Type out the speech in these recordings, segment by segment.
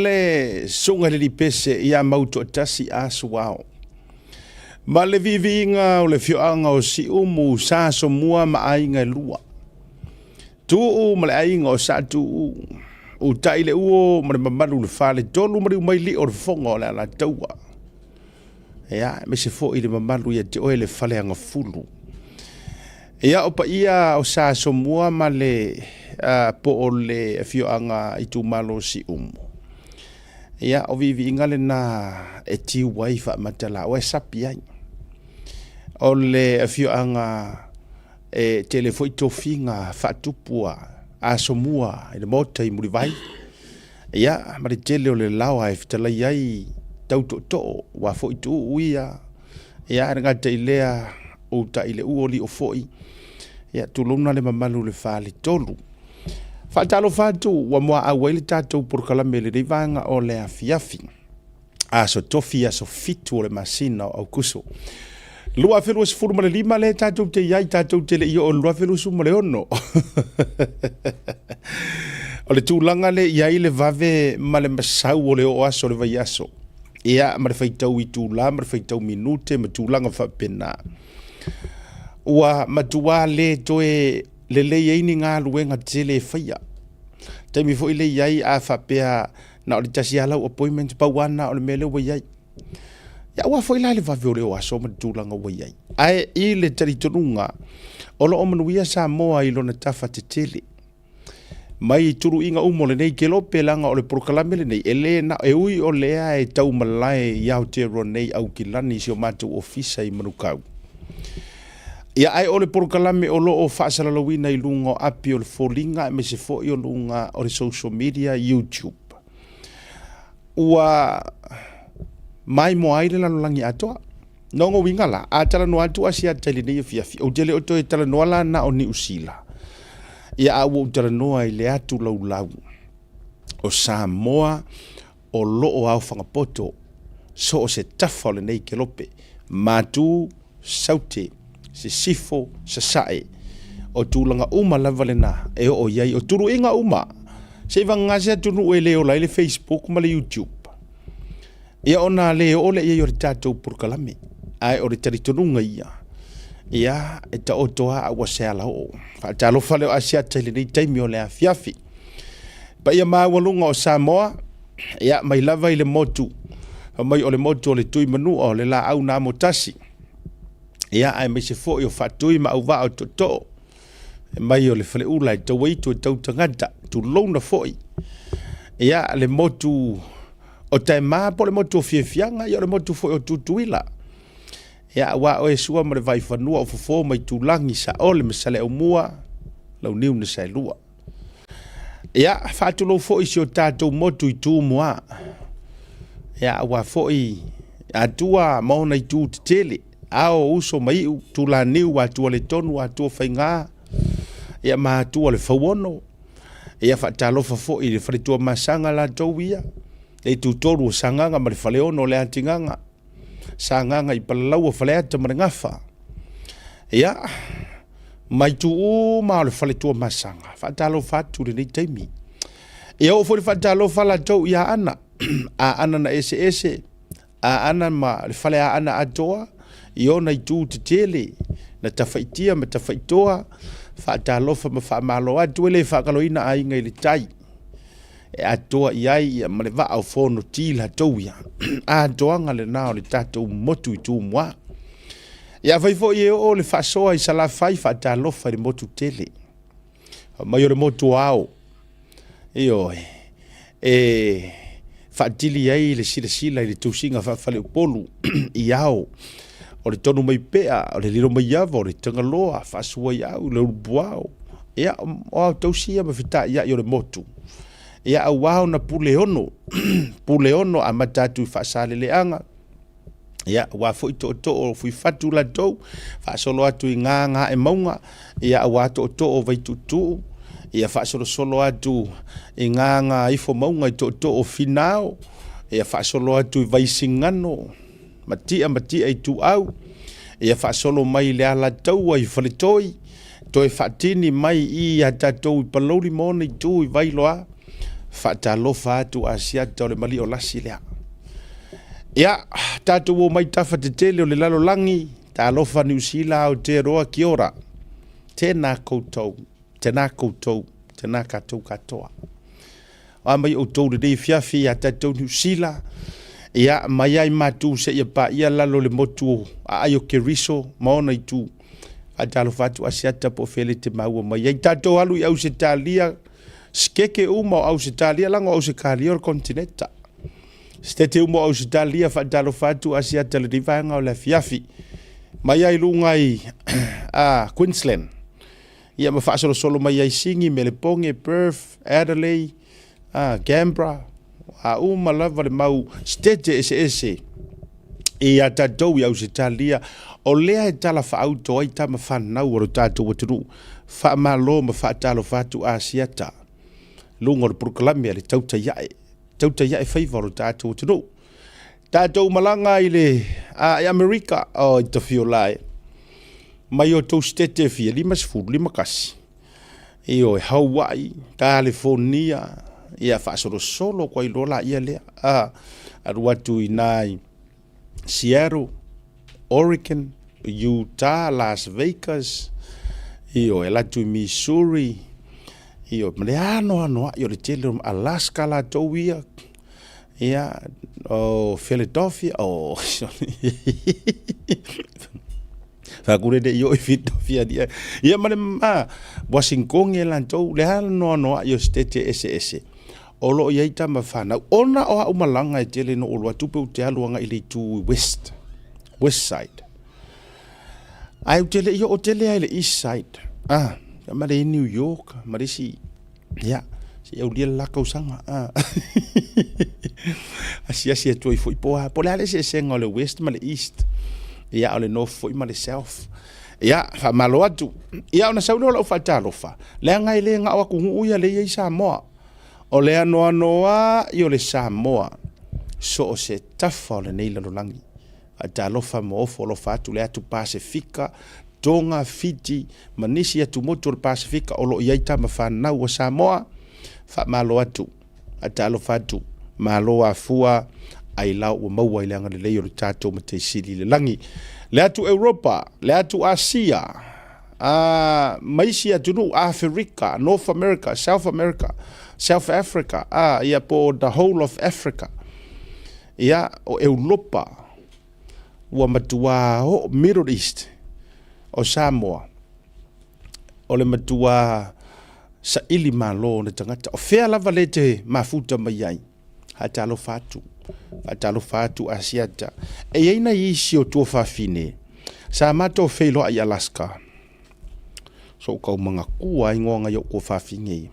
le susuga i le alii Pese ia Mautoatasi A Suao, ma le viiviiga o le afioaga o Siumu, Sa Somua ma aiga e lua, Tuu ma le aiga o Sa Tuu, Utai le Uo ma le mamalu i le Faletolu ma Liumailio o le Fofoga o le Alataua. Ia, aemaise foi le mamalu ia te oe le Faleagafulu. Ia, o paia o Sa Somua ma le po o le afioaga itumalo o Siumu. Ia, o viiviiga lena e tiu ai faamatalaoa e sapi ai. O le afioaga e tele foi tofiga faatupu a Asomua i le Maota i Mulivai. Ia, ma le tele o le laoa e fetalai ai tau tootoo, aua foi tuuu ia. Ia, e le gata i lea, uta i le uo lio foi. Ia, tulouna le mamalu i le Faletolu. Faatalofa atu ua muaau ai le tatou polokalame i lenei vaega o le afiafi. Aso Tofi, aso 7 o le masina o Aukuso. 2025 lea tatou te i ai, tatou te le i oo i le 2026. O le tulaga lea i ai le vave ma le masau o le oo aso o le vaiaso. Ia, ma le faitau itula ma le faitau minute ma tulaga faapena. Ua matua le toe lelei ai ni galuega tele e faia. Taimi foi lea i ai a faapea na o le tasi lava lau appointment, pau lava lena o le mea lea ua i ai. Ia aua foi la le vave o le o aso ma le tulaga ua i ai. Ae i le talitonuga, o lo o manuia Samoa i lona tafa tetele. Mai tuluiga uma o lenei kelope leaga o le polokalame lenei, e le na, e ui o lea e tau malae i Aotearoa nei Aukilani i si o matou ofisa i Manukau. Ia ae o le polokalame o lo o faasalalauina i luga o api o le foliga aemaise foi o luga o le social media YouTube. Ua maimoa ai le lalolagi atoa. Lona uiga la, a talanoa atu Asiata i lenei afiafi, ou te le o toe talanoa la na o Niu Sila. Ia a ua ou talanoa i le atu laulau o Samoa o lo o aofaga poto so o se tafa o lenei kelope, Matu, Saute, Sisifo, Sasae, o tulaga uma lava lena e oo i ai, o tuluiga uma, se i vagana se atunuu e le ola ai le Facebook ma le YouTube. Ia ona le oo lea i ai o le tatou polokalame, ae o le talitonuga ia, ia e taoto lava a ua se alaoo. Faatalofa lea o Asiata i lenei taimi o le afiafi. Paia maualuga o Samoa, ia mai lava i le motu, fai mai o le motu o le Tuimanua, o le laau na amotasi, ia aemaise foi o Faatui ma Auvaa o Tootoo, mai o le Faleula e tauaitu e tautagata, tulouna foi. Ia le motu o Taema po o le motu o Fiafiaga, ia o le motu foi o Tutuila. Ia aua oe Sua ma le Vaifanua o Fofo ma Itulagi, Saole ma Saleaaumua, Launiu na Saelua. Ia, faatulou foi si o tatou motu i Tumua. Ia, aua foi Atua ma ona itu tetele, ao, uso ma iu, Tulaniu, Atua le tonu, Atua faiga, ia ma Atua le fauono. Ia, faatalofa foi i le faletua masaga latou ia, le itutolu o Sagaga ma le faleono o le Atigaga. Sagaga i Palalaua, Faleata ma le Gafa. Ia, ma itu uma o le fale Tuamasaga, faatalofa atu i lenei taimi. Ia oo foi le faatalofa latou i Aana, Aana na eseese, Aana ma le fale Aana atoa, i ona itu tetele, na tafaitia ma tafaitoa, faatalofa ma faamalo atu, e le faagaloina aiga i le tai. e atoa i ai ia ma le vaa o Fonoti latou ia. Atoaga lena o le tatou motu i Tumua. Ia afai foi e oo le faasoa i Salafai, faatalofa i le motu tele. Fai mai o le motu o ao. Ioe, e faatili ai le silasila i le tusiga faafaleupolu i ao o le tonu mai pea, o le lilo mai ava, o le Tagaloa, Faasuaiau, le Ulupuao. Ia, o ao tausi ia ma fetaiai o le motu. Ia, aua ona pule ono, pule ono amata atu i Faasaleleaga, ia, aua foi tootoo o Fuifatu latou, faasolo atu i Gagaemauga, ia, aua tootoo o Vaituutuu, ia, faasolosolo atu i Gagaifomauga i tootoo o Finao, ia, faasolo atu i Vaisigano, Matia Matia Ituau, ia faasolo mai i le Alataua i Faletoi, toe faatini mai i ia tatou i Palauli ma ona itu i Vailoa, Faatalofa atu Asiata o le mali o lasi lea. Ia, tatou o mai tafa tetele o le lalolagi, talofa Niu Sila Aotearoa kia ora. Tēnā koutou, tēnā koutou, tēnā kātou katoa. A mai outou lenei afiafi ia tatou Niu Sila, ia mai ai matou seia paia lalo le motu o aai o Keriso ma ona itu. Faatalofa atu Asiata po o fea le te maua mai ai. Tatou alu i Ausetalia, Sikeke uma o Ausetalia, laga o Ausetalia o le konetineta. Sitete uma o Ausetalia, faatalofa atu Asiata lenei vaega o le afiafi. Mai ai luga i a, Queensland. Ia ma faasolosolo mai ai Sini, Meleponge, Perth, Adelaide, a, Canberra, a uma lava le mau sitete eseese i a tatou i Ausetalia, o lea e tala faauto ai tama fanau o lo tatou atunuu. Faamalo ma faatalofa atu Asiata, luga o le polokalame a le Tautai Ae, Tautai Ae faiva o lo tatou atunuu. Tatou malaga i le a, i Amerika, o i Tafiola e, mai o tou sitete e fia, 50, 51. Ioe, Hawaii, Kalifornia, ia faasolosolo atu ai loa laia lea. A, alu atu i ina i Seattle, Oregon, Utah, Las Vegas, ioe, alu atu i Missouri, ioe, ma le anoanoai o le tele o Alaska latou ia, ia, o Philadelphia, o, Faakule le i oo i Philadelphia ia. Ia ma le ma Washington e latou le anoanoai o sitete eseese o lo o i ai tama fanau. Ona o au malaga e tele no ou alu atu pe ou te alu agai i le itu i west, west side. Ae ou te le i oo tele lava i le east side. Ah, ma le i New York ma le isi Ia, se i aulia le la tausaga. Ah. Asiasi atu ai foi po a, po o le a le eseesega o le west ma le east. Ia, o le north foi ma le south. Ia, faamalo atu. Ia, ona sau lea o lau faatalofa, leaga e le na o atunuu ia lea e i ai Samoa. O le anoanoai o le Samoa, so o se tafa o lenei lalolagi. Faatalofa ma ofo alofa atu le atu Pasefika, Tonga, Fiti ma nisi atumotu o le Pasefika o lo o i ai tama fanau a Samoa. Faamalo atu, faatalofa atu, malo afua, ailao ua maua i le agalelei o le tatou Matai Sili i le lagi. Le atu Europa, le atu Asia, a, ma isi atunuu, Aferika, North America, South America, South Africa, a, ia po o the whole of Africa. Ia, o Eulopa, ua matuā oo, Middle East, o Samoa, o le matuā saili malo o na tagata. O fea lava le te mafuta mai ai, faatalofa atu, faatalofa atu Asiata. E i ai nai isi o tuafafine, sa matou feiloai i Alaska, so ou kaumanatua igoa nai ou tuafafine ia.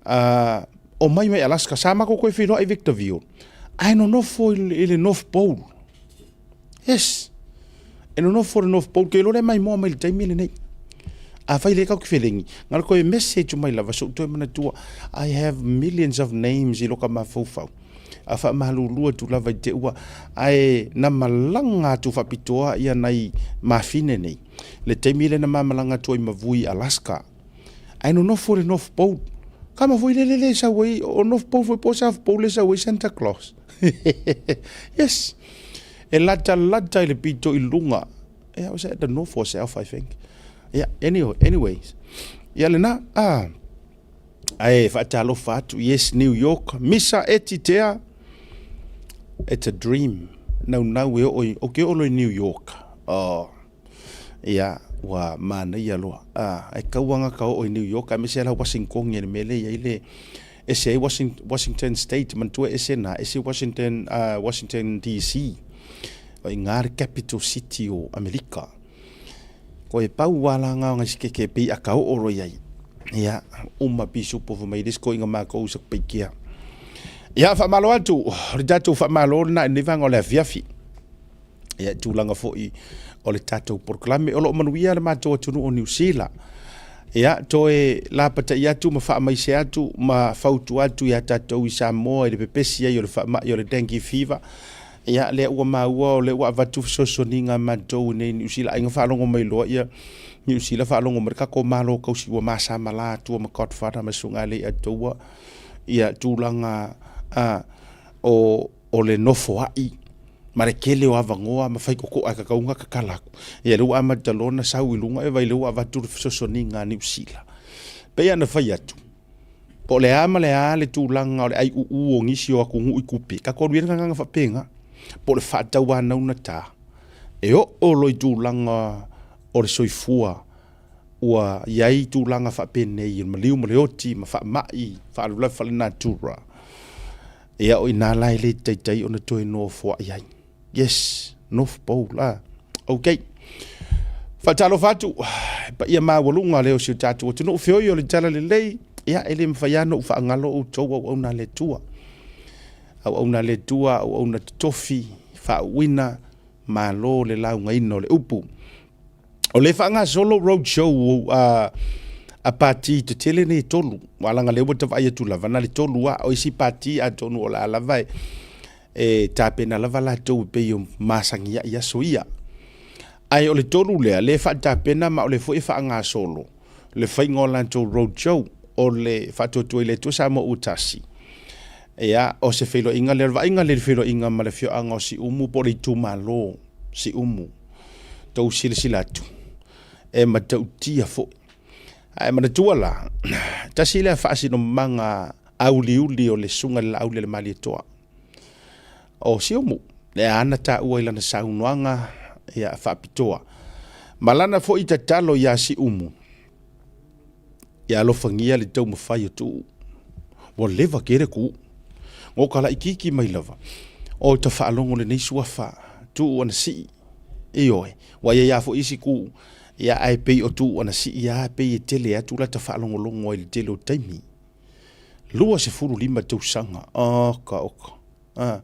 Uh, omai mai Alaska, sa matou toe feiloai i Victorville, ae nonofo i le North Pole. Yes, e nonofo i le North Pole, ke iloa lea maimoa mai le taimi lenei. Afai le kau ki felengi, ngaro koe message mai lava, so toe manatua, I have millions of names i loka mafaufau. A whaamalulu atu lava i te ua, ae na malanga atu whapitoa ia nai mafine nei. Le taimi le na mamalanga atu ai mavui Alaska, Ae nonofo i le North Pole. Kama foi lele le sau ai, o North Pole foi po o South Pole le sau ai Santa Claus. Yes. E lata lata i le pito i luga. Yeah, was that the North or South, I think. Yeah, anyway, anyways. Yeah, lena, ah. Ae faatalofa atu, yes, New York, Misa Eti Tea. It's a dream. Naunau e oo i, o ke oo loa i New York. Oh. Ia, ua manaia loa. A, e kau ana ka oo i New York, aemaise la Washington i le mea lea i ai le, ese ai Washington State, manatua ese na, ese Washington, Washington DC. O iga le capital city o Amerika. Ko e pau a la ngā ngai sikeke pei a ka oo loa i ai. Ia, uma pisupo fai mai le isi koiga makou i Satupaitea. Ia, faamalo atu, o le tatou faamalo lena i lenei vaega o le afiafi. Ia, tulaga foi o le tatou polokalame. O lo o manuia le matou atunuu o Niu Sila. Ia, toe lapatai atu ma faamaise atu ma fautua atu iā tatou i Samoa i le pepesi ai o le faamai o le dengue fever. Ia, lea ua maua o lea ua avatu fesoasoaniga a matou i nei Niu Sila. Aiga faalogo mai loa ia Niu Sila faalogo mai le tatou Malo tausi ua masamala atua ma Godfather ma Susuga Alei Atoua. Ia tulaga a o o le nofoa'i ma le tele o avanoa ma faitoto'a e tatau ona tatala atu. Ia lea ua amata loa ona sau i luga, e vaai o lea ua avatu le fesoasoaniga a Niu Sila. E pei lava ona fai atu, po o le a ma le a le tulaga o le aiuuu o nisi o atunuu i tupe, tatou alu ia i le gagana faapena, po o le faatauanaunata, e oo loa i tulaga o le soifua ua i ai tulaga faapenei o le maliu ma le oti ma faamai faalavelave faalenatura, ia o i ina la e le taitai ona toe nofoai ai. Yes, nofo pou la. Ok. Faatalofa atu, paia maualuga lea o si o tatou atunuu feoi o le tala lelei, ia e le mafai lava ona ou faagalo outou auauna a le Atua. Auauna a le Atua, auauna totofi, faauuina, malo le laugaina o le upu. O lea e faagasolo road show a, a pati tetele nei e tolu. Aua leaga lea ua ta vaai atu lava, na o le tolu lava. O isi pati atonu o le a lava e, e tapena lava latou e pei o masani ai aso ia. Ae o le tolu lea, lea e faatapena ma o lea foi e faagasolo le faiga o latou road show o le Faatuatua i le Atua Samoa ua Tasi. Ia, o se feiloaiga lea, o le vaaiga lea i le feiloaiga ma le afioaga o Siumu po o le itumalo Siumu. Tou silasila atu, e matautia foi. Ae manatua la, tasi lea faasinomaga auliuli o le Susuga i le Laaulialemalietoa o Siumu, lea ana taua i lana saunoaga ia faapitoa. Ma lana foi tatalo ia Siumu, ia alofagia le taumafai o Tuuu. Ua leva tele Tuuu. Ua laitiiti mai lava, o ta faalogo lenei suafa, Tuuu Anasii. Ioe, ua i ai lava foi isi Tuuu, ia ae pei o Tuuu Anasii lava pei e tele atu lata faalogologo ai i le tele o taimi. 25 tausaga, oka oka, a,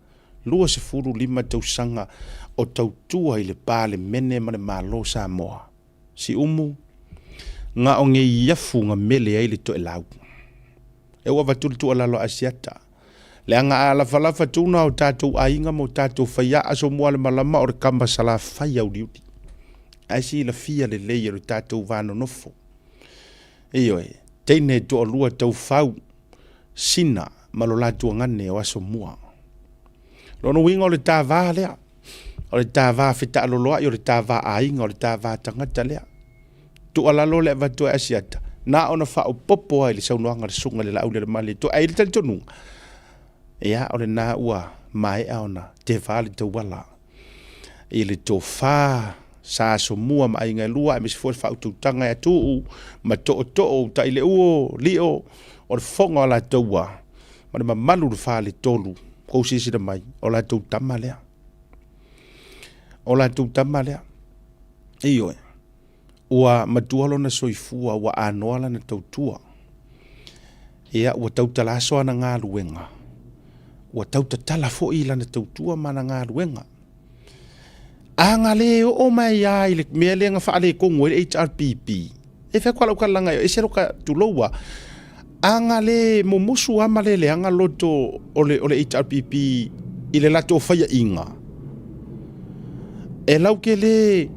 25 tausaga o tautua i le Palemene ma le Malo o Samoa. Siumu, na o nei afu na mele ai le toelau. E ua avatu le tuualalo a Asiata, leaga a lafalafa tuna o tatou aiga ma o tatou faiaa Somualemalama o le kama salafai auliuli. Ae silafia lelei e lo tatou va nonofo. Ioe, teine e toalua taufau, Sina ma lo latou agane o Asomua. Lona uiga o le ta va lea, o le ta va fetaaloloai, o le ta va aiga, o le ta va tagata lea. Tuualalo le avatu e Asiata, na ona faaopoopo lava i le saunoaga a le Susuga i le Laaulialemalietoa. Ae i le talitonuga, ia o lena ua maea ona teva le tauala i le tofa sa Asomua ma aiga e lua, aemaise foi le faautautaga ia Tuuu ma Tootoo, Utaileuo, Lio, o le fofoga o Alataua ma le mamalu i le faletolu, tou silasila mai, o latou tama lea. O latou tama lea. Ioe. Ua matua lona soifua, ua anoa lana tautua. Ia, ua tautalaso ana galuega, ua tautatala foi lana tautua ma ana galuega. A na le oo mai lava i le mea lea na faaletonu ai le HRPP, e fai atu lava lau tala leaga e ese lou tulou lava, a na le mumusu lava ma le leaga loto o le HRPP i le latou faiaina, e lautele,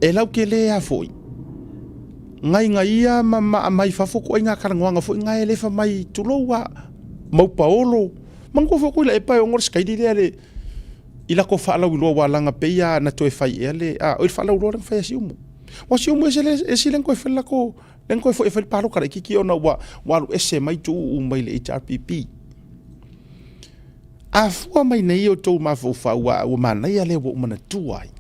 e lautele a foi, gaigaia ma aumai fafo ituaiga talanoaga foi na e alefa mai, tulou lava, maupaolo. Manatua foi Tuilaepa e ono le sikaili lea le i lako faalauiloa ua laga pei lava na toe fai ea le a, o le faalauiloa lea na fai a Siumu. Ua Siumu ese le ese lea na toe fai le lako lea na toe foi e fai le palota laitiiti ona ua ua alu ese mai Tuuu mai le HRPP. A fua mai nei outou mafaufau a ua manaia lea ua ou manatua ai.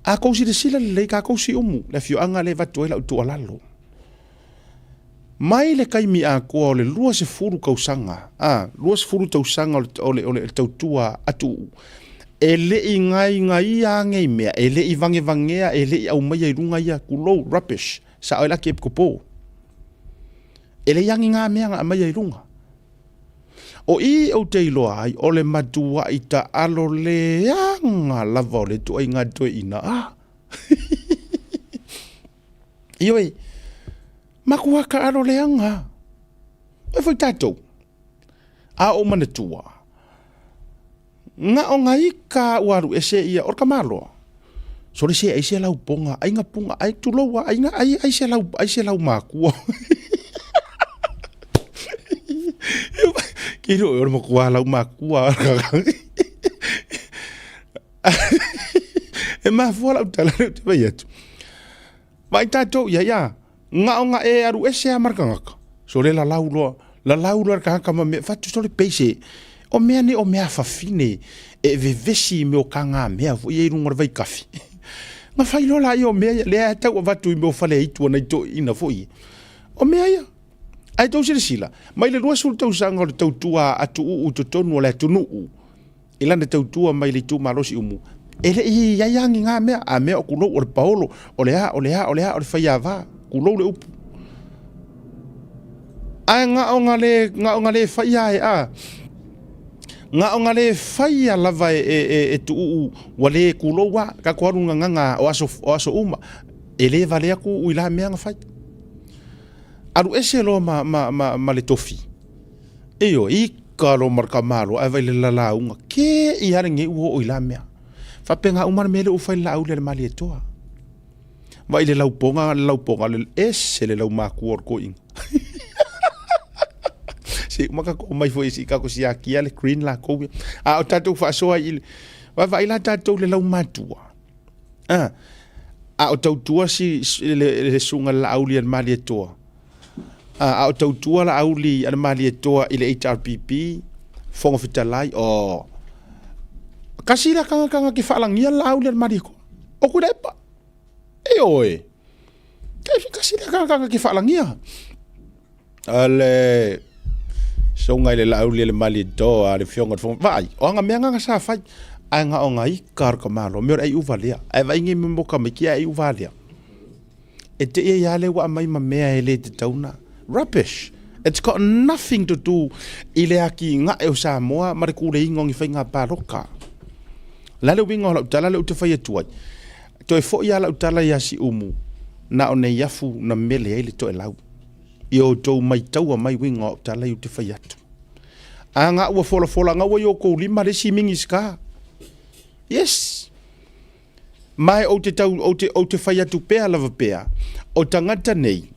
A tou silasila lelei tatou Siumu, le afioaga lea e avatu ai lau tuualalo. Mai le taimi atoa o le 20 tausaga, a, 20 tausaga o le, o le, o le tautua a Tuuu, e le i gaigaia a nei mea, e le i vagevagea, e le i aumaia i luga ia, tulou, rubbish, sao ai la Kepikopo. E leai a ni na mea na aumaia i luga. O i ou te iloa ai, o le matuai taalo leaga lava o le ituaiga toeaina, a. Ioe, matua taalo leaga. Oi foi tatou, a ou manatua, na o na ika ua alu ese ia, o le tamaloa, sole se ai se laupoga, ai na puga, ai tulou a, ai, ai, ai se lau, ai se lau makua. I le o le matua laumakua. E mafua lau tala lea ou te fai atu. Vaai tatou i ai, a, na ona e alu ese lava ma le tagata, sole lalau loa, lalau loa le tagata ma mea, fatu sole peise. O mea nei o mea fafine e vevesi i mea o tagamea foi ia i luga o le vaikafi. Na fai loa laia o mea ia, lea e tau avatu i mea o faleaitu a nai toeaiina foi ia. O mea ia. Ae tou silasila, mai le 20 tausaga o le tautua a Tuuu i totonu o le atunuu, i lana tautua mai le itumalo Siumu, e le i i ai lava ni na mea, a mea o tulou o le paolo, o le a, o le a, o le a, o le faiava, tulou le upu. Ae na ona le, na ona le faia e, a, na ona le faia lava e, e, e, e Tuuu ua le tulou a, tatou alu gagana o aso, o aso uma, e le valea Tuuu i la mea na fai. Alu ese loa ma, ma, ma, ma le tofi. Ioe, ika loa ma le tamaloa ae vaai i le lalauga, ke i a lenei ua oo i la mea. Faapena uma le mea lea ua fai le laau lea le Malietoa. Vaai le laupoga, le laupoga, le ese le laumakua o le toeaina. Se i uma tatou omai foi se i tatou siakia le green latou ia. A o tatou faasoa i le, vaavaai la tatou i le laumatua. A, a o tautua si, le, le susuga i le Laauli a le Malietoa, a, a o tautua Laauli a le Malietoa i le HRPP, Fofoga Fetalai, o, kasi lea tagata na te faalagia le Laauli a le Malietoa, o Tuilaepa. Ioe, kasi lea tagata na te faalagia. Ale susuga i le Laauli a le Malietoa, le Afioga i le Fofoga, vaai, o ana mea na sa fai, ae na o na ika o le tamaloa, mea o le ai uva lea, ae vaai nei mo tamaiti ai uva lea. E te ia ia le ua aumai ma mea e le tatau na. Rubbish. It's got nothing to do i le atinae o Samoa ma le tuleiga o ni faiga palota. O le a le uiga o lau tala lea ou te fai atu ai? Toe foi lava lau tala ia Siumu, na o Neiafu na mele ai le toelau. I outou maitaua mai uiga o au tala ia ou te fai atu. A na ua folafola gaua i outou lima le isi Minisita. Yes. Ma e ou te tau, ou te, ou te fai atu pea lava pea, o tagata nei,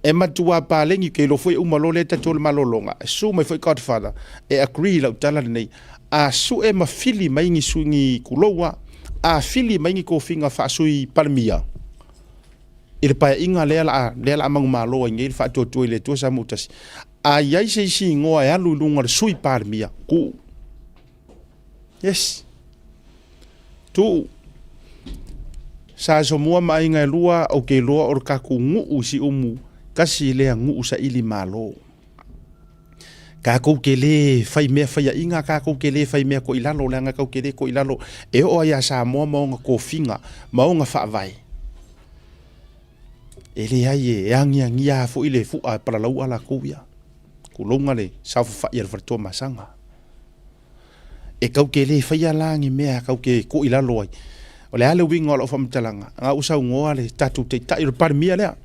e matua paleni, ke iloa foi e uma loa lea tatou le malologa, e susu mai foi Godfather, e agree i lau tala lenei, a sue ma fili mai ni sui, ni kulou a, a fili mai ni tofiga faa-Sui Palemia, i le paeaiga lea la, lea la manumalo ai nei le Faatuatua i le Atua Samoa Tasi, a i ai se isi igoa e alu i luga o le Sui Palemia, tuu. Yes. Tuu. Sa Asomua ma aiga e lua, ou te iloa o le tatou nuu i Siumu, tasi lea nuu saili malo. Tatou te le fai mea faiaina, tatou te le fai mea toilalo, leaga tatou te le toilalo e oo ai ia Samoa ma ona tofiga, ma ona faavae. E leai e agiagia foi le fua e palalaua latou ia. Tulouna le saofafai a le faletuamasaga. E tau te le faia la ni mea tau te tuu i lalo ai. O le a le uiga o lau faamatalaga? Na ua saunoa le tatou Taitai o le Palemia lea.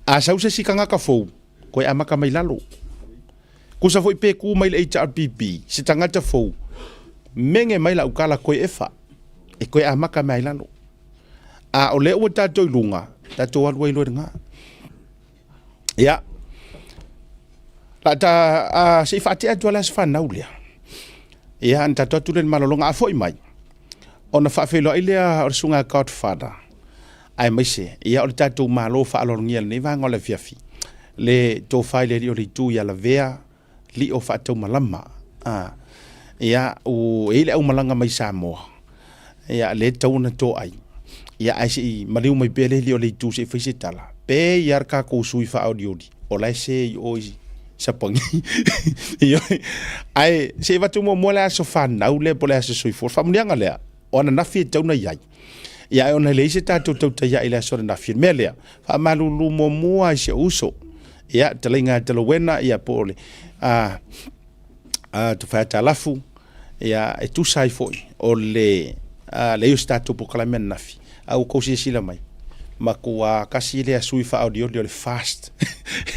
A sau se isi tagata fou, toe amata mai lalo. Tusa foi pe tu mai le HRPP, se tagata fou, mege mai lau tala toe efa, e toe amata mai lalo. A o lea ua tatou i luga, tatou alu ai loa i luga. Ia, la ta, a, se i faatea atu lava le aso fanau lea. Ia, ona tatou atu lea i le malologa, a foi mai, ona faafeiloai lea o le susuga Godfather, aemaise, ia, o le tatou Malo faaaloalogia i lenei vaega o le afiafi, le tofa i le Alii o le Itu ia Lavea Lio Faataumalama. A, ia, ua i ai le aumalaga mai Samoa, ia, lea e tatau ona toai, ia, ae se i maliu mai pea le Alii o le Itu se i fai se tala, pe i a le tatou sui faaolioli, o la e se i o i Sapani. Ioe. Ae se i avatu muamua le aso fanau lea po o le aso soifua. O le faamanuiaga lea, o ananafi e tatau ona i ai. Ia ae ona e leai se tatou tautai i le aso ananafi. O le mea lea, faamalulu muamua i si ou uso. Ia, talaiga ia Talawena, ia po o le a, a Tufaiatalafu, ia e tusa ai foi o le a, leai o se tatou polokalame ananafi. A ua tou silasila mai, matua tasi lea sui faaolioli o le fast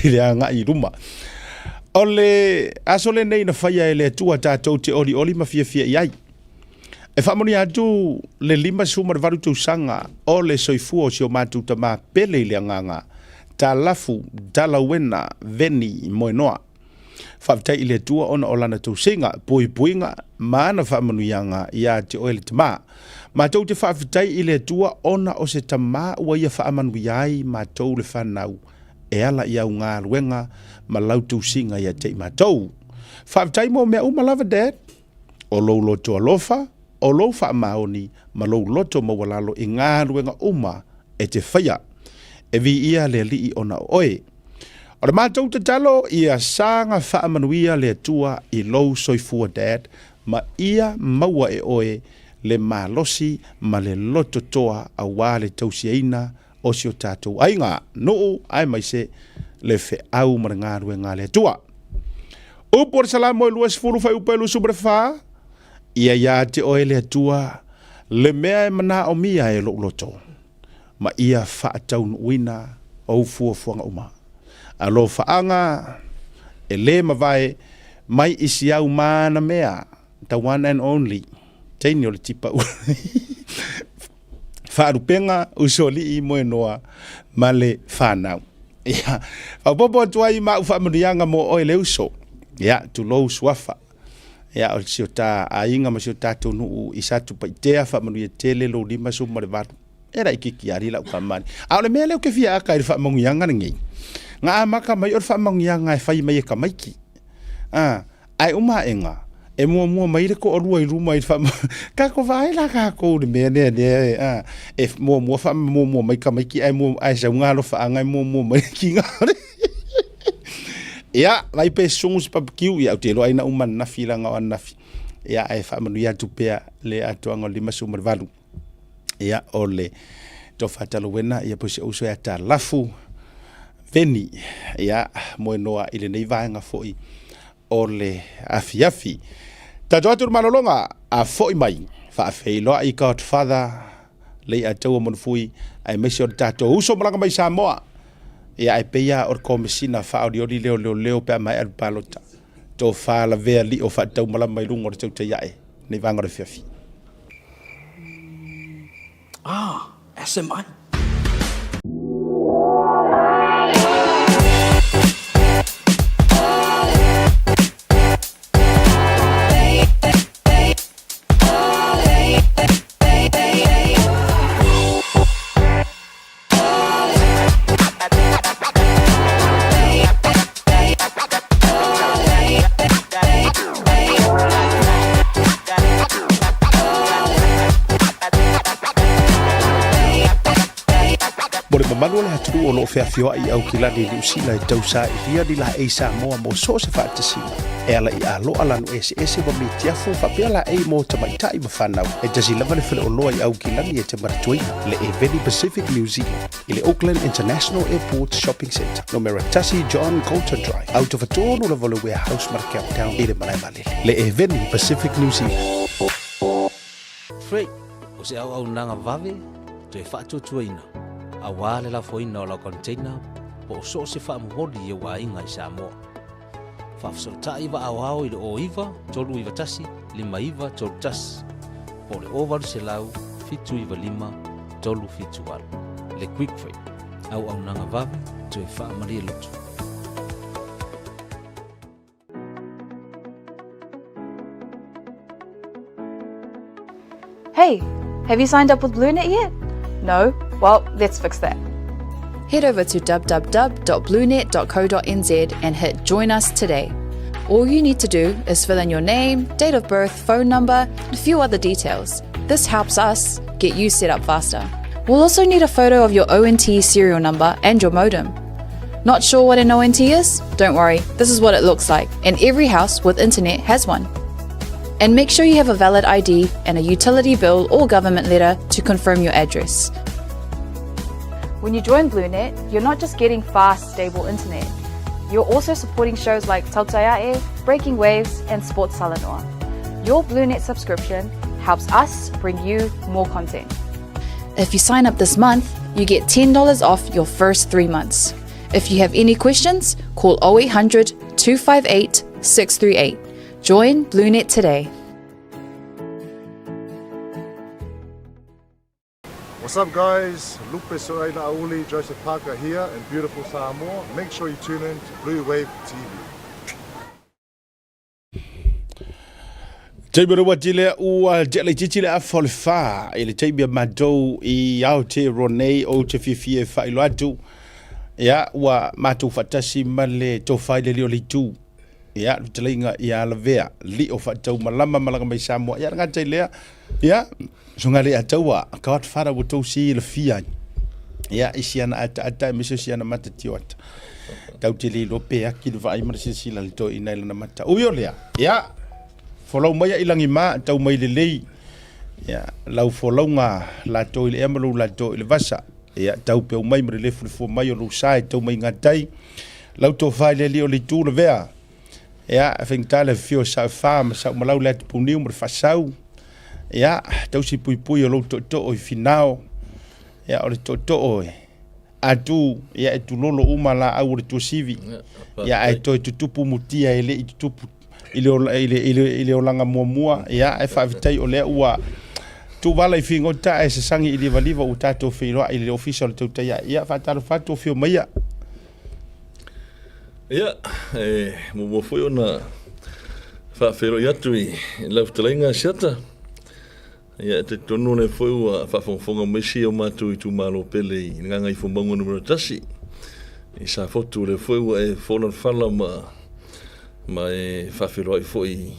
i le agai i luma. O le aso lenei na faia e le Atua tatou te olioli ma fiafia i ai. E faamanuia atu le 58 tausaga o le soifua o si o matou tama pele i le agaga, Talafu Talauena Veni Moenoa. Faafetai i le Atua ona o Lana tausiga, puipuiga, ma Ana faamanuiaga ia te oe le Tama. Matou te faafetai i le Atua ona o se Tama ua Ia faamanuia ai matou le fanau e ala i au galuega ma lau tausiga ia te i matou. Faafetai mo mea uma lava Dad. O lou loto alofa, o lou faamaoni ma lou loto maualalo i galuega uma e te faia. E viia le Alii ona o oe. O le matou tatalo ia saga faamanuia le Atua i lou soifua Dad ma ia maua e oe le malosi ma le loto toa aua le tausiaina o si o tatou aiga, nuu aemaise le feau ma le galuega a le Atua. Upu o le Salamo e 20 fuaiupu e 24, Ia ia te oe le Atua le mea e manaomia e lou loto, ma ia faataunuuina ou fuafuaga uma. Alofaaga e lē mavae mai i si au mana mea, the one and only, teine o le tipa ua faalupega usoalii moenoa ma le fanau. Ia, faaopoopo atu ai ma au faamanuiaga mo oe le uso. Ia, tulou suafa. Ia, o si o ta aiga ma si o tatou nuu i Satupaitea, faamanuia tele lou 58. E laitiiti alii lau kamani. A o le mea lea ou te fia aka i le faamanuiaga lenei, na amata mai o le faamanuiaga e fai mai e tamaiti. A, ae uma aega, e muamua mai le toalua i luma i le faama... Tatou vaai la tatou i le mea lea lea e, a, e muamua faamuamua mai tamaiti ae, mua, ae sau ngā alofaaga e muamua mai le tina. Ia, vai pe sugu se papakiu, ia, ou te iloa ai na uma ananafi leaga o ananafi. Ia, ae faamanuia atu pea le atoaga o le 58. Ia, o le Tofa Talowena, ia po o si ou uso ia Talafu Veni, ia, moenoa i lenei vaega foi o le afiafi. Tatou atu le malologa, a foi mai, faafeiloai Godfather, Leiataua Manufui, aemaise o le tatou uso malaga mai Samoa. Ia, ae pei lava o le Komesina faaolioli lea o Leoleo pe a maea le palota. Tofa lavea lio faataumalama i luga o le tautai ae, nei vaega o le afiafi. Ah, SMI. Mo le mamalu o le atunuu o lo o feafioai i Aukilani i Niu Sila e tausailia ni laei Samoa mo so o se faatasiga e ala i aloa lanu eseese ma mitiafu faapea laei mo tamaitai ma fanau. E tasi lava le faleoloa i Aukilani e te manatuaina, le Eveni Pacific New Zealand. I le Auckland International Airport Shopping Centre, numera 1 John Colton Drive, autofa tonu lava o le Warehouse ma le Countdown i le malae vaalele, le Eveni Pacific New Zealand. Freight, o se auaunaga vave toe faatuatuaina aua le lafoina o lau container po o so o se faamomoli i ou aiga i Samoa. Faafesootai vaa aoao i le 09 391 5931 po o le 0800 795 378. Le Quick Freight, auaunaga vave toe faamalie loto. Hey, have you signed up with BlueNet yet? No? Well, let's fix that. Head over to www.bluenet.co.nz and hit Join Us today. All you need to do is fill in your name, date of birth, phone number, and a few other details. This helps us get you set up faster. We'll also need a photo of your ONT serial number and your modem. Not sure what an ONT is? Don't worry, this is what it looks like, and every house with internet has one. And make sure you have a valid ID and a utility bill or government letter to confirm your address. When you join BlueNet, you're not just getting fast, stable internet. You're also supporting shows like Tautai A'e, Breaking Waves, and Sports Talanoa. Your BlueNet subscription helps us bring you more content. If you sign up this month, you get $10 off your first 3 months. If you have any questions, call 0800 258 638. Join BlueNet today. What's up guys, Lupe Soaila Auli, Joseph Parker here in beautiful Samoa. Make sure you tune in to Blue Wave TV. Taimi o le uati lea ua tea laitiiti le afa o le fa i le taimi a matou i Aotearoa nei ou te fiafia e faailoa atu ia ua matou faatasi ma le tofa i le alii o le itu ia le fetalaiga ia Lavea Lio Faataumalama malaga mai Samoa ia le gata i lea ia soga le ataua Godfather ua tou silafia ai ia i siana ataata aemaise o siana mata tioata tau te le iloa pe aki le vaai ma le silasila a le toeaina i lana mata ui o lea ia folau mai i lagi ma tau mai lelei ia lau folauga latou i le ea ma lou latou i le vasa ia tau peu mai ma le lefulefua mai o lou sa e tau mai gatai lau tofa i le alii o le itu lavea ia e faigata le afifio o Saofa ma Saumalau le Atipouniu ma le Faasau ia tausi puipui o lou tootoo i Finao ia o le tootoo e atu ia e tulolo uma laau o le tuasivi ia ae toe tutupu mutia e le i tutupu i le, i le, i le, i le olaga muamua ia ae faafetai o lea ua tuuvala i figota ae sasagi i livaliva ua tatou feiloai i le ofisa o le Tautai ia faatalofa atu afio maia. Ia, e muamua foi ona faafeiloai atu i lau fetalaiga Asiata. Ia, e talitonu o lea foi ua faafogafoga mai si o matou itumalo pele i le Gagaifomauga numera 1 i Safotu, o lea foi ua e fola le fala ma, ma e faafeiloai foi i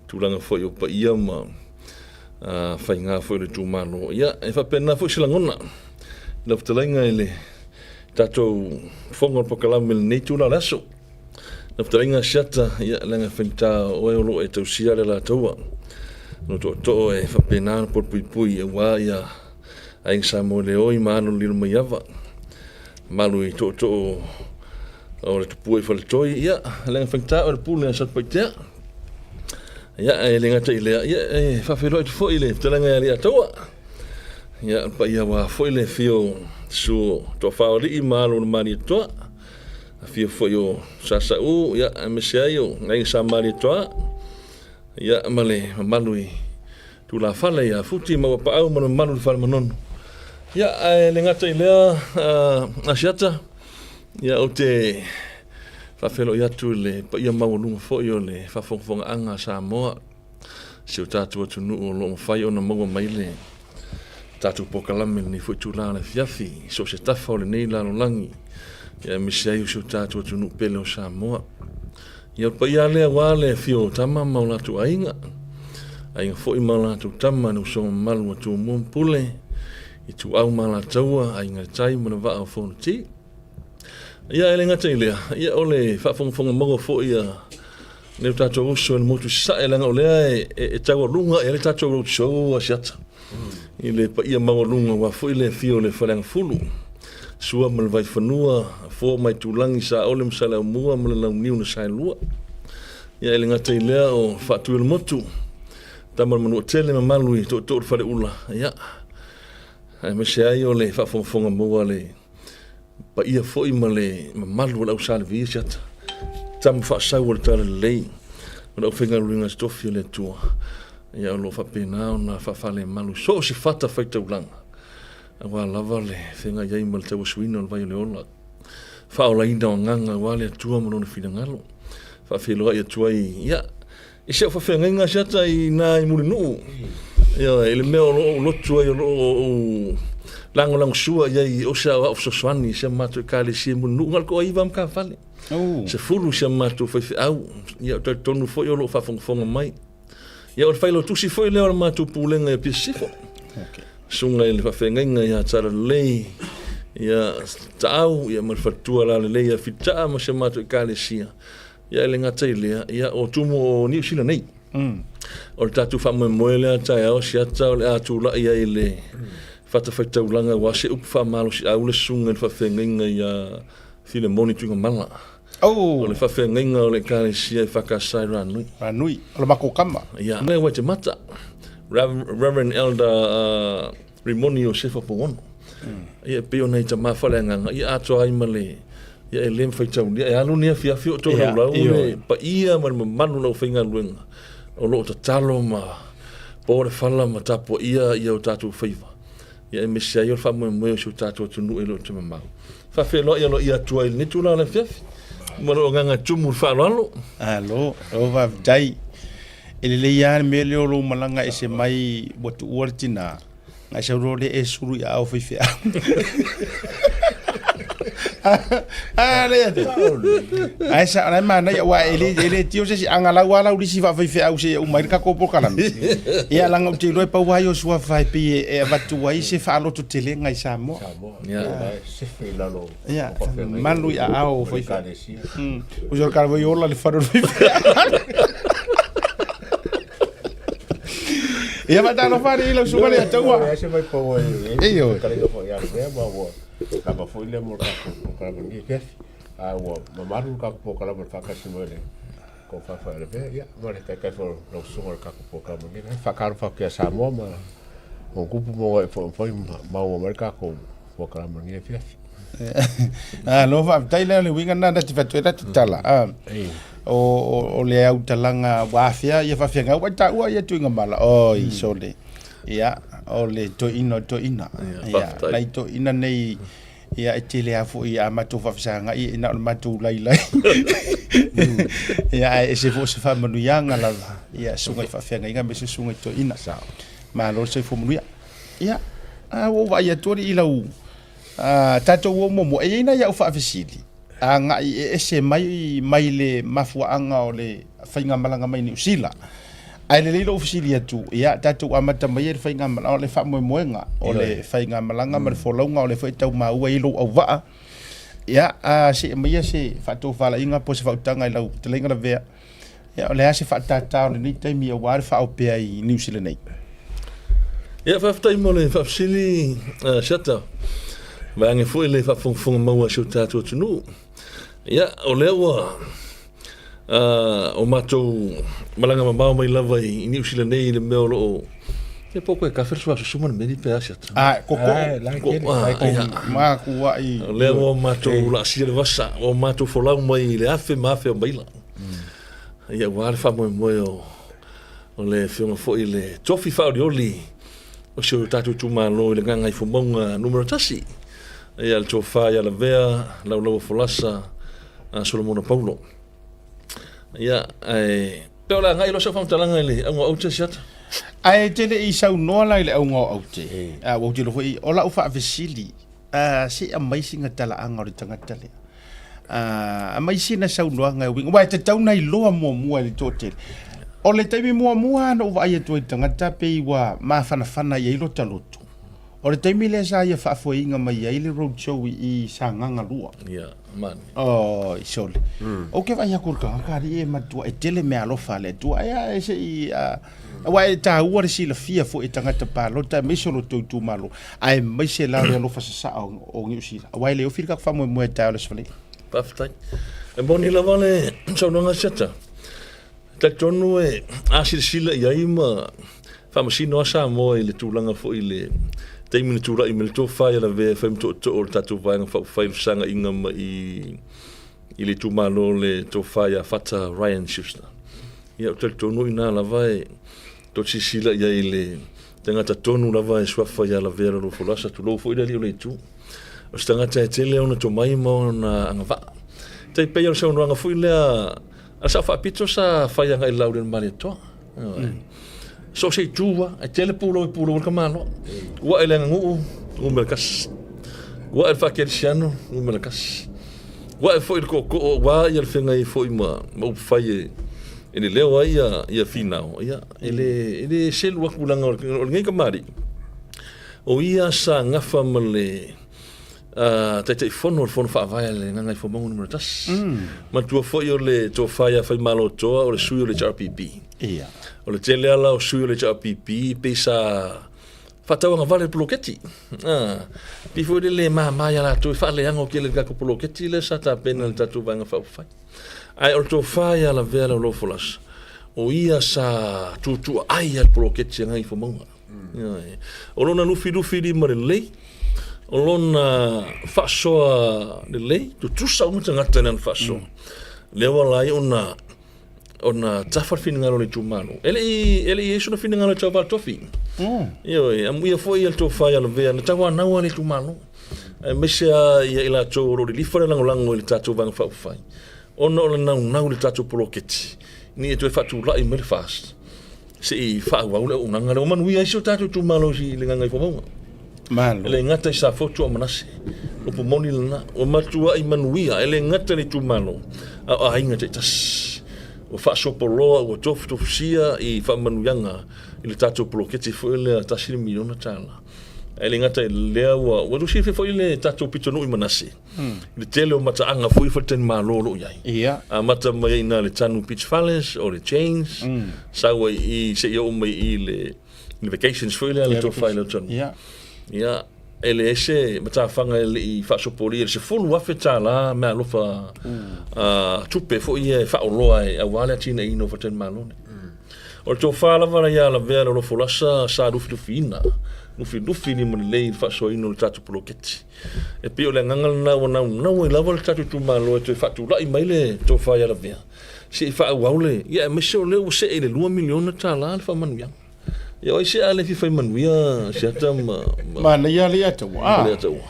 tulaga foi o paia ma faiga foi o le itumalo. Ia, e faapena foi se lagona i lau fetalaiga i le tatou fofoga o le polokalame i lenei itula o le aso. Lau fetalaiga Asiata, ia, leaga e faigata o oe o lo o e tausia le Alataua. O lo tootoo e faapena ona polepuipui aua ia Aiga Samoa le oi ma alo lilo mai ava. Malu i tootoo o le tupua i Faletoi, ia, leaga e faigata o le pule a Satupaitea. Ia, e le gata i lea, ia, e faafeiloai atu foi i le fetalaiga ia Aliataua. Ia, o le paia aua foi le afio o Susu o Toafa o Alii ma alo o le Malietoa. Afio foi o Sasau, ia, aemaise ai o Aiga Sa Malietoa, ia, ma le mamalu i Tulafale ia Futi ma Uapaau ma le mamalu i le Fale Manono. Ia, ae le gata i lea, Asiata, ia, ou te faafeiloai atu i le paia maualuga foi o le faafogafogaaga a Samoa, si o tatou atunuu o lo o mafai ona maua mai le tatou polokalame i lenei foi itula o le afiafi i so o se tafa o lenei lalolagi, aemaise ai o si o tatou atunuu pele o Samoa. Ia, o le paia lea aua le afio o Tama ma o latou aiga, aiga foi ma o latou tama, le usoga mamalu a Tumua ma Pule, Ituau ma Alataua, Aiga i le Tai ma le Vaa o Fonoti. Ia, e le gata i lea, ia, o le faafogafoga maua foi a nai o tatou uso i le motu i Sasae, leaga o lea e taualuga i ai le tatou road show a Asiata i le paia maualuga aua foi le afio o le Faleagafulu, Sua ma le Vaifanua, Foa ma Aitulagi, Saole ma Saleaaumua ma le Launiu na Saelua. Ia, e le gata i lea o Faatuiolemotu, Tama o le Manuatele, mamalu i Tootoo o le Faleula, ia, aemaise ai o le faafogafoga maua a le paia foi ma le mamalu o le au Sa Levi Asiata, tama faasau o le Talalelei, o le aufaigaluega totofi a le Atua, ia o lo o faapena ona faafalemalu i so o se fata faitaulaga, aua lava le feagai ai ma le tauasuina o le vai o le ola, faaolaina o agaga aua le Atua ma Lona finagalo. Faafeiloai atu ai, ia, I si au faafeagaiga Asiata i ina i Mulinuu, ioe, i le mea o lo o ou lotu ai, o lo o ou lagolagosua i ai o se aoao fesoasoani i si a matou Ekalesia i Mulinuu, na o le toaiva ma tafale. 10 si a matou faifeau, ia ou te talitonu foi o lo o faafogafoga mai. Ia o le failautusi foi lea o le matou pulega i Apia Sisifo. Susuga i le faafeagaiga ia Talalelei, ia Taau, ia ma le faletua lalelei ia Filitaa ma si a matou Ekalesia. Ia e le gata i lea, ia o tumu o Niu Sila nei. O le tatou faamoemoe lea taeao Asiata o le a tulai ai i le fatafaitaulaga aua se upu faamalosiau le susuga i le faafeagaiga ia Filemoni Tuigamala. Oh. O le faafeagaiga o le Ekalesia EFKS i Ranui. Ranui, o le matou kama. Ia, lea ua te mata. Reverend Elder Rimoni Iosefa Pouono. Ia e pei o nai tama faaleagaga, ia atoa ai ma le, ia e le mafai taulia, e alu ni afiafi o tolaulau le paia ma le mamalu o le aufaigaluega o lo o tatalo ma po le fala ma tapuaia ia o tatou faiva, ia aemaise ai o le faamoemoe o si o tatou atunuu e le o toe mamao. Faafeiloai aloaia atu ai i lenei itula o le afiafi ma lou agaga tumu i le faaaloalo. Malo, o faafetai. E lelei lava le mea lea o lou malaga ese mai ua tuua le tinā, na e sau loa lea e sulu i aao o faifeau. A lea te. Ae sa la e manaia aua e le e le tio se isi a galau lava lau lisi faafaifeau seia uma ai le tatou polokalame. Ia leaga ou te iloa e pau lava ia o suafa e pei e avatu ai se faalototelega i Samoa. Ia, malu i aao o faifeau. O se kala ola le fale o le faifeau. Ia faatalofa alii i lau susuga le Ataua. E se mai pau ai. Ei oi. Kalinga foi ia le ma ua lava foi le mo tatou polokalame nei afiafi. A ua mamalu le tatou polokalame le faatasi mai le ko fafa le mea ia ma le taitai foi lau susuga le tatou polokalame nei. Faatalofa atu ia Samoa ma o kupu mo e foi foi maua mai le tatou polokalame nei afiafi. Malo faafetai lea o le uiga lena na te fai atu ai la te tala. O le autalaga ua afea ia faafeagaiga ua taua ia Tuigamala. Oi sole. Ia o le toeaina o toeaina. Ia nai toeaina nei ia e tele lava foi a matou faafesagai e na o le matou lailai. Ia ae ese foi o se faamanuiaga lava ia susuga i faafeagaiga aemaise susuga i toeaina. Malo le soifua manuia. Ia a ua ou vaai atu alii i lau tatou o muamua, e i ai nai au faafesili agai e ese mai mai le mafuaaga o le faigamalaga mai Niu Sila. Ae lelei lou fesili atu, ia tatou amata mai i le faigamalaga, o le faamoemoega o le faigamalaga ma le folauga o lea foi e tau maua i lou auvaa. Ia, se i aumaia se faatofalaiga po o se faautaga i lau fetalaiga Lavea. Ia, o le a se faatātā o lenei taimi aua le faaopea i Niu Sila nei? Ia, faafetai mo le faafesili, Siata. Vaeane foi le faafogafoga maua a si o tatou atunuu. Ia, o lea ua o matou malaga mamao mai lava i Niu Sila nei i le mea o lo o Ia po o koe kafe le suasu ma le meli pe a Siata. Ah, koko. Makuai. O lea ua matou laasia le vasa, ua matou folau mai i le afe ma afe o maila. Ia aua le faamoemoe o, o le afioga foi le tofi faaolioli o si o tatou itumalo i le Gagaifomauga numera 1. Ia le tofa ia Lavea Laulaua Folasa Solomona Paulo. Ia, ae pe o le agai loa sau faamatalaga i le auga o aute Siata. Ae e te le i saunoa la i le auga o aute, a ua ou te iloa foi, o lau faafesili, se i aumai sina talaaga o le tagata lea. Aumai sina saunoaga e uiga, aua e tatau ona iloa muamua e le toatele. O le taimi muamua lava na ou vaai atu ai i le tagata pei ua mafanafana i ai lota loto, o le taimi lea sa ia faafoeina mai ai le road show i Sagaga 2. Ia, mani. Oi, sole. Ou te vaai atu i le tagata, alii e matua, e tele meaalofa a le Atua. Ae se i, Aua e taua le silafia foi e tagata palota aemaise o lo outou itumalo, aemaise la le alofa sasaa o Niu Sila, aua e le ofi le tatou faamoemoe i taeao o le Aso Faraile. Faafetai. E moni lava le saunoaga a Siata. E talitonu e a silasila i ai ma faamasino a Samoa i le tulaga foi i le taimi na tulai mai le tofa ia Lavea e fai ma tootoo o le tatou Vaega Faaupufai i le fesagaiga ma i i le itumalo le tofa ia Fata Ryan Schuster. Ia, ou te talitonu i ina lava e toe silasila i ai i le tagata tonu lava e suafa ia Lavea Lalofolasa, tulou foi le alii o le itu. O se tagata e tele ona tomai ma ona agavaa. E tai pei o le saunoaga foi lea a le Sao Faapito sa fai agai i le Laulelei Malietoa. So o se itu lava, e tele pulou e pulou ai le tamaloa. Ua ae i le aganuu, numera tasi. Ua ae i le faakerisiano, numera tasi. Ua ae foi i le tootoo aua le feagai ai foi ma upufai e leleo ai ia finau, ia, e le, e le selu atu leaga o lenei tamalii, o ia sa gafa ma le Taitaifono o le Fono Faavae a le Gagaifomauga Numera 1. Manatua foi o le tofa ia Faimalotoa o le sui o le HRPP. Ia. O le tele lava o sui o le HRPP pei sa faatauagavale le poloketi. Pei foi lele e mama ia latou e faaleaga o tele i le tatou poloketi lea sa tapena e le tatou Vaega Faaupufai. Ae o le tofa ia Lavea Laulaufolasa, o ia sa tuutuuaai lava le poloketi a Gagaifomauga. O lona lufilufi lima lelei, o lona faasoa lelei, tutusa uma tagata i lana faasoa. Lea ua ala ai ona ona tafa le finagalo o le itumalo. E le i e le i i ai sona finagalo i tauva tofi. Ioe, amuia foi ia le tofa ia Lavea na tauanau a le itumalo. Aemaise lava ia i latou o lo o lilifa le lagolago i le tatou Vaega Faaupufai, ona o le naunau i le tatou poloketi, ina ia toe faatulai mai le FAST. Se i faaauau le auaunaga lea ua manuia ai si o tatou itumalo i le Gagaifomauga. Malo. E le gata i Safotu a o Manase. Upu moni lena. Ua matuai manuia, e le gata i le itumalo, a o aiga taitasi. Ua faasopoloa, ua tofutofusia i faamanuiaga i le tatou poloketi foi lea $1 miliona. Ae le gata i lea, ua ua silafia foi le tatou pitonuu i Manase, i le tele o mataaga foi faletalimalo o lo o i ai. Ia. Amata mai ai i ina le Tanu Beach Fales, o le Chains, sau ai i i seia oo mai i le le vacations foi lea a le Tofa i Lautono. Ia. Ia, e leai se matafaga e le i faasopolia i le $10,000 meaalofa tupe foi ia e faaoloa ai aua le atinaeina o faletalimalo nei. O le tofa lava na ia lavea le olofolasa sa lufilufiina, lufilufi limalelei i le faasoaina o le tatou poloketi. E pei o le agaga lena ua naunau ai lava le tatou itumalo e toe faatulai mai le tofa ia Lavea se i faaauau le, ia aemaise o lea ua see i le $2 miliona le faamanuiaga. Ia o ai se a le fia fai manuia Siata ma, ma Manaia le ataua. Ah. Le ataua.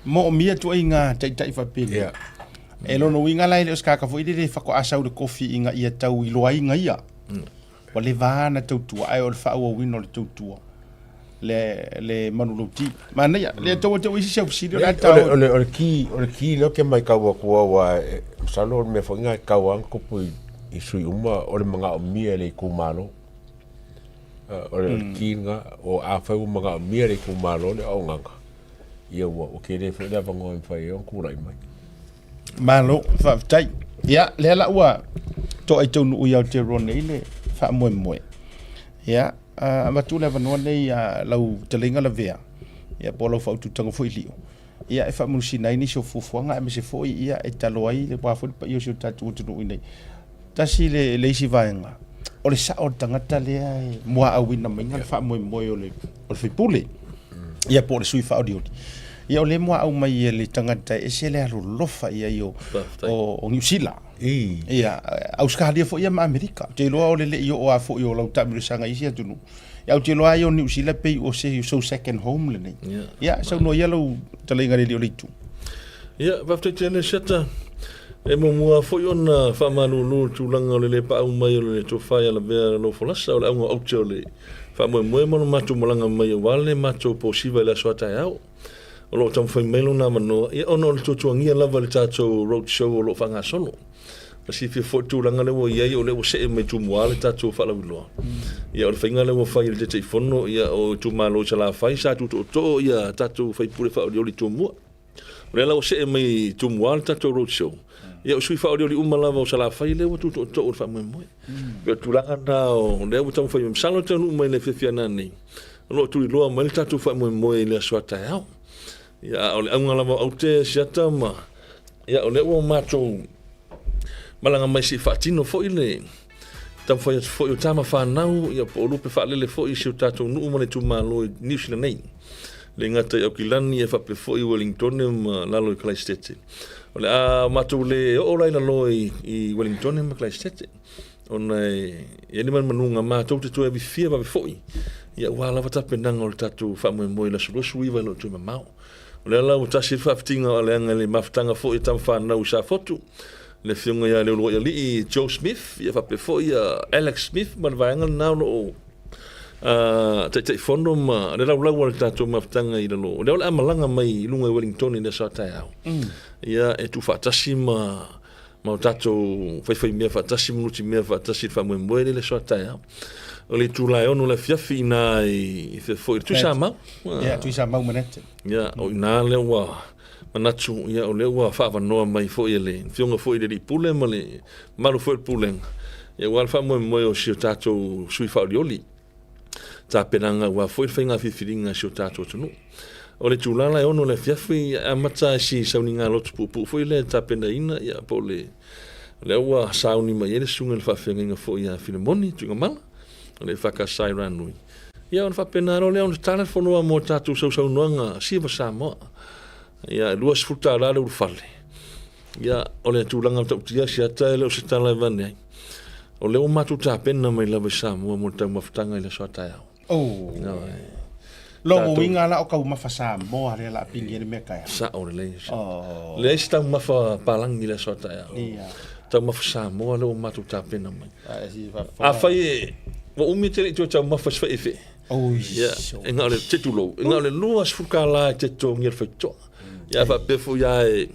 Moomia tuaiga taitai faapeni. Yeah. E lona uiga la e le o se kaka foi lele faatoa sau le kofi ina ia tau iloaina ia. Ua leva lava ona tautua ae o le faaauauina o le tautua le le manulauti. Manaia, le tau atu isi sau fesili o le a tau. O le o le ki o le ki lea ou te matau atu aua masalo o le mea foi lena e tatau lava ona tupu i sui uma o le manaomia e le itumalo. O le ki lena, o afai ua manaomia e le itumalo le auaunaga, ia ua ua tele foi le avanoa e mafai ai ona tulai mai. Malo, faafetai. Ia, lea la ua to'a i taunuu i Aotearoa nei le faamoemoe. Ia, avatu le avanoa nei ia lau fetalaiga Lavea, ia po o lau faaututaga foi Lio, ia e faamanusina ai nisi o fuafuaga aemaise foi ia e talo ai le aua foi le paia o si o tatou atunuu i inei. Tasi le, le isi vaega, o le sao o le tagata lea e muaauina mai le faamoemoe o le, o le faipule, ia po o le sui faaolioli. Ia o lea e muaau mai e le tagata e ese le alolofa i ai o, o, o Niu Sila. Ia, Ausetalia foi ia ma Amerika. Ou te iloa o le le i oo lava foi o lau taamilosaga i isi atunuu. Ia, ou te iloa ai o Niu Sila pei o se sou second home lenei. Ia, saunoa ia lau talaiga le alii o le itu. Ia, faafetai tele Seta. E muamua foi ona faamalulu i le tulaga o le le paau mai o le tofa ia Lavea Lofolasa, o le auga o aute o le faamoemoe ma lo matou malaga mai aua le matou posiva i le aso a taeao. O lo o taumafai mai lona avanoa, ia ona o le tuatuagia lava i le tatou road show o lo o faagasolo. Na silafia foi le tulaga lea ua i ai, o lea ua see mai Tumua le tatou faalauiloa. Ia o le faiga lea ua fai e le Taitaifono, ia o itumalo i Salafai sa tutootoo ia tatou faipule faaolioli i Tumua. O lea la ua see mai i Tumua le tatou road show. Ia o sui faaolioli uma lava o Salafai lea ua tutootoo i le faamoemoe. Pei o le tulaga lena o lea ua taumafai mai. Masalo e taunuu mai i le afiafi a nanei, o lo o tuliloa mai le tatou faamoemoe i le aso a taeao. Ia, a o le auga lava o aute siata ma, ia, o lea ua matou malaga mai se i faatino foi le taumafai atu foi o tama fanau, ia, po o lupe faalele foi i si o tatou nuu ma le itumalo i Niu Sila nei. Le gata i Aukilani, ia faapea foi i Wellingtone ma lalo i Kalaisitete. O le a matou le oo la i lalo i Wellingtone ma Kalaisitete. Ona e i ai le manumanuga matou te toe avifia vave foi, ia aua lava tapenaga o le tatou faamoemoe i le aso 29 e le o toe mamao. O lea la ua tasi ai le faafitiga o Aleaga i le mafutaga foi a tama fanau i Safotu, le afioga ia Leuluaialii Joe Smith, ia faapea foi ia Alex Smith ma le vaega lena o lo o Taitaifono ma le laulau a le tatou mafutaga i lalo. O lea o le a malaga mai i luga i Wellington i le aso a taeao. Ia e tuufaatasi ma ma o tatou faifaimea faatasi ma nutimea faatasi i le faamoemoe lea i le aso a taeao. O le itula e 6 le afiafi i ina i fea foi, i le Tuisamau. Ia, Tuisamau Manete. Ia, o ina lea ua manatu, ia, o lea ua faaavanoa mai foi e le Afioga foi i le Alii Pule ma le mamalu foi o le Pulega, ia, aua le faamoemoe o si o tatou sui faaolioli tapenaga aua foi le faiga filifiliga a si o tatou atunuu. O le itula la e 6 le afiafi, e amata ai si sauniga lotu puupuu foi lea e tapenaina, ia, po o le, lea ua sauni mai ai le susuga i le faafeagaiga foi ia Filemoni Tuigamala, o le EFKS i Ranui. Ia ona faapena loa lea ona tatala le fonoa mo tatou sausaunoaga Siva Samoa. Ia, e $20 le ulufale. Ia, o le tulaga matautia siata e le o se tala e avane ai. O lea ua matou tapena mai lava i Samoa mo le taumafataga i le aso a taeao. Oh. Lona uiga la o taumafa Samoa lea la a pili ai le mea taeao. Sao lelei. Oh. Leai se taumafa palagi i le aso a taeao. Ia. Taumafa Samoa lea ua matou tapena mai. Afai e... Ua umi e te le i toe taumafa i se faiefee. Ia, e na o le, se tulou, e na o le $20 e te totogia le faitotoa. Ia, a faapea foi lava e,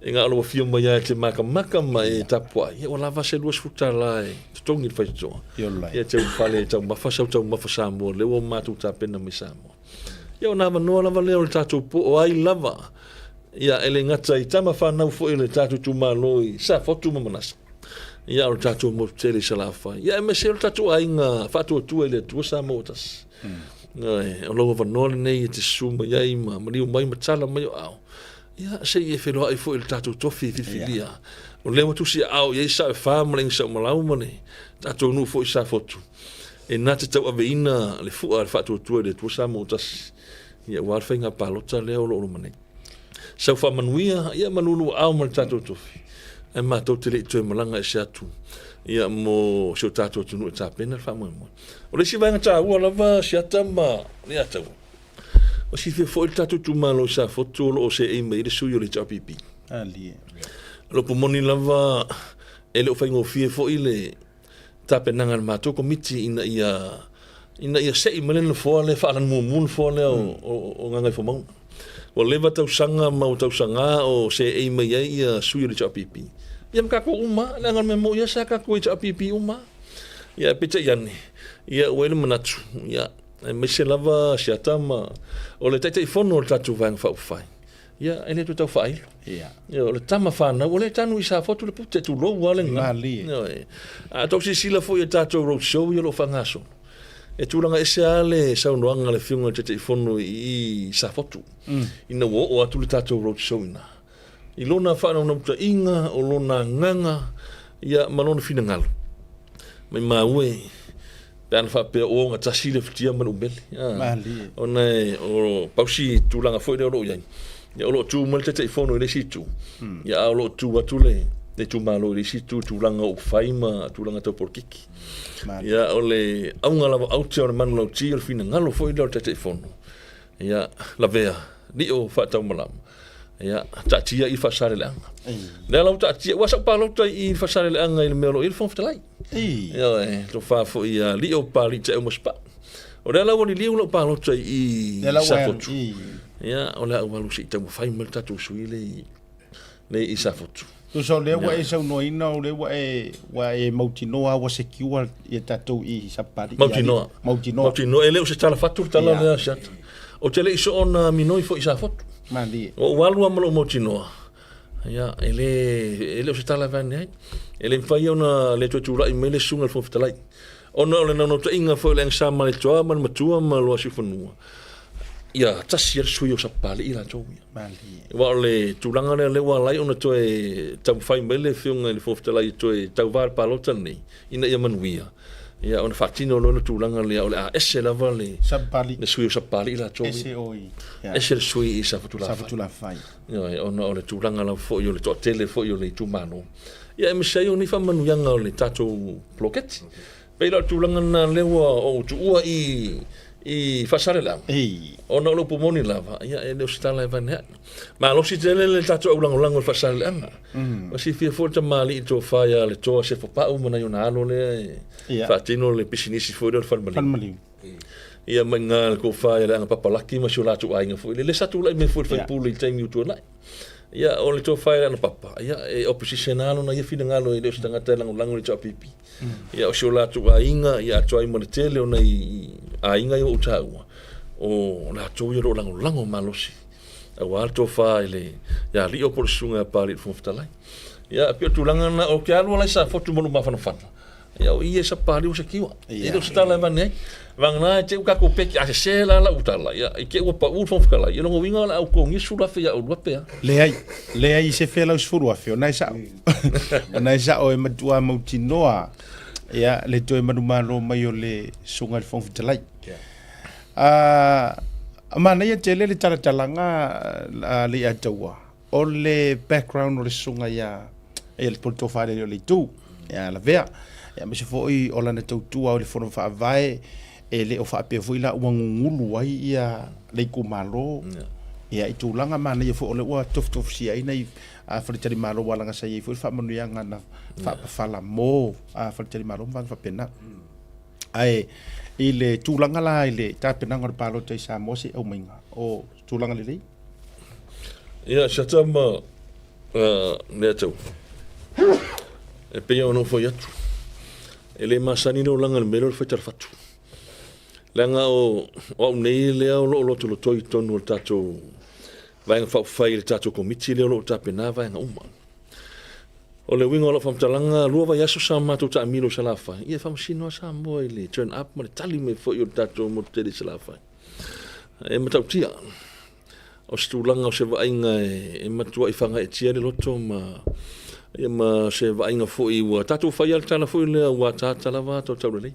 e na o lou afio mai lava e te makamaka ma e tapuai, ia ua lava se $20 e totogi le faitotoa. Ia, te ulufale e taumafa sau taumafa Samoa, lea ua matou tapena mai Samoa. Ia, ona avanoa lava lea o le tatou po o ai lava, ia, e le gata i tama fanau foi o le tatou itumalo i Safotu ma Manasa. Ia, o le tatou motu tele i Salafai. Ia, aemaise o le tatou aiga faatuatua i le Atua Samoa ua tasi. Mm. O lou avanoa lenei e te susu mai ai ma maliu mai ma tala mai o ao. Ia, se i e feloai foi i le tatou tofi filifilia. Yeah. O lea ua tusi aao i ai sao e whā ma le inga sau malau ma le tatou nuu foi Safotu. E nā te tauaveina le fua le faatuatua i le Atua Samoa ua tasi. Ia, ua le faiga palota lea o lo o loma nei. Sau faamanuia, ia ma luluaao ma le tatou tofi, ae matou te le i toe malaga ese atu ia mo si o tatou atunuu e tapena le faamoemoe. O le isi vaega taua lava Siata ma Leiataua, ua silafia foi le tatou itumalo i Safotu o lo o seei mai ai le sui o le HRPP. Alie. O le upu moni lava, e le o faigofie foi le tapenaga a le matou komiti ina ia ina ia sei mai le nofoa lea faalanumu le nofoa lea o, mm. o, o Gagaifomauga. Ua leva tausaga ma ua tausaga o seei mai ai ia sui o le HRPP. Ia ma tatou uma, leaga o le mea moni ia sa tatou HRPP uma. Ia peitai ane, ia ua i le manatu, ia aemaise lava Siata ma o le Taitaifono o le tatou Vaega Faaupufai. Ia, e le toe tau faailo. Ia. Ia, o le tama fanau, o lea e tanu i Safotu le pute, tulou lava le gagana. Malie. Ioe. A tou silasila foi i a tatou road show ia o lo o faagasolo, e tulaga ese lava le saunoaga a le Afioga i le Taitaifono i Safotu, ina ua oo atu le tatou road show i ina. I lona faanaunautaiga, o lona agaga, ia, ma lona finagalo, maimau e, pe ana faapea ua ogatasi le futia ma le umele. Malie. Ona e, o pau si tulaga foi lea o lo o i ai, ia, o lo o tu mai le Taitaifono i le isi itu, ia, a o lo o tu atu le, le itumalo i le isi itu i tulaga o upufai ma tulaga tau polokiki. Malie. Ia, o le auga lava aute o le manulauti o le finagalo foi lea o le Taitaifono, ia, lavea, lio faataumalama, ia, taatia i Faasaleleaga. Lea la ua taatia, ua sau palota i Faasaleleaga i le mea o lo o i ai le Fofoga Fetalai. Ioe, tofa foi ia Lio Papalii Taeu ma Spa. O lea la ua liliu lau palota i Safotu. Ia, o le a ou alu se i taumafai mai le tatou sui le i, le i Safotu. Tusa o lea ua e saunoaina, o lea ua e, ua e mautinoa ua secure ia tatou i Sapapalii. Mautinoa. Mautinoa. Mautinoa, e le o se tala fatu le tala lea Siata. Ou te le i soona minoi foi i Safotu. Malie. Ua ou alu lava ma lou mautinoa. Ia, e le, e le o se tala e vaeane ai. E le mafai ona le toe tulai mai le susuga i le Fofoga Fetalai. Ona o le naunautaiga foi o le Aiga Sa Malietoa ma le Matua ma Luasiufanua, ia tasi le sui o Sapapalii latou ia. Malie. Aua o le tulaga lea, lea ua ala ai ona toe taumafai mai le Afioga i le Fofoga Fetalai e toe tauva i le palota lenei, ina ia manuia, ia ona faatino loa le tulaga lea o le a ese lava le, Sapapalii. le sui o Sapapalii latou ia. Ese o i. Ia. Ese le sui i Safotulafai. Safotulafai. Ioe, ona o le tulaga lava foi o le toatele foi o le itumalo, ia aemaise ai o nei faamanuiaga o le tatou poloketi. Pei la o le tulaga lena lea ua ou tuua i i Faasaleleaga, ona o le upu moni lava, ia e le o se tala e vaneae. Malosi tele le tatou aulagolago i Faasaleleaga. Ua silafia foi le tamalii tofa ia Letoa Sefo Pau ma nai ona alo lea e faatino le pisinisi foi lea o le Falemaliu. Ia mai ina le tofa ia Leaga Papalaki ma si o latou aiga foi lele sa tulai mai foi le faipule i le taimi ua tuanai. Ia o le tofa ia Leaga Papa, ia e opposition lava lona ia finagalo e le o se tagata e lagolago i le HRPP. Ia o si o latou aiga ia atoa ai ma le tele o nai aiga ia ua ou taua, o latou ia o lo o lagolago malosi aua le tofa i le ia Lio po o le susuga ia Papalii le Fofoga Fetalai. Ia e pei o le tulaga lena, ou te alu ala i Safotu ma lou mafanafana, Ia o i e sapali ua sekiua. E le o se tala e avane ai. Vagana e te u tatou peki, a sese la lau tala, ia, i te ua pau le Fofoga Fetalai, ia lona uiga o le a ou totogia 10,000 ia oulua pe a. Leai, leai se fea lau 10,000, o na e sa'o. O na e sa'o e matua mautinoa, ia, le toe manumalo mai o le Susuga i le Fofoga Fetalai. A manaia tele le talatalaga a Leiataua, O le background o le susuga ia ia le Tofa le o le Itu ia Lavea ia aemaise foi o lana tautua o le Fono Faavae e le o faapea foi la ua gugulu ai ia le itumalo ia i tulaga manaia foi o lea ua tofutofusia ai nai faletalimalo aua leaga sa i ai foi le faamanuiaga na faapafala mo faletalimalo ma vaega faapena. Ae i le tulaga la i le tapenaga o le palota i Samoa se i aumaiga o tulaga lelei? Ia, Siata ma Leataua, e pei ona ou fai atu, e le masani le olaga i le mea lea o le fai talafatu. Leaga o au nei lea o lo o lotolotoi i totonu o le tatou Vaega Faaupufai i le tatou Komiti lea o lo o tapena vaega uma. O le uiga o lau faamatalaga, 2 vaiaso sa matou taamilo i Salafai, ia e faamasino lava Samoa i le turn up ma le tali mai foi o le tatou motu tele i Salafai. E matautia, o se tulaga o se vaaiga e matuai fagaeetia le loto ma, ia ma se vaaiga foi ua tatou fai lava le tala foi lea ua ataata lava ata o taulelei.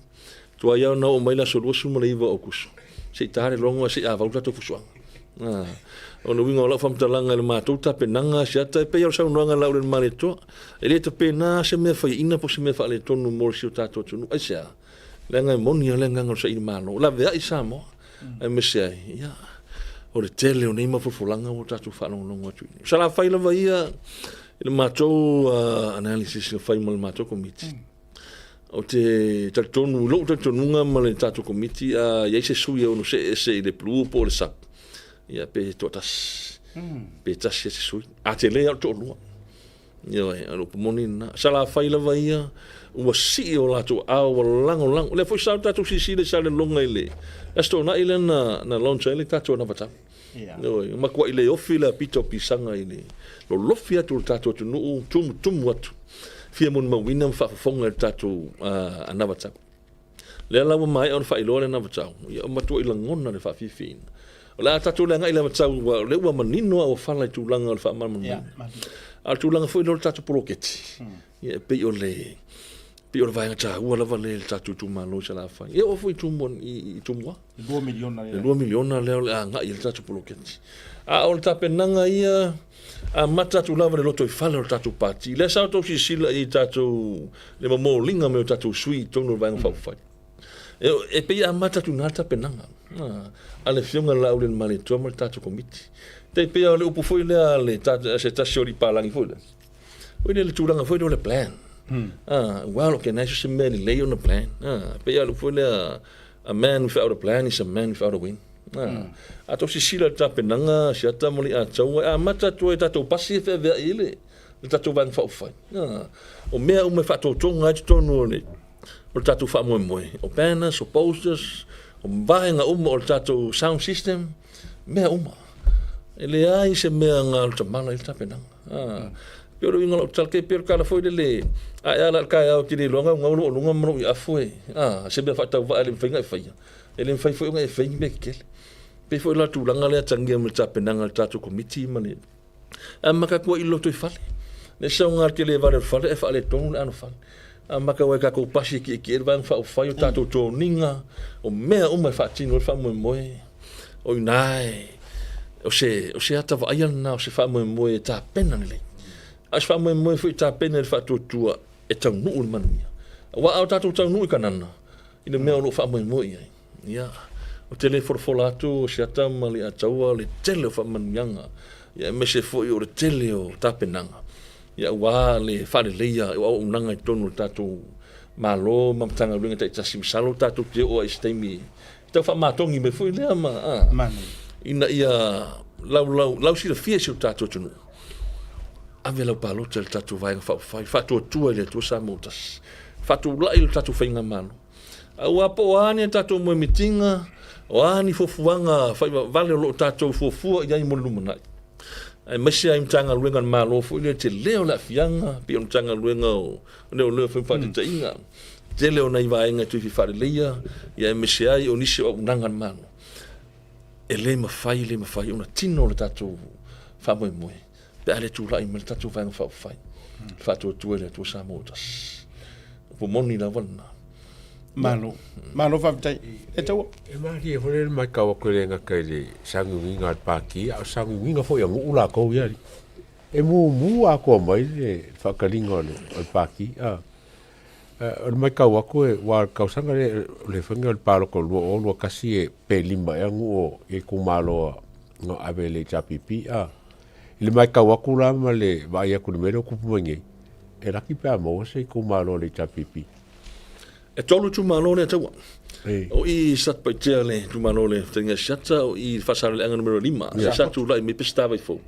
Tuai lava ona oo mai le aso 29 o Aokuso, se i ta le logo ae se i avau le tatou fusuaga. O le uiga o lau faamatalaga i le matou tapenaga siata, e pei lava o le saunoaga a Laaulialemalietoa, e le tapena se mea faiaina po o se mea faaletonu mo si o tatou atunuu. Aisea? Leaga e moni lava le agaga o le saili Malo, laveai Samoa, aemaise ai, ia, o le tele o nei mafolafolaga ua tatou faalogologo atu i inei. O Salafai lava ia i le matou analysis na fai ma le matou komiti. Ou te talitonu, i lou talitonuga ma le tatou komiti, a i ai se sui e ono see ese i le Blue po o le SUP, ia pe toatasi, pe tasi lava se sui. A tele lava o le toalua. Ioe, o le upu moni lena. Salafai lava ia, ua sii o latou aao, ua lagolago. O lea foi sa tatou silasila i Salelologa i le Aso Toonai lea na launch ai le tatou anavatau. Ioe, ua matuai le ofi le apita o pisaga i le lolofi atu o le tatou atunuu, tumutumu atu, fia molimauina ma faafofoga i le tatou anavatau. Lea la ua maea ona faailoa le anavatau, ia ua matuai lagona le faafiafiaina. O le a tatou le agai i le anavatau, aua o lea ua manino lava ua fala i tulaga o le faamalamalamaina. A o le tulaga foi lea o le tatou poloketi, ia e pei o le pei o le vaega taua lava lea i le tatou itumalo i Salafai. E oo foi i Tumua, i Tumua. Le $2 miliona lea. Le $2 miliona lea o le a agai i le tatou poloketi. A o le tapenaga ia, amata atu lava i le lotoifale o le tatou pati. Lea sa outou silasila i tatou, le momoliga mai o tatou sui i totonu o le Vaega Faaupufai. E, e pei e amata atu i ina le tapenaga a le Afioga i le Laaulialemalietoa ma le tatou Komiti. E pei o le upu foi lea a le, a se tasi o alii palagi foi lea, Foi lea le tulaga foi lea o le plan. Ah, well, okay, nai se mea lelei ona plan. Ah, pei lava foi lea, a man without a plan is a man without a win. Ah, a tou silasila i le tapenaga siata ma le Ataua, e amata atu ai tatou pasi e feaveai ai le le tatou Vaega Faaupufai. Ah, o mea uma e faatotoga ai totonu o le o le tatou faamoemoe, o banners, o posters, o vaega uma o le tatou sound system, mea uma. E leai se mea galutamala i le tapenaga. Pei o le uiga o lau tala, pei o le tala foi lele, a e ala i le taeao e te le iloa gaugau lou aluga ma lou iafu e, a, se mea faatauvaa e le mafai ona e faia. E le mafai foi ona e fai ni mea tetele. Pei foi la o le tulaga lea e atagia mai le tapenaga a le tatou Komiti ma le amata atu ai i le lotoifale. Le saoga le tele vale o le fale ae faaletonu le anofale. Amata ai tatou pasi e tietie le Vaega Faaupufai, o tatou toniga, o mea uma e faatino ai le faamoemoe. O i ina e, o se, o se ata vaaia lena o se faamoemoe e tapena lelei. A o se faamoemoe foi e tapena i le faatuatua e taunuu le manuia. Aua a o tatou taunuu i Kanana, i le mea o lo o faamoemoe i ai, ia, ou te le folafola atu o Siata ma Leiataua le tele o faamanuiaga, ia aemaise foi o le tele o tapenaga, ia aua le faaleleia o auaunaga i totonu o le tatou Malo ma Matagaluega taitasi. Masalo tatou te oo ai i se taimi e tau faamatogi mai foi lea ma, a, ina ia laulau, lausilafia i si o tatou atunuu. Ave lau palota i le tatou Vaega Faaupufai, faatuatua i le Atua Samoa ua tasi, faatulai le tatou faigamalo. Aua po o a ni a tatou moemitiga, o a ni fuafuaga faivavale o lo o tatou fuafua i ai mo le lumanai, aemaise lava i Matagaluega a le Malo foi lea, tele o le aafiaga, pei o le Matagaluega o Leoleo foi ma Faataitaiga, tele o nai vaega e toe fia faaleleia, ia aemaise ai o nisi o auaunaga a le Malo. E le mafai, le mafai ona tino le tatou faamoemoe pe a le tulai mai le tatou Vaega Faaupufai, le faatuatua i le Atua Samoa ua tasi. Upu moni lava lena. Malo. Malo faafetai. E taua. E malie foi le matau atu e le gata i le sagiugiga a le Pati, a o sagiugiga foi a nuu latou ia. E mumu atoa mai le faataliga o le Pati. O le matau atu e, aua o le tausaga lea, o le faiga o le palota o le 2021 pe 5 ea nuu o itumalo na ave i le HRPP. I le matau atu la ma le vaai atu i le mea lea ua tupu mai nei, e laki pe a maua se itumalo o le HRPP. E tolu itumalo lea taua. O i Satupaitea le itumalo le Fetalaiga Asiata, o i Faasaleleaga numera 5, lea sa tulai mai Peseta Vaifou.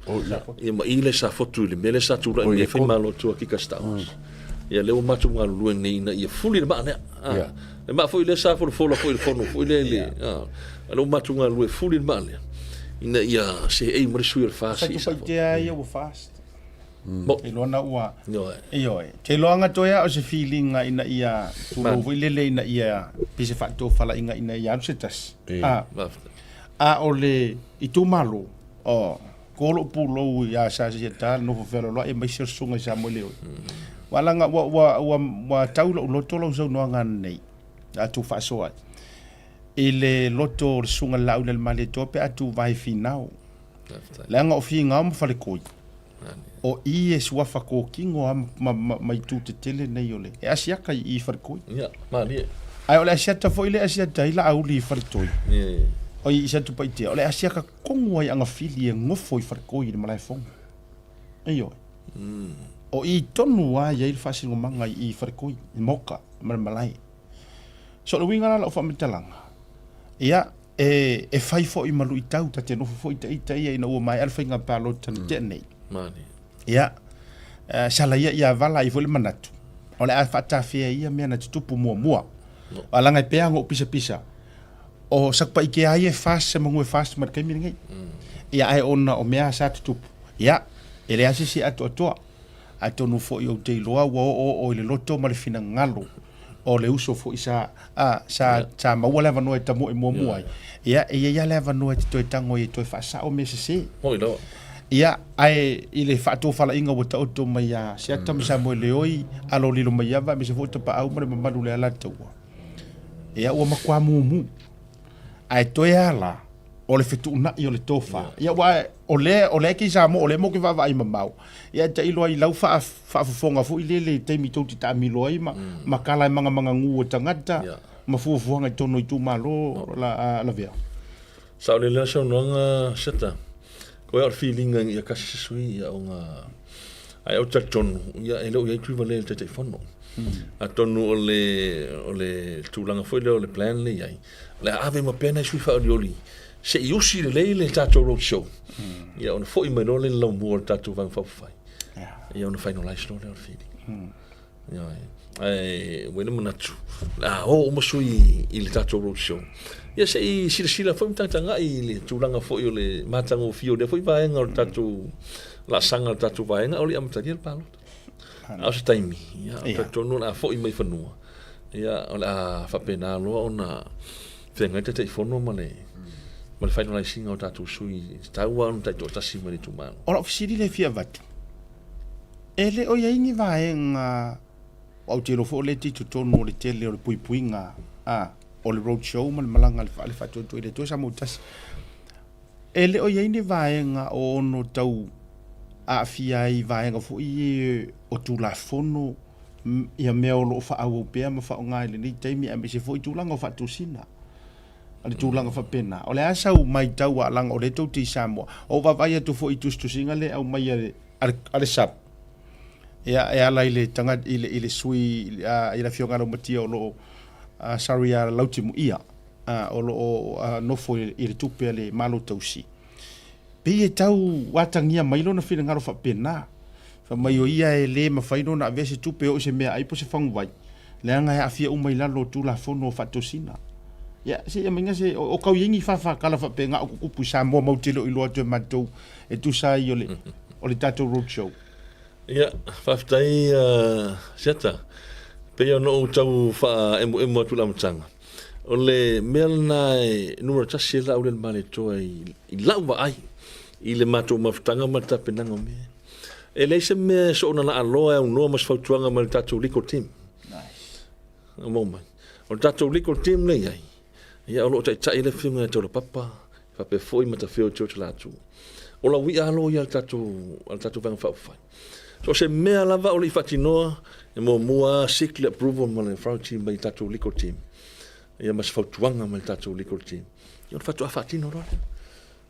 Ia ma i le Safotu i le mea lea sa tulai mai ai Faimalo atu a Kika Stowers. Ia lea ua matou galulue nei ina ia fuli le maa lea. Le maa foi lea sa folafola foi i le fono foi lea i le, a lea ua matou galulue e fuli le maa lea ina ia seei ma le sui o le FAST i Safotu. Satupaitea ia ua FAST. Iloa ua ioe. Te iloa toe a o se filiga ina ia tulou foi lele ina ia pei se faatofalaiga ina ia alu se tasi. A a o le itumalo o ko lou pulou ia sa sia ta nofo fealoaloai aemaise o le susuga i Samoeleoi. Ua laga ua ua ua ua tau lou loto lau saunoaga nei a tou faasoa ai i le loto o le susuga i le Laaulialemalietoa pe a tuvae finao. Leaga o Finao ma Falekoi, o i e suafa kōkino a ma, ma, ma itu tetele nei o le, e asiata i i Falekoi. Ia, malie. Ae o le asiata foi le asiata ai Laauli i Faletoi. Ia, ia. O i Satupaitea, o le asiata tonu ai Agafili e nofo i Falekoi i le malaefono. Ioe. O i tonu lava i ai le faasinomaga i i Falekoi, i Moka ma le malae. So o le uiga la o lau faamatalaga, ia, e, e fai foi ma luitau, ta te nofo foi ita ia ina ua maea le faiga palota na tea nei. Ia, sala ia ia vala ai foi le manatu, o le a faatafea ia mea na tutupu muamua. No. A langa e pea ngou pisa pisa, o Satupaitea ia e FAST se manu e FAST ma le taimi lenei. Ia ae ona o mea sa tutupu, ia, e leai se isi e atoatoa. Atonu foi ou te iloa ua oooo i le loto ma le finagalo o le uso foi sa, a, sa, sa maua le avanoa e tamoe muamua ai. Ia, e i ai lava le avanoa e te toe tago ai e toe faasao mea sese. Moi lava. Ia, ae i le faatofalaiga ua taoto mai ia Seata ma Samoeleoi, Alolilo Maiava aemaise foi o Tapaau ma le mamalu o le Alataua, ia ua matua mumu. Ae toe a la, o le fetuunai o le tofa. Ia aua o lea, o lea e kei Samoa, o lea mo ke vaavaai mamao. Ia e tailo ai i lau faa, faafofoga foi lele i taimi tou te taamilo ai ma, ma kala e mangamangagū o tagata ma fuafuaga i totonu o itumalo la, lavea. Sao lelei lau saunoaga Seta. Ko ia o le filiga ia kasi se sui ia ona ai o talitonu ia e le o iai Tuivalea i le Taitaifono. Atonu o le o le tulaga foi lea o le plan lea iai o le a ave uma pea nai sui faaolioli se i usi lelei le tatou road show. Ia ona foi mai loa lea i le laumua o le tatou Vaega Faaupufai. Ia ona finalize loa lea o le filiga. Ioe. Ae ua i ai le manatu, o le a o uma sui i le tatou road show. Ia se i silasila foi ma tagatagai i le tulaga foi o le matagofie o lea foi vaega o le tatou laasaga o le tatou vaega, a o le i amatalia le palota. A o se taimi, ia, ou te talitonu o le a foi mai fanua, ia, o le a faapena loa ona feagai le Taitaifono ma le ma le finalize ina o tatou sui, e tatau lava ona taitoatasi mai le itumalo. O lau fesili lea e fia avatu, E le o i ai ni vaega, aua ou te iloa foi o lea e te i totonu o le tele o le puipuiga a, o le road show ma le malaga a le faatuatua i le Atua Samoa tasi. E le o i ai ni vaega o ono tau aafia ai i vaega foi ia o Tulafono ia mea o lo o faaauau pea ma faaaoga i lenei taimi aemaise foi tulaga o faatusina a le tulaga faapena. O le a sau matau a leaga o lea tou te i Samoa. Ou vaavaai atu foi i tusitusiga lea e aumai a le a le SAP, ia, e ala i le tagata, i le, i le sui, i le Afioga ia Laumatia o lo o, sorry ia Lautimuia, o lo o nofo i le tupe a le Malo Tausi. Pei e tau atagia mai lona finagalo faapena, fai mai o ia e le mafai ona avea se tupe e oo i se meaai po o se faguvai, leaga e aafia uma i lalo o Tulafono o Faatosina. Ia, se i aumaiga se, o kau i ai ni fafakala faapena o tutupu i Samoa matou te le o iloa atu e matou e tusa ai o le, o le tatou road show. Ia, faafetai Siata. Pei ona ou tau faaemoemo atu i le amataga, o le mea lena e numera tasi ai Laaulialemalietoa i lau vaai i le matou mafutaga ma le tapenaga o mea. E leai se mea e soona laaloa e aunoa ma se fautuaga mai le tatou legal team. Maua mai. O le tatou legal team lea e i ai, ia o lo o taitai le Afioga ia Taulapapa, faapea foi Matafeo George Latu. O lau ia alo ia a le tatou, a le tatou Vaega Faaupufai. So o se mea lava o le i faatinoa, e muamua seek le approval ma le authority mai le tatou legal team. Ia ma se fautuaga mai le tatou legal team. Ia ona faatoa faatino loa lea.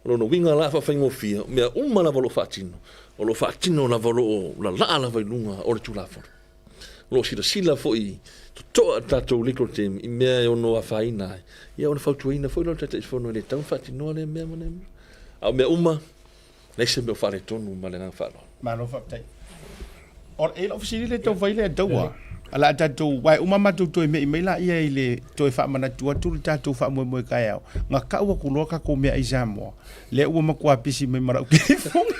O lona uiga la faafaigofie, o mea uma lava o lo o faatino, o lo o faatino lava o lo o lalaa lava i luga o le Tulafono. O lo o silasila foi totoa le tatou legal team i mea e ono afaina ai, ia ona fautuaina foi lea o le Taitaifono e le tatau ona faatinoa lea mea ma lea mea. A o mea uma, leai se mea o faaletonu ma le agaga faaaloalo. Malo faafetai. O, e i lau fesili le tau fai lea taua. A la tatou, wae uma matou toe mei mai la ia i le toe faamanatu atu le tatou faamoemoe taeao. Na kau aku loa tatou mea i Samoa. Lea ua matua pisi mai ma lau telefoni.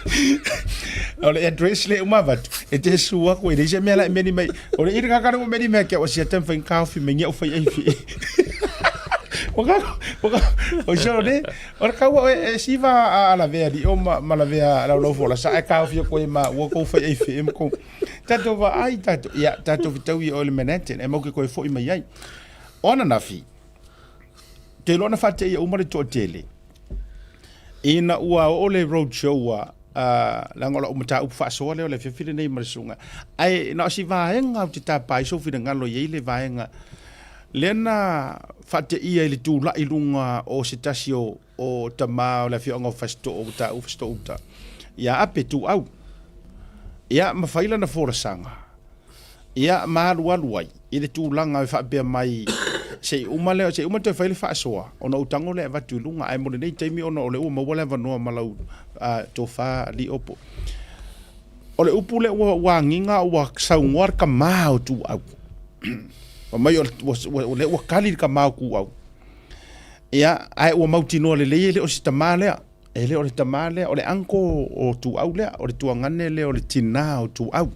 O le address le uma avatu. E te su aku e leai se mea la e meni mai. O le iri kakana ua meni mai ke o sia tem whain kaofi mai ngia o whai ai fi. O ka, o ka, o se o le, o le kaua e, e siva a la vea li o ma, ma la vea lau lau fola sa e kaofi o koe ma ua kou whai ai fi e ma kou. Tatou va ai tatou, ia, tatou fitau i o le Manhattan, e mau ke koe foi mai ai. O ananafi, te iloa na faateia uma le toatele ina ua oo le road show a leaga o lau mataupu faasoa lea o le afiafi lenei ma le susuga ae na o si vaega ou te tapa ai sou finagalo e i ai le vaega lea na faateia i le tulai i luga o se tasi o o tama o le afioaga o Fasito'o ua taua Fasito'o uta ia Ape Tuau ia ma fai lana folasaga Ia, ma alualu ai i le tulaga e faapea mai, se i uma lea, se i uma toe fai le faasoa, ona ou tago lea e avatu i luga. Ae mo lenei taimi ona o lea ua maua le avanoa ma lau tofa Liopo. O le upu lea ua, ua agiga ua saunoa le tama o Tuau. Fai mai o lea ua kali le tama o Tuau. Ia, ae ua mautinoa lelei e le o se tama lea. E le o le tama lea, o le uncle o Tuau lea, o le tuagane lea o le tinā o Tuau.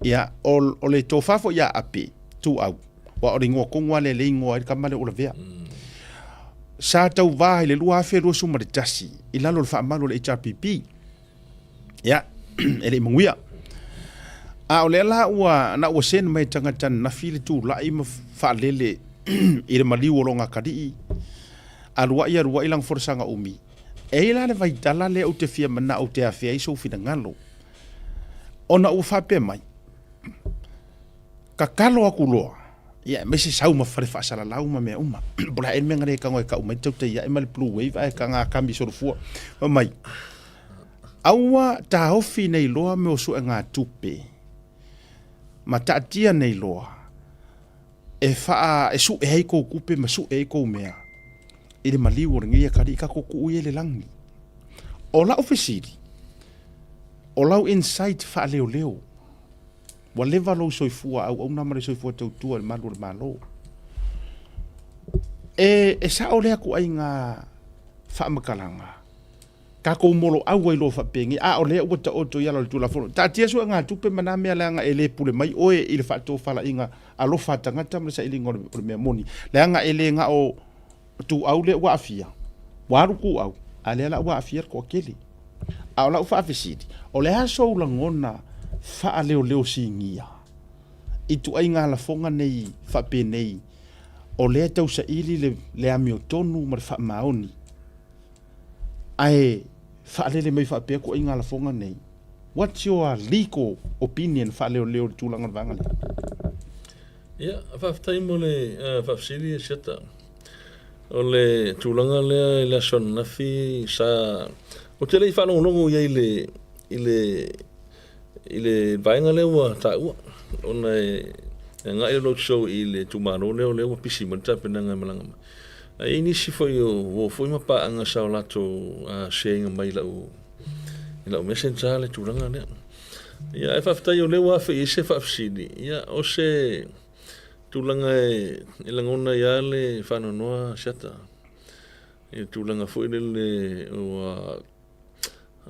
Ia, o, o le tofa foi ia Ape, Tuau, aua o le igoa tonu lava lea lea e igoa ai le tama lea o Lavea. Sa tauva i le 2021 i lalo o le faamalu o le HRPP. Ia, e le i manuia. A o lea la ua, na ua send mai e tagata ananafi le tulai ma faalele i le maliu o lona atalii, aluai aluai lana folasaga umi. E i ai la le vaitala lea ou te fia manao ou te afea ai sou finagalo, ona ua faapea mai, tatalo atu loa, ia aemaise sau ma fale faasalalau ma mea uma. Po o le a ea le mea na le tago e tau mai le tautai ae ma le blue wave ae taga kami solofua. Fai mai, aua taofi nei loa mea o suegatupe ma taatia nei loa e faa e sue ai kou tupe ma sue ai kou mea i le maliu o lenei atalii tatou tuu ia i le lagi. O lau fesili, o lau insight faaleoleo, ua leva lou soifua auauna ma le soifua tautua i le malu o le Malo. E, e sao lea ituaiga faamatalaga? Tatou moloau ai loa faapenei, a o lea ua taoto i ala o le Tulafono. Taatia suegatupe ma na mea leaga e le pule mai oe i le faatofalaiga alofa a tagata ma le sailiga o le mea moni. Leaga e le na o Tuau lea ua aafia, ua alu Tuau, a lea la ua aafia le toatele. A o lau faafesili, o le a sou lagona faaleoleo sinia i ituaiga lafoga nei faapenei o lea e tausaili le, le amiotonu ma le faamaoni, ae faalele mai faapea ituaiga lafoga nei? What's your legal opinion faaleoleo i le tulaga o le vaega lea? Ia, faafetai mo le faafesili Siata. O le tulaga lea i le aso ananafi sa ou te le i faalogologo i ai i le i le i le vaega lea ua taua ona e agai le road show i le itumalo lea o lea ua pisi mai le tapenaga e malaga mai. Ae i ai nisi foi o uo foi ma paaga sa o latou share ina mai i lau i lau messenger le tulaga lea. Ia, ae faafetai o lea ua afe i ai se faafesili. Ia, o se tulaga e, e lagona ai lava le faanoanoa Siata. I le tulaga foi lele ua,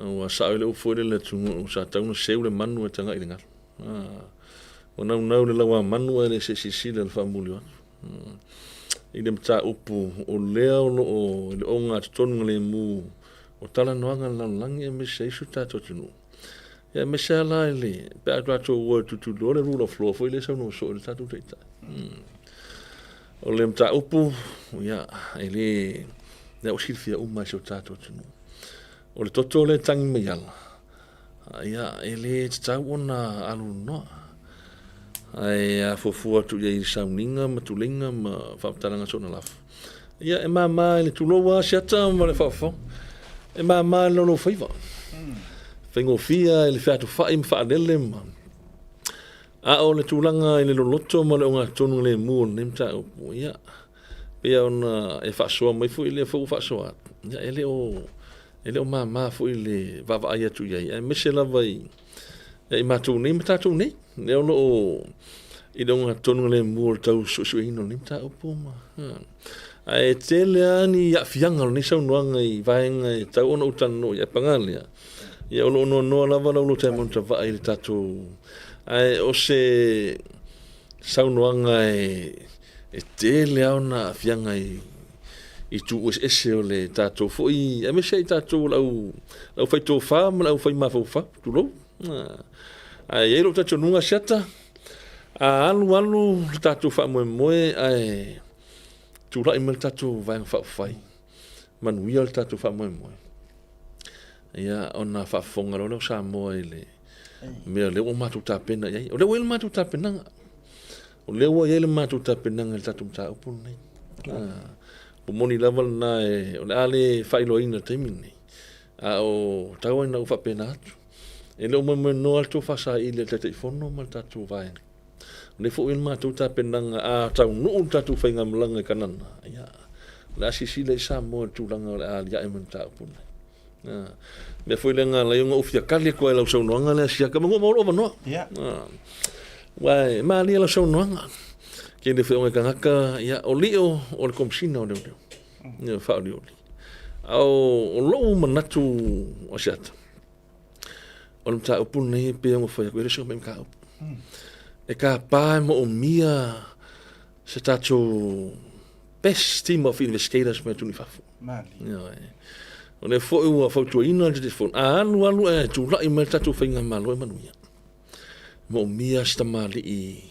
ua sao i le upu foi lele atunuu sa tatau ona seu le manu ae tagai i le galu. Ah, ua naunau le lauamanu ae le se i silasila i le faamuli o atu. I le mataupu o lea o lo o i le ogatotonu lemu o talanoaga a le lalolagi aemaise ai si o tatou atunuu. Ia aemaise lava la i le, pe a tatou ua tutuloa le rule of law foi lea e saunoa soo i le tatou taitai. O le mataupu, ia, e le, lea ua silafia uma e si o tatou atunuu. O le toto lea e tagi mai ala, ia, e le tatau ona alunoa. Ae a fuafua atu i ai i sauniga ma tuleiga ma faamatalaga soona lafo, ia, e mama i le tulou lava Siata ma le faafofoga, e mama i le laulaufaiva. Faigofie i le featofai ma faalele ma... A o le tulaga i le loloto ma le ogatotonu lemu o lenei mataupu, ia, pei ona e faasoa mai foi lea foi ua faasoa atu, ia, e le o, e le o mama foi le vaavaai atu i ai, aemaise lava i, ia i matou nei ma tatou nei, lea o lo o i le ogatotonu lemu o le tau suesueina o lenei mataupu ma, ae tele lava ni aafiaga o lenei saunoaga i vaega e tatau ona ou talanoa i ai, ae paga lea, Ia o lo o noanoa lava lau loto e i le tatou ae o se saunoaga e e tele lava ona aafiaga i itu eseese o le tatou foi aemaise ai tatou o le au le aufai tofa ma le aufai mafaufau tulou. Ae i ai lou talitonuga Asiata, a alu alu le tatou faamoemoe ae tulai mai le tatou Vaega Faaupufai, manuia le tatou faamoemoe. Ia, ona faafofoga loa lea o Samoa i le mea lea ua matou tapena i ai. O lea ua i ai le matou tapenaga. O lea ua i ai le matou tapenaga i le tatou mataupu lenei. Ah, ua moni lava lena e, o le a le faailoaina i le taimi lenei. A o tau ai ina ou faapena atu. E le o moemoenoa le tofa saili a le Taitaifono ma le tatou vaega. O lea foi ua i ai le matou tapenaga, a taunuu le tatou faigamalaga i Kanana, ia, o le a silasila i ai Samoa i le tulaga o le a aliae mai le mataupu lenei. A, mea foi lea na ala ai ona ou fia tali atu ai i lau saunoaga lea Siaka, manu maua lou avanoa. Ia. Aua e malie lau saunoaga. Tele foi o nai tagata, ia, o lio o le Komesina o Leoleo, ia, faaolioli. A o lou manatu o Asiata, O le mataupu lenei e pei ona fai atu, e le o se mataupu. E tapa e moomia se tatou best team of investigators mai atunuu i fafo. O lea foi ua fautuaina le Taitaifono, a alu alu ae tulai mai le tatou faigamalo e manuia. Moomia se tamalii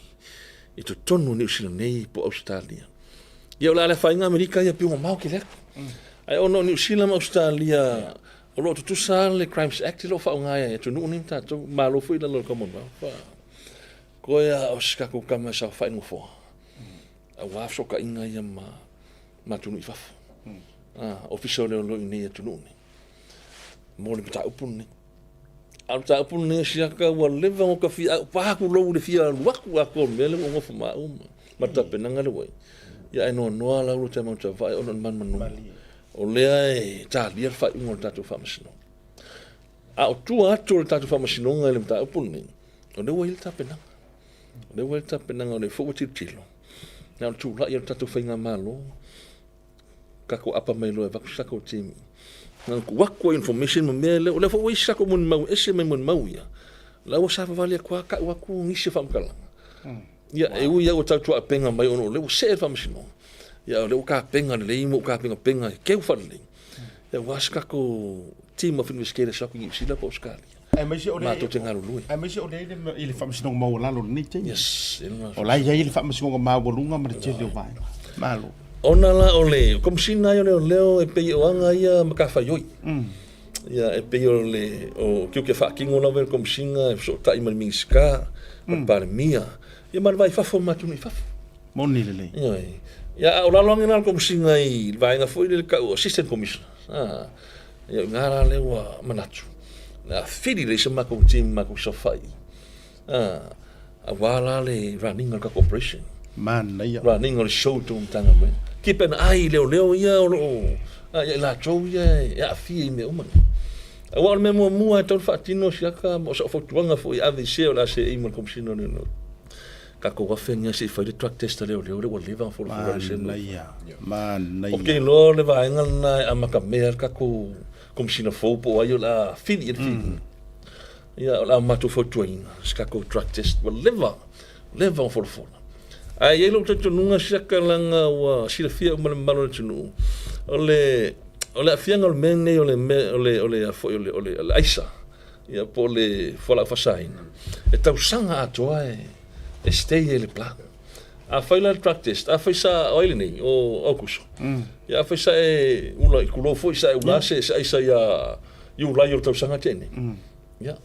i totonu o Niu Sila nei po o Ausetalia. Ia o le a le afaina Amerika ia pei ua mamao tele atu. Ae ona o Niu Sila ma Ausetalia O lo o tutusa lava le Crimes Act o lo o faaaoga e atunuu nei ma tatou, Malo foi i lalo o le Commonwealth. Toe lava o se tatou tama e saofai i le nofoa, aua fesootaiga ia ma atunuu i fafo, Ofisa o Leoleo i inei i atunuu nei, mo le mataupu lenei. A o le mataupu lenei a Siaka ua leva ona ta fia, pa atu lou i le fia alu atu atoa o le mea lea ua ou nofo ma au ma le tapenaga lea ua i ai. Ia ae noanoa la ua taumamataivai ona o le manumanuga. O lea e talia le faaiuga o le tatou Faamasinoga. A o tua atu o le tatou Faamasinoga i le mataupu lenei, o lea ua i ai le tapenaga. O lea ua i ai le tapenaga, o lea foi ua tilotilo. Na o le tulai o le tatou faigamalo, tatou apa mai loa e avatu se tatou team. Na ona tuu atu information ma mea lea, o lea foi ua i ai se tatou molimau e ese mai molimau ia. O la ua savavali atu lava tau atu nisi o faamatalaga. Ia, e ui lava ua tautuaupega mai ona o lea ua see le faamasinoga, ia o lea ua tapena lelei ma ua tapenapena e keu faalelei, ia aua se tatou team of investigators atu i Niu Sila po o Ausetalia. Aemaise o lea matou te galulue. Aemaise o lea i le faamasinoga maualalo i lenei taimi. Yes. O la e i ai le faamasinoga maualuga ma le tele o vaega. Malo. Ona la o le Komesina ia o Leoleo e pei o aga ia matafaioi. Ia, e pei o le o tiute faatino lava e le Komesina e fesootai ma le Minisita, ma le Palemia, ia ma le va i fafo ma atunuu i fafo. Moni lelei. Ioe. Ia, a o lalo ane la le Komesina i le vaega foi lea e tau o Assistant Commissioner. A, ia o i ina la lea ua manatu, o le a fili lelei se matou team matou saofai, a, aua la le running o le tatou operation. Manaia. Running o le show i totonu o Matagaluega. Keep an eye i leoleo ia o lo o, ia i latou ia e aafia i mea uma nei. Aua o le mea muamua e tatau ona faatino siaka ma o sau fautuaga foi e ave i se o le a seei ma le Komesina o Leoleo. Tatou afe nei se i fai le drug test a leoleo lea ua leva ona folafola i se Manaia. Manaia. Ou te iloa o le vaega lena e amatamea ai le tatou Komesina fou po o ai o le a fili i le fili. Ia, o le a matou fautuaina se tatou drug test ua leva, leva ona folafola. Ae i ai lou talitonuga siaka leaga ua silafia uma e le mamalu o le atunuu, o le, o le aafiaga o le mea lenei o le mea, o le, o le, a foi, o le, o le, o le aisa, ia, po o le fualaau faasaina, e tausaga atoa e, e stay ai i le plant. Afai la le drug test, afai sa, o ai lenei, o Aukuso, ia afai sa e ula, tulou foi, sa e ula se, se aisa ia Iulai o le tausaga tea nei, ia,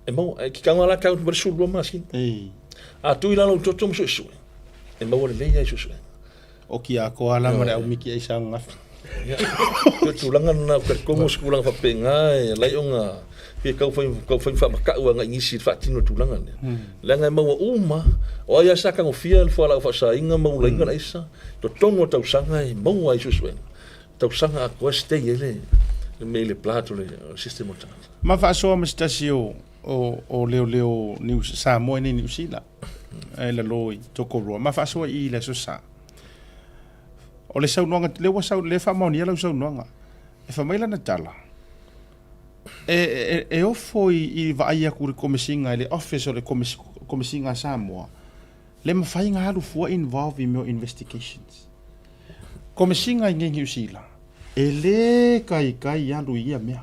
e maua, e ki taga la tau ma le 12 masina. A tui la lou toto ma suesue, e maua lelei ai suesuega. O ki a koa la ma le au miki aisa ananafi. Ia, o tulaga lena, ou te talitonu o se tulaga faapena e ala ai ona fia tau fai, tau fai faamata'u agai nisi i le faatino o le tulaga lea. Leaga e maua uma, o ai lava sa tagofia le fualaau faasaina ma ulaina le aisa, totonu o tausaga e maua ai suesuega, tausaga atoa e stay ai le le mea i le blood o le system o le tagata. Ma faasoa ma se tasi o o o leoleo Niu Samoa i nei Niu Sila e lalo i Tokoroa ma faasoa i i le Aso Sa. O le saunoaga, lea ua sau, lea e faamaonia lau saunoaga. E fai mai lana tala, e, e, e ofo i, i vaai atu i le komesiga, i le office o le komesiga a Samoa, le mafai ona alu fua involve i mea o investigations. Komesiga i nei Niu Sila, e le taitai alu i ia mea.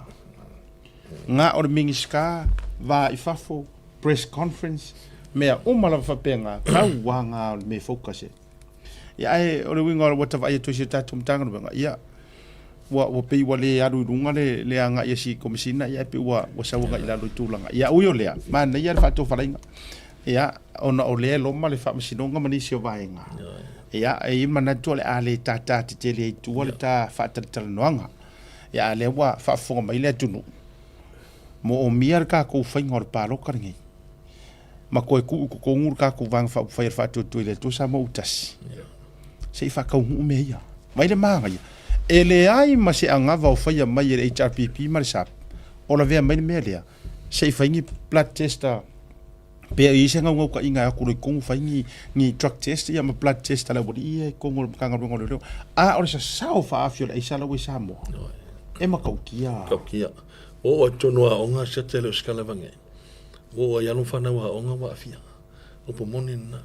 Na o le Minisita, va i fafo, press conference, mea uma lava faapena, tau lava o le mea e focus ai. Ia ae o le uiga ua ta vaai atu i si o tatou Matagaluega, ia ua ua pei ua le alu i luga le le agai a si Komesina, ia ae pei ua ua sau agai i lalo i tulaga. Ia ui o lea, manaia le faatofalaiga. Ia ona o lea e loma le Faamasinoga ma nisi o vaega. Ia e i ai le manatu o le a le tātā tetele ai i tua le ta faatalatalanoaga. Ia a o lea ua faafofoga mai le atunuu, moomia le tatou faiga o le palota lenei. ma toe tuu i totonu le tatou Vaega Faaupufai a le Faatuatua i le Atua Samoa ua tasi, se i faataunuu mea ia. Vaai le manaia, e leai ma se anava o faia mai e le HRPP ma le SAP o lavea mai le mea lea, se i fai ni blood test a pe i ai se naunautaiga e o atu loa i totonu fai ni, ni drug test ia ma blood test a le aualii ia i totonu o le Matagaluega o Leoleo. A o le sasao faaafi o le aisa la ua i Samoa, e matautia. Matautia. Oo ai totonu o aoga se tele o se kalavaga. Ua oo ai alo ma fanau aoga ua aafia. Upu moni lena.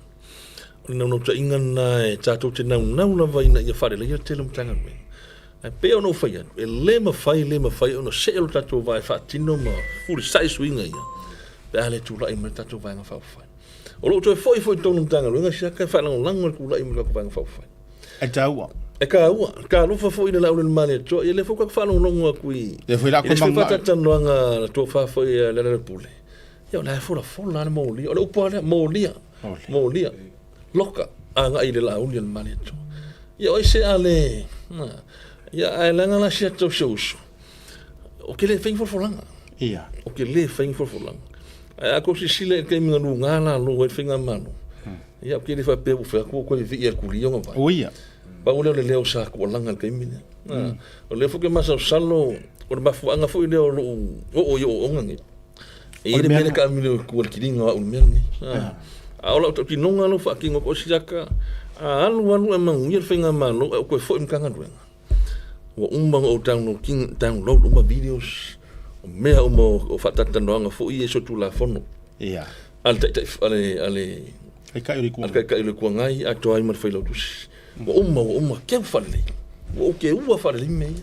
O le naunautaiga lena e tatou te naunau lava ina ia faaleleia le tele o Matagaluega. Ae pei ona ou fai atu, e le mafai, le mafai ona see lo tatou vaa e faatino ma fulisa'i suiga ia pe a le tulai mai le tatou Vaega Faaupufai. O lo o toe foi foi i totonu o Matagaluega siaka e faalagolago i le tulai mai o le tatou Vaega Faaupufai. E taua. E taua. Talofa foi i le Laulelmalietoa. Ia lea foi ua tatou faalogologo atu i Lea foi la i le isi foi faatalatalanoaga a le tofa foi a Lealailepule. Ia o la e folafola lava le molia. O le upu lava lea, molia. Molia. Loka agai i le Laauli a le Malietoa. Ia o ai se a le... Ia ae leaga la si a tou se uso, ou te le fai ni folafolaga. Ia. Ou te le fai ni folafolaga. Ae a tou silasila i le taimi na luga lalo ai le faigamalo, Ia, ou te le faapea ua fai atu ua toe vii atu i ona vai. O ia. Pau lea o le leo sa tuualaga i le taimi lea. O lea foi ou te masalosalo, o le mafuaaga foi lea o lou oo i ooooga nei. E i ai le mea lea taamilo i tua i le tiliga o au i le mea lenei. A o lau tautinoga lau faatino atu o siaka, a alu alu ae manuia le faigamalo ae ou toe foi i le Matagaluega, ua uma ona ou download uma videos, o mea uma o faatalatalanoaga foi ia i solitulafono. Ia. A le taitai, a le, a le Taitai o le Itu Agai. A le Taitai o le Itu Agai atoa ai ma le Failautusi. Ua uma, ua uma, keu faalelei. Ua ou keua faalelei mea ia.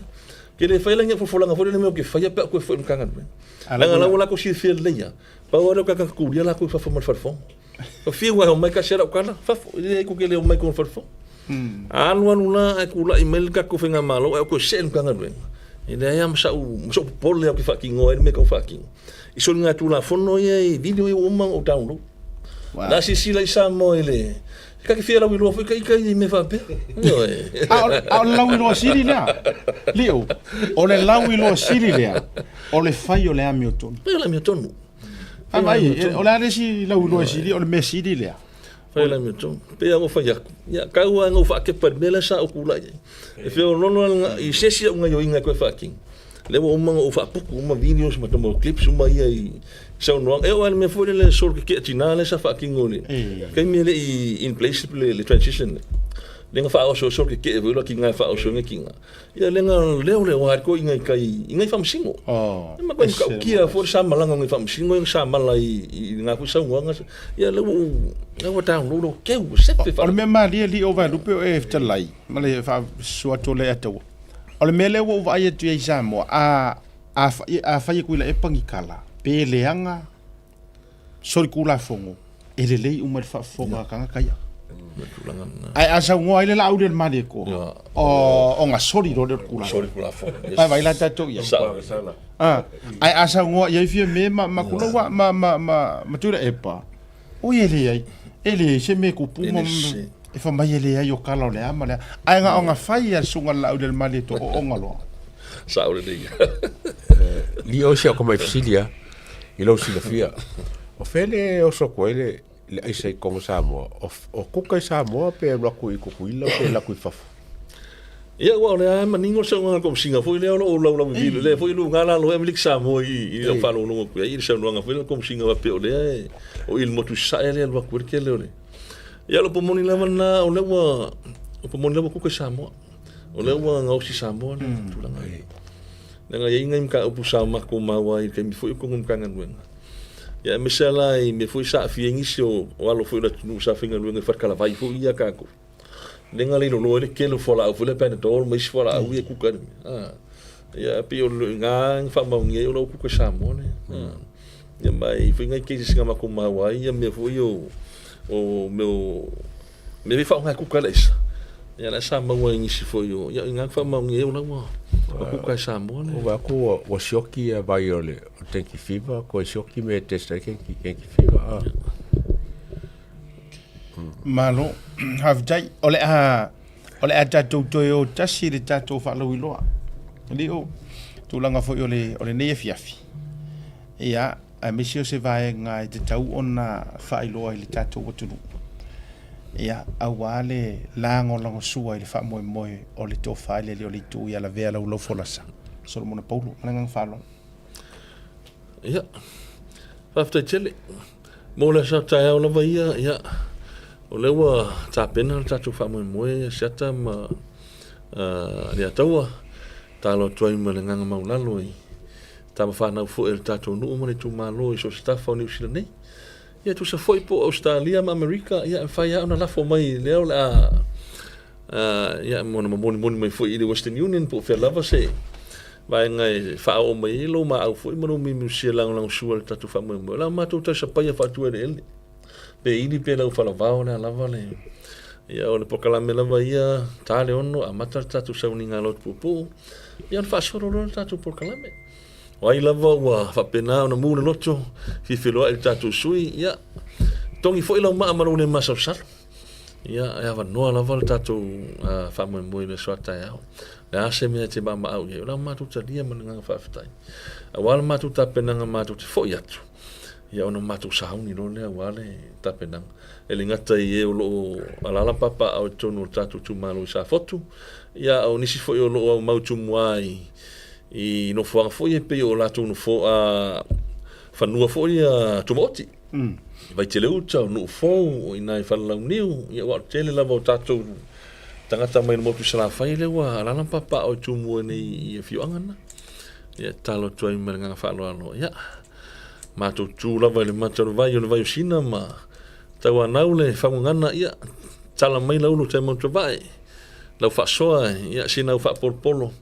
Ke le fai la ni folafolaga foi lele mea ou te faia pe a ou toe foi i le Matagaluega. Leaga la ua latou silafia lelei lava, pau lava lea o tagata tatulia latou i fafo mai le fale fono. Ua fiu lava e omai tasi lava lau tala, fafo, e leai tou te le omai i totonu o le fale fono. A alu alu la ae tulai mai le tatou faigamalo ae ou toe see i le Matagaluega, e leai lava ma sa'u ma so'u popole ou te faatinoa ai le mea e tau faatino. I soligatulafono ia i video ia ua uma ona ou download. Wow. La silasila i Samoa i le ta te fia lauiloa foi ita i mea faapea. Ioe. A o le lauiloa sili lea. Lio, o le lauiloa sili lea, o le fai o le amiotonu. Fai o le amiotonu. A mai, o le a le isi lauiloa sili, o le mea sili lea. Fai la mea tonu. Pei lava ona fai atu, ia, tau lava ina ou faatepa i le mea lea sa ou tulai ai. E feoloolo lava i se isi au gaioiga e toe faatino. Lea ua uma ona ou faaputu uma videos ma tama clips uma ia i saunoaga. E oo lava i le mea foi lele solo keke'a tina lea sa faatino i le taimi e le i in place le transition lea. Lea na faaosoosolo keke'e foi la tina e faaoso ai tina. Ia lea na leo leo lava koe i ngai kai i ngai faamasino. Oh, E matua matautia foi le sa malaga o ngai faamasino ia na sa mala i i nga foi saunoaga. Ia lea ua ou lea ua download ua keu ua sefe O le mea malie alii o Vaelupe o e fetalai ma le faasusu atu o le Ataua. O le mea lea ua ou vaai atu i ai i Samoa, a a a fai atu i la epa ni tala, pe leaga solitulafono, e lelei uma i le faafofoga a tagata ia. Ae a saunoa ai le Laauli o le Malietoa, ona soli loa lea o le Tulafono. Soli Tulafono. Yes. Vaai la tatou i ai. Sao. Ae a saunoa i ai Fiame ma ma Kulaua ma ma ma ma Tuilaepa, oi e leai, e leai se mea e tupu ma E fai mai e leai o kala o le a ma le a. Ae na ona fai a le susuga i le Laaulialemalietoa ooga loa. Sao lelei. Li o si au ka mai fesili a, i lou silafia. O fea le oso atu ai le, le aisa i totonu o Samoa? O, o kuka i Samoa pe alu atu i Tutuila pe alu atu i fafo? Ia, aua o lea e manino se uaga komesina foi lea o lo o laulauivili, lea foi e luga lalo ai Amerika Samoa i i lau faalogologo atu i ai i le saunoaga foi lea a le komesina faapea o lea e o i le motu i Sasae lea e alu atu ai le tele o le. Ia, o le upu moni lava lena, o lea ua, upu moni lava ua kuka i Samoa. O lea ua gaosi i Samoa le tulaga lea. Leaga e i ai nai mataupu sa matou maua ai i le taimi foi o totonu o le Matagaluega. Ia aemaise lava la i mea foi sa aafia ai nisi o alo foi o le atunuu sa faigaluega i faletalavai foi ia a tatou. Lea na leiloloa ai le tele o fualaau foi lea Panadol ma isi fualaau ia e kuka ai le mea. A, ia e pei o i ina na faamaonia ai o la ua kuka i Samoa le. A, ia ma e i ai foi nai cases na matou maua ai ia mea foi ia o o mea o mea foi e faaaoga e kuka ai le aisa. Ia la sa maua i nisi foi o, ia o i ina na faamaonia ai o la ua kuka i Samoa le. Ua vaai atu ua sioki ia vai o le dengue fever, toe sioki mea e test ai dengue fever. A. Malo, faafetai. O le a, o le a tatou toe o tasi i le tatou faalauiloa. Lio, tulaga foi o le, o lenei afiafi. Ia, aemaise o se vaega e tatau ona faailoa i le tatou atunuu. Ia, aua le lagolagosua i le faamoemoe o le tofa i le Alii o le Itu ia lavea lau laufolasa. Solomona Paulo, ma le agaga faaaloalo. Ia, faafetai tele. Mo le aso taeao lava ia, ia, o lea ua tapena le tatou faamoemoe Asiata ma uh, Alataua, talo atu ai ma le agaga maulalo i tama fanau foi a le tatou nuu ma le itumalo i so o se tafa o Niu Sila nei. Ia tusa foi po o Ausetalia ma Amerika, ia e mafai lava ona lafo mai lea o le a ia mo na molimoli mai foi i le Western Union po o fea lava se vaega e faaoo mai ai lou maau foi ma lou miumiusia e lagolagosua i le tatou faamoemoe. O la matou talisapaia faatueleele pe ili pe lau falavao le a lava le ia o le polokalame lava ia ta le ono amata le tatou sauniga lotu puupuu ia ona faasolo loa le tatou polokalame. O ai lava ua faapena ona mu le loto fia feiloai i le tatou sui ia togi foi lau maa ma lou le masalosalo. Ia, e avanoa lava le tatou faamoemoe i le aso a taeao. Le a se mea e te maamaau i ai, o le a matou talia ma le agaga faafetai. Aua le matou tapenaga matou te foi atu, ia ona matou sauni loa lea aua le tapenaga. E le gata i e o lo o alaala ma papaaao i totonu o le tatou itumalo i Safotu, ia a o nisi foi o lo o aumau tumua i nofoaga foi e pei o latou nofo, fanua foi ia tumaoti. Vaitele uta, o Nuufou, o i ina i Falelauniu, ia aua o le tele lava o tatou tagata mai le motu i Salafai lea ua alaala ma papaaao i Tumua nei i afioaga na. Ia e tatalo atu ai ma le agaga faaaloalo, ia matou tu lava i le mata o le vai o le vai o Sina ma Tauanau le faugagana, ia tala mai lau tai mautavae, lau faasoa, ia sina au faapolopolo.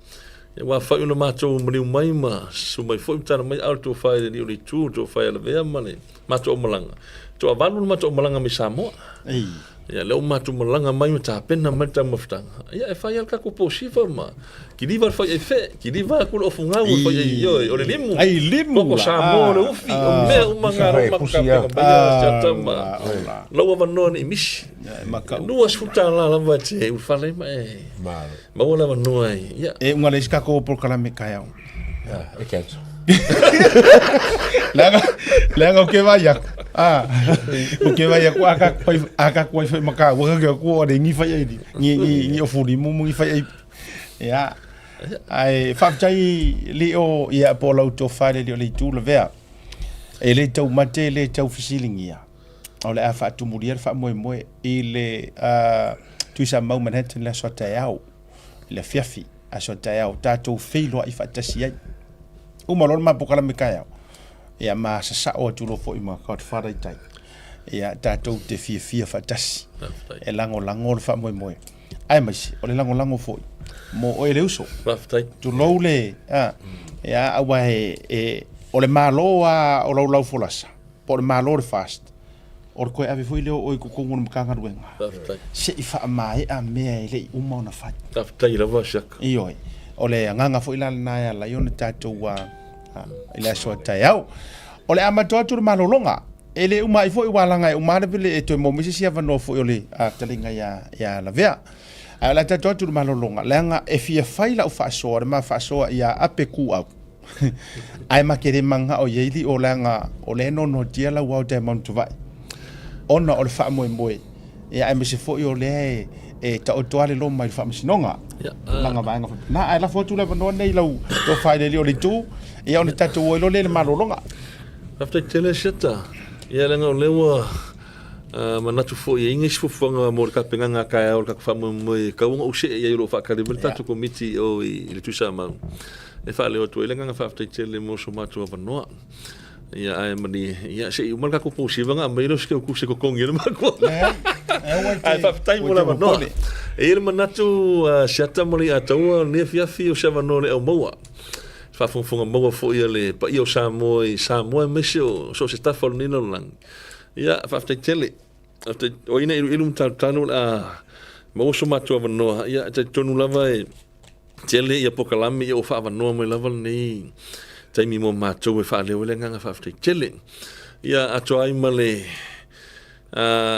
Ia ua fai o le matou maliu mai ma susu mai foi ma tala mai a o le tofa i le alii o le itu, le tofa ia Lavea ma le matou aumalaga. Toavalu le matou aumalaga mai Samoa. Ei. Ia lea ua matou malaga mai ma tapena mai le taumafataga. Ia e fai lava le tatou posifa ma kiliva le fai ai fe, kiliva atu le ofugau le fai ai ioe, o le limu. Ai limu. Koko Samoa o le ufi, o mea uma ngā rau matou tapena mai a siata ma lau avanoa nei misi. $20 lava e te ulufale ai ma e maua le avanoa ai. Ia. E unga le isi tatou polokalame taeao. E cancel. Leaga, leaga o ke vai aku. Ah, o ke vai aku aka pai aka kuai foi maka waka ke aku o le ngi fai ai ngi ngi ngi o fuli mu ngi fai ai. Ia. Ai faafetai li o ia po lau tofa le li o le itu la vea. E le tau mate le tau fesiligia. O le a faatumulia le faamoemoe i le uh, Tuisamau Manhattan le aso a taeao, i le afiafi aso a taeao, tatou feiloai faatasi ai. Uma loa le mapokala me taeao, ia ma sasao atu loa foi ma Godfather i tai. Ia tatou te fiafia faatasi e lagolago le faamoemoe. Aemaise o le lagolago foi mo oe le uso. Faafetai. Tulou le, a, ia, aua e, e, o le Malo lava o lau laufolasa, po o le Malo o le FAST, o le toe ave foi lea o oe i totonu o le Matagaluega. Faafetai. Se i faamaea mea e le i uma ona fai. Faafetai lava Siaka. Ioe. O le agaga foi la lena e ala ai ona tatou i le aso a taeao. O le a matou atu le malologa. E le uma ai foi ua laga e uma le vele e toe maua mai se isi avanoa foi o le fetalaiga ia Lavea. Ae o le a tatou atu i le malologa, leaga e fia fai lau faasoa, le ma faasoa ia Ape Kuau. Ae ma te le manao i ai lio leaga o lea e nonotia lau ao Diamond Tuvai ona o le faamoemoe, ia aemaise foi o lea e taoto lava le loma i le faamasinoga. Tulaga vaega faapena. Ae lafo atu le avanoa lenei i lau tofa i le alii o le itu, ia ona tatou o ai loa lea i le malologa. Faafetai tele Siata. Ia leaga o lea ua manatu foi e i ai nisi fuafuaga mo le tapenaga a taeao o le tatou faamoemoe e tatau ona ou see i ai o lo o faatali mai le tatou Komiti i o i le Tuisamau e faaleo atu ai le agaga faafetai tele mo so matou avanoa. Ia ae malie, ia se i uma le tatou posiva ona aumai lea o se teutusi e totogi ai le matou. Ae faafetai mo le avanoa. E i ai le manatu Siata ma Leiataua o lenei afiafi o se avanoa le aumaua. Faafogafoga maua foi a le paia o Samoa i Samoa aemaise o so o se tafa o lenei lalolagi. Ia, faafetai tele. Faafetai, o ai na iluilu ma talutalu o le a maua so matou avanoa. Ia, e talitonu lava e tele ia polokalame ia ua faaavanoa mai lava lenei taimi mo matou e faaleo ai le agaga faafetai tele. Ia, atoa ai ma le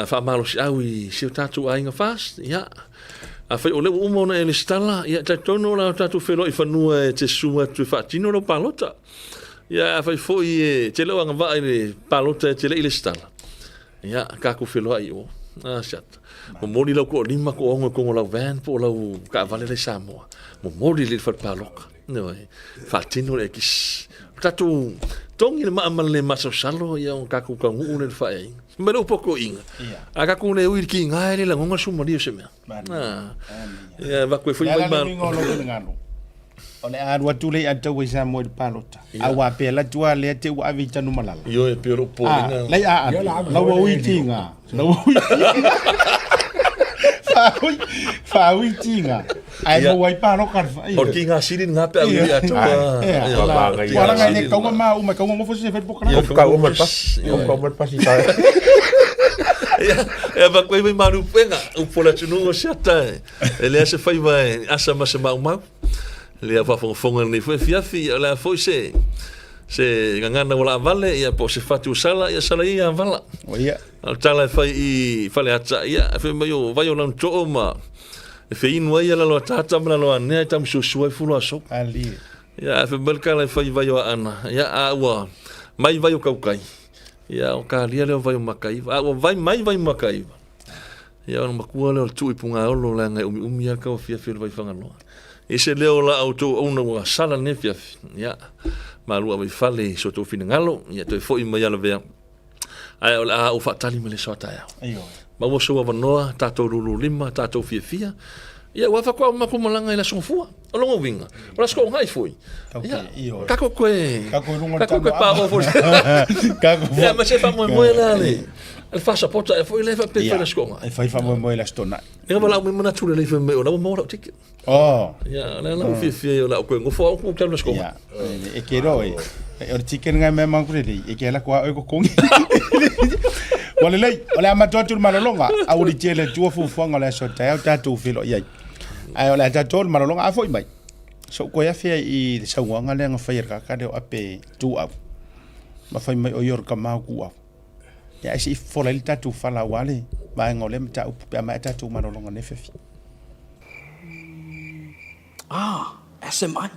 faamalosiau i si o tatou aiga FAST, ia, afai o lea ua uma ona e lesitala, ia, e talitonu o le a tatou feiloai fanua e te susu atu e faatino lau palota. Ia, afai foi e te le o agavaa i le palota e te le i lesitala, ia, tatou feiloai i o. A, siata. Momoli lau toalima toaono i totonu o lau van po o lau taavale la i Samoa. Momoli lelei i le fale palota. Ioe, faatino le ekisi. O tatou togi le maa ma le masalosalo ia ona tatou taunuu lea i le faaiaiga. Ma le upu a toeaiina, a tatou le ui i le tiga e le lagona le suamalie o se mea. Ia, avatu ai foi mai ma... O le a alu atu lea i Ataua i Samoa i le palota. A ua pea la tua lea te ua ave i Tanumalala. Ioe, pei o lou popolega. Lei a ave, lau ua ui tiga. Lau ua ui tiga. Faaui, faaui tiga. Ae maua ai paloka le fai. O le tiga sili lena pe a ui i Ataua. Ua laga e le kaua ma uma, kaua ngofo se fai pokana. Kau uma le pasi, kau uma le pasi. E avatu ai mai malu puega, upu o le atunuu o Siata e leai se faiva e asa ma se maumau. Le faafogafoga lenei foi afiafi, o le a foi se se gagana ua laavale, ia po o se fatu ua sala, ia sala ia ia vala. O ia. A o le tala e fai i Faleata, ia e fai mai o vai o Lanutoo ma e feinu ai ia lalo ataata ma lalo anea e tamusuasua ai fulu aso. Ali. Ia e fai mai le tala e fai i vai o Aana, ia a ua mai vai o Kaukai, ia o kalia lea o vai o Makaiva, a ua vai mai vai o Makaiva. Ia ona matua lea o le tuu i Pugaolo leaga e umiumi lava le tauafiafi o le Vaifagaloa. I se leo o la outou auauna ua sala lenei afiafi, ia, malu ave i fale i so outou finagalo, ia toe foi mai Alavea, ae o le a ou faatali mai le aso a taeao. Maua sou avanoa, tatou lulu lima, tatou fiafia, ia ua faatoa uma matou malaga i le Aso Gafua. O lona uiga, o le Aso Toonai foi, ia, tatou toe, tatou toe paoa foi. Ia, ma se faamoemoe la le, le fasapota ea foi lea e faapea e fai le Aso Toonai. E fai faamoemoe i le Aso Toonai. Ia valaau mai manatu lelei fai mai o la ua maua lau ticket. Oh. Ia, lea la ua fiafia ai o la ou toe nofo au ku tau le Aso Toonai. Ia, e ke roa e. O le ticket ngai mea mangu lelei, e ke ala kua oe kokongi. Ua lelei, o le a matou atu le malologa, a ua litia e le Atua fuafuaga o le aso a taeao tatou feiloai ai. Ae o le a tatou le malologa, a foi mai, se ou toe afe ai i le saunoaga lea na fai e le kaka lea o Ape Tuau, ma fai mai o ia o le tama o Tuau. Ia ae se i fofola ai le tatou fala aua le vaega o lea mataupu pe a maea tatou malologa nei afiafi. Ah, SMI.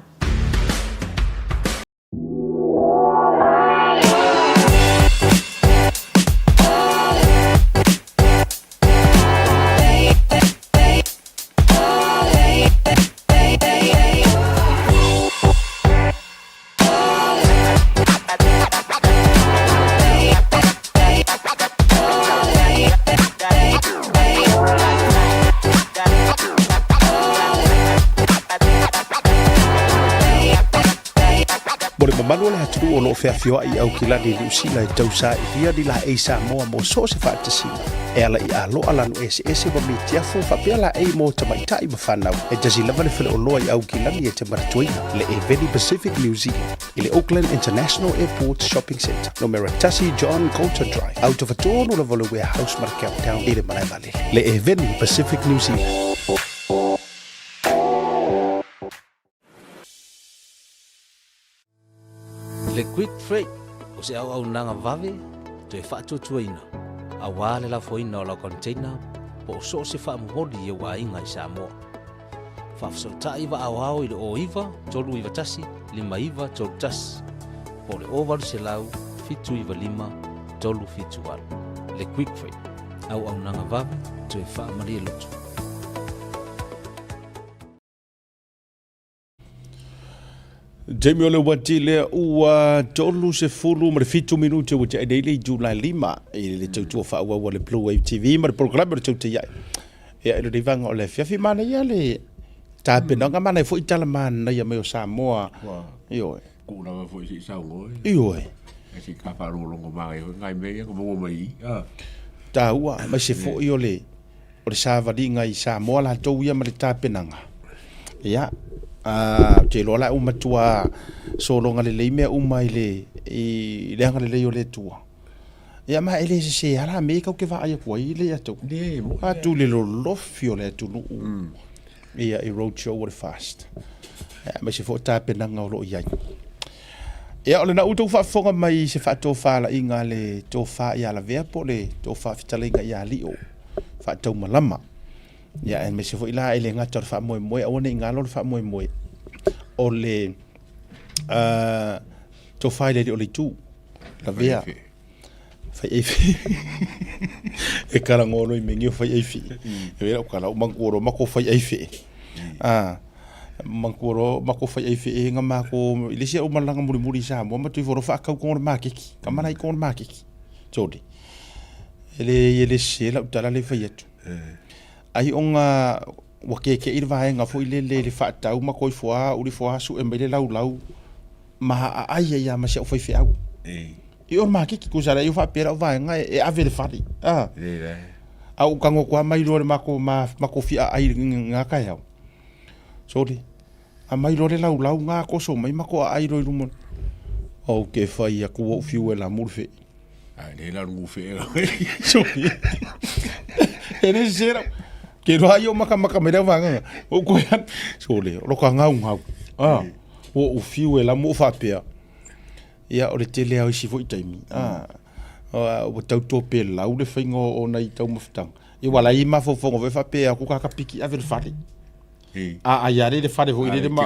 Mo le mamalu o le atunuu o lo o feafioai i Aukilani i Niu Sila e tausailia ni laei Samoa mo so o se faatasiga e ala i aloa lanu eseese ma mitiafu faapea laei mo tamaitai ma fanau e tasi lava le faleoloa i Aukilani e te manatuaina le Eveni Pacific New Zealand i le Auckland International Airport Shopping Centre, numera 1 John Coulter Drive, autofatonu lava o le Warehouse ma le Countdown i le malae vaalele. Le Eveni Pacific New Zealand. Le Quick Freight o se auaunaga vave. Toe faatuatuaina, aua le lafoina o lau container po o so o se faamomoli i ou aiga i Samoa. Faafesootai vaaoao i le 09 391 5931 po o le 0800 795 378. Le Quick Freight, auaunaga vave toe faamalie loto. Taimi o le uati lea ua 37 minute ua tea nei le itula e 5 i le tautua faaauau a le Blue Wave TV ma le polokalame o le Tautai Ae. Ia, i lenei vaega o le afiafi, manaia le tapenaga, manaia foi tala manaia mai o Samoa. Ioe. Kuu lava foi se i saunoa. Ioe. E se i ka faalogologo manaia foi nai mea ia na maua mai i i. Ah. Taua, aemaise foi o le o le savaliga i Samoa latou ia ma le tapenaga. Ia, ou te iloa la ua matua sologa lelei mea uma i le, i le agalelei o le Atua. Ia, ma e le sese lava la mea tatou te vaai atu ai le atunuu. Atu i le lolofi o le atunuu ia i road show o le FAST. Aemaise foi o tapenaga o lo o i ai. Ia, o lena ua outou faafofoga mai i se faatofalaiga a le Tofa ia Lavea po o le Tofa Fetalaiga ia Lio Faataumalama. Ia, aemaise foi la e le gata o le faamoemoe, aua ne i galo le faamoemoe o le Tofa i le Alii o le Itu, Lavea Faiaifi. E kala ngolo i mengi o faiaifi. E wera o kala o mangkuoro mako faiaifi. Ah, mangkuoro mako faiaifi e nga mako i lesi au malanga muri muri sa mo ma tuiforo whaakau kongoro makeki. Ka mana i kongoro makeki. Todi. Ele ele se la utala le faiatu. Ai onga ua keke i le vaega foi le le le whaatau ma koi foa uri foa su e mai le lau lau ma aai ai ia ma si au faifeau. I o makiki ku sala i faapea lau vaega e ave le fale. Ah. A u kango kua mai loa le mako ma mako fia ai ngā kai au. Sorry. A mai loa le lau lau ngā koso mai mako a ai loa i luma. Au ke whai aku wau fiu e la murwhe. Ai le la rungu whe. Sorry. E le sera. Ke roa i o maka maka mai lau vaega. O koe an. Sorry. O loka ngau ngau. Ah. Ua ou fiu e lamu o faapea, ia o le tele lava o isi foi taimi, a, ua tau topelau le faiga o nai taumafataga. Ia ua la e i ai mafaufauga foi faapea aku ka piki ave le fale. A ai a le le fale foi lele ma.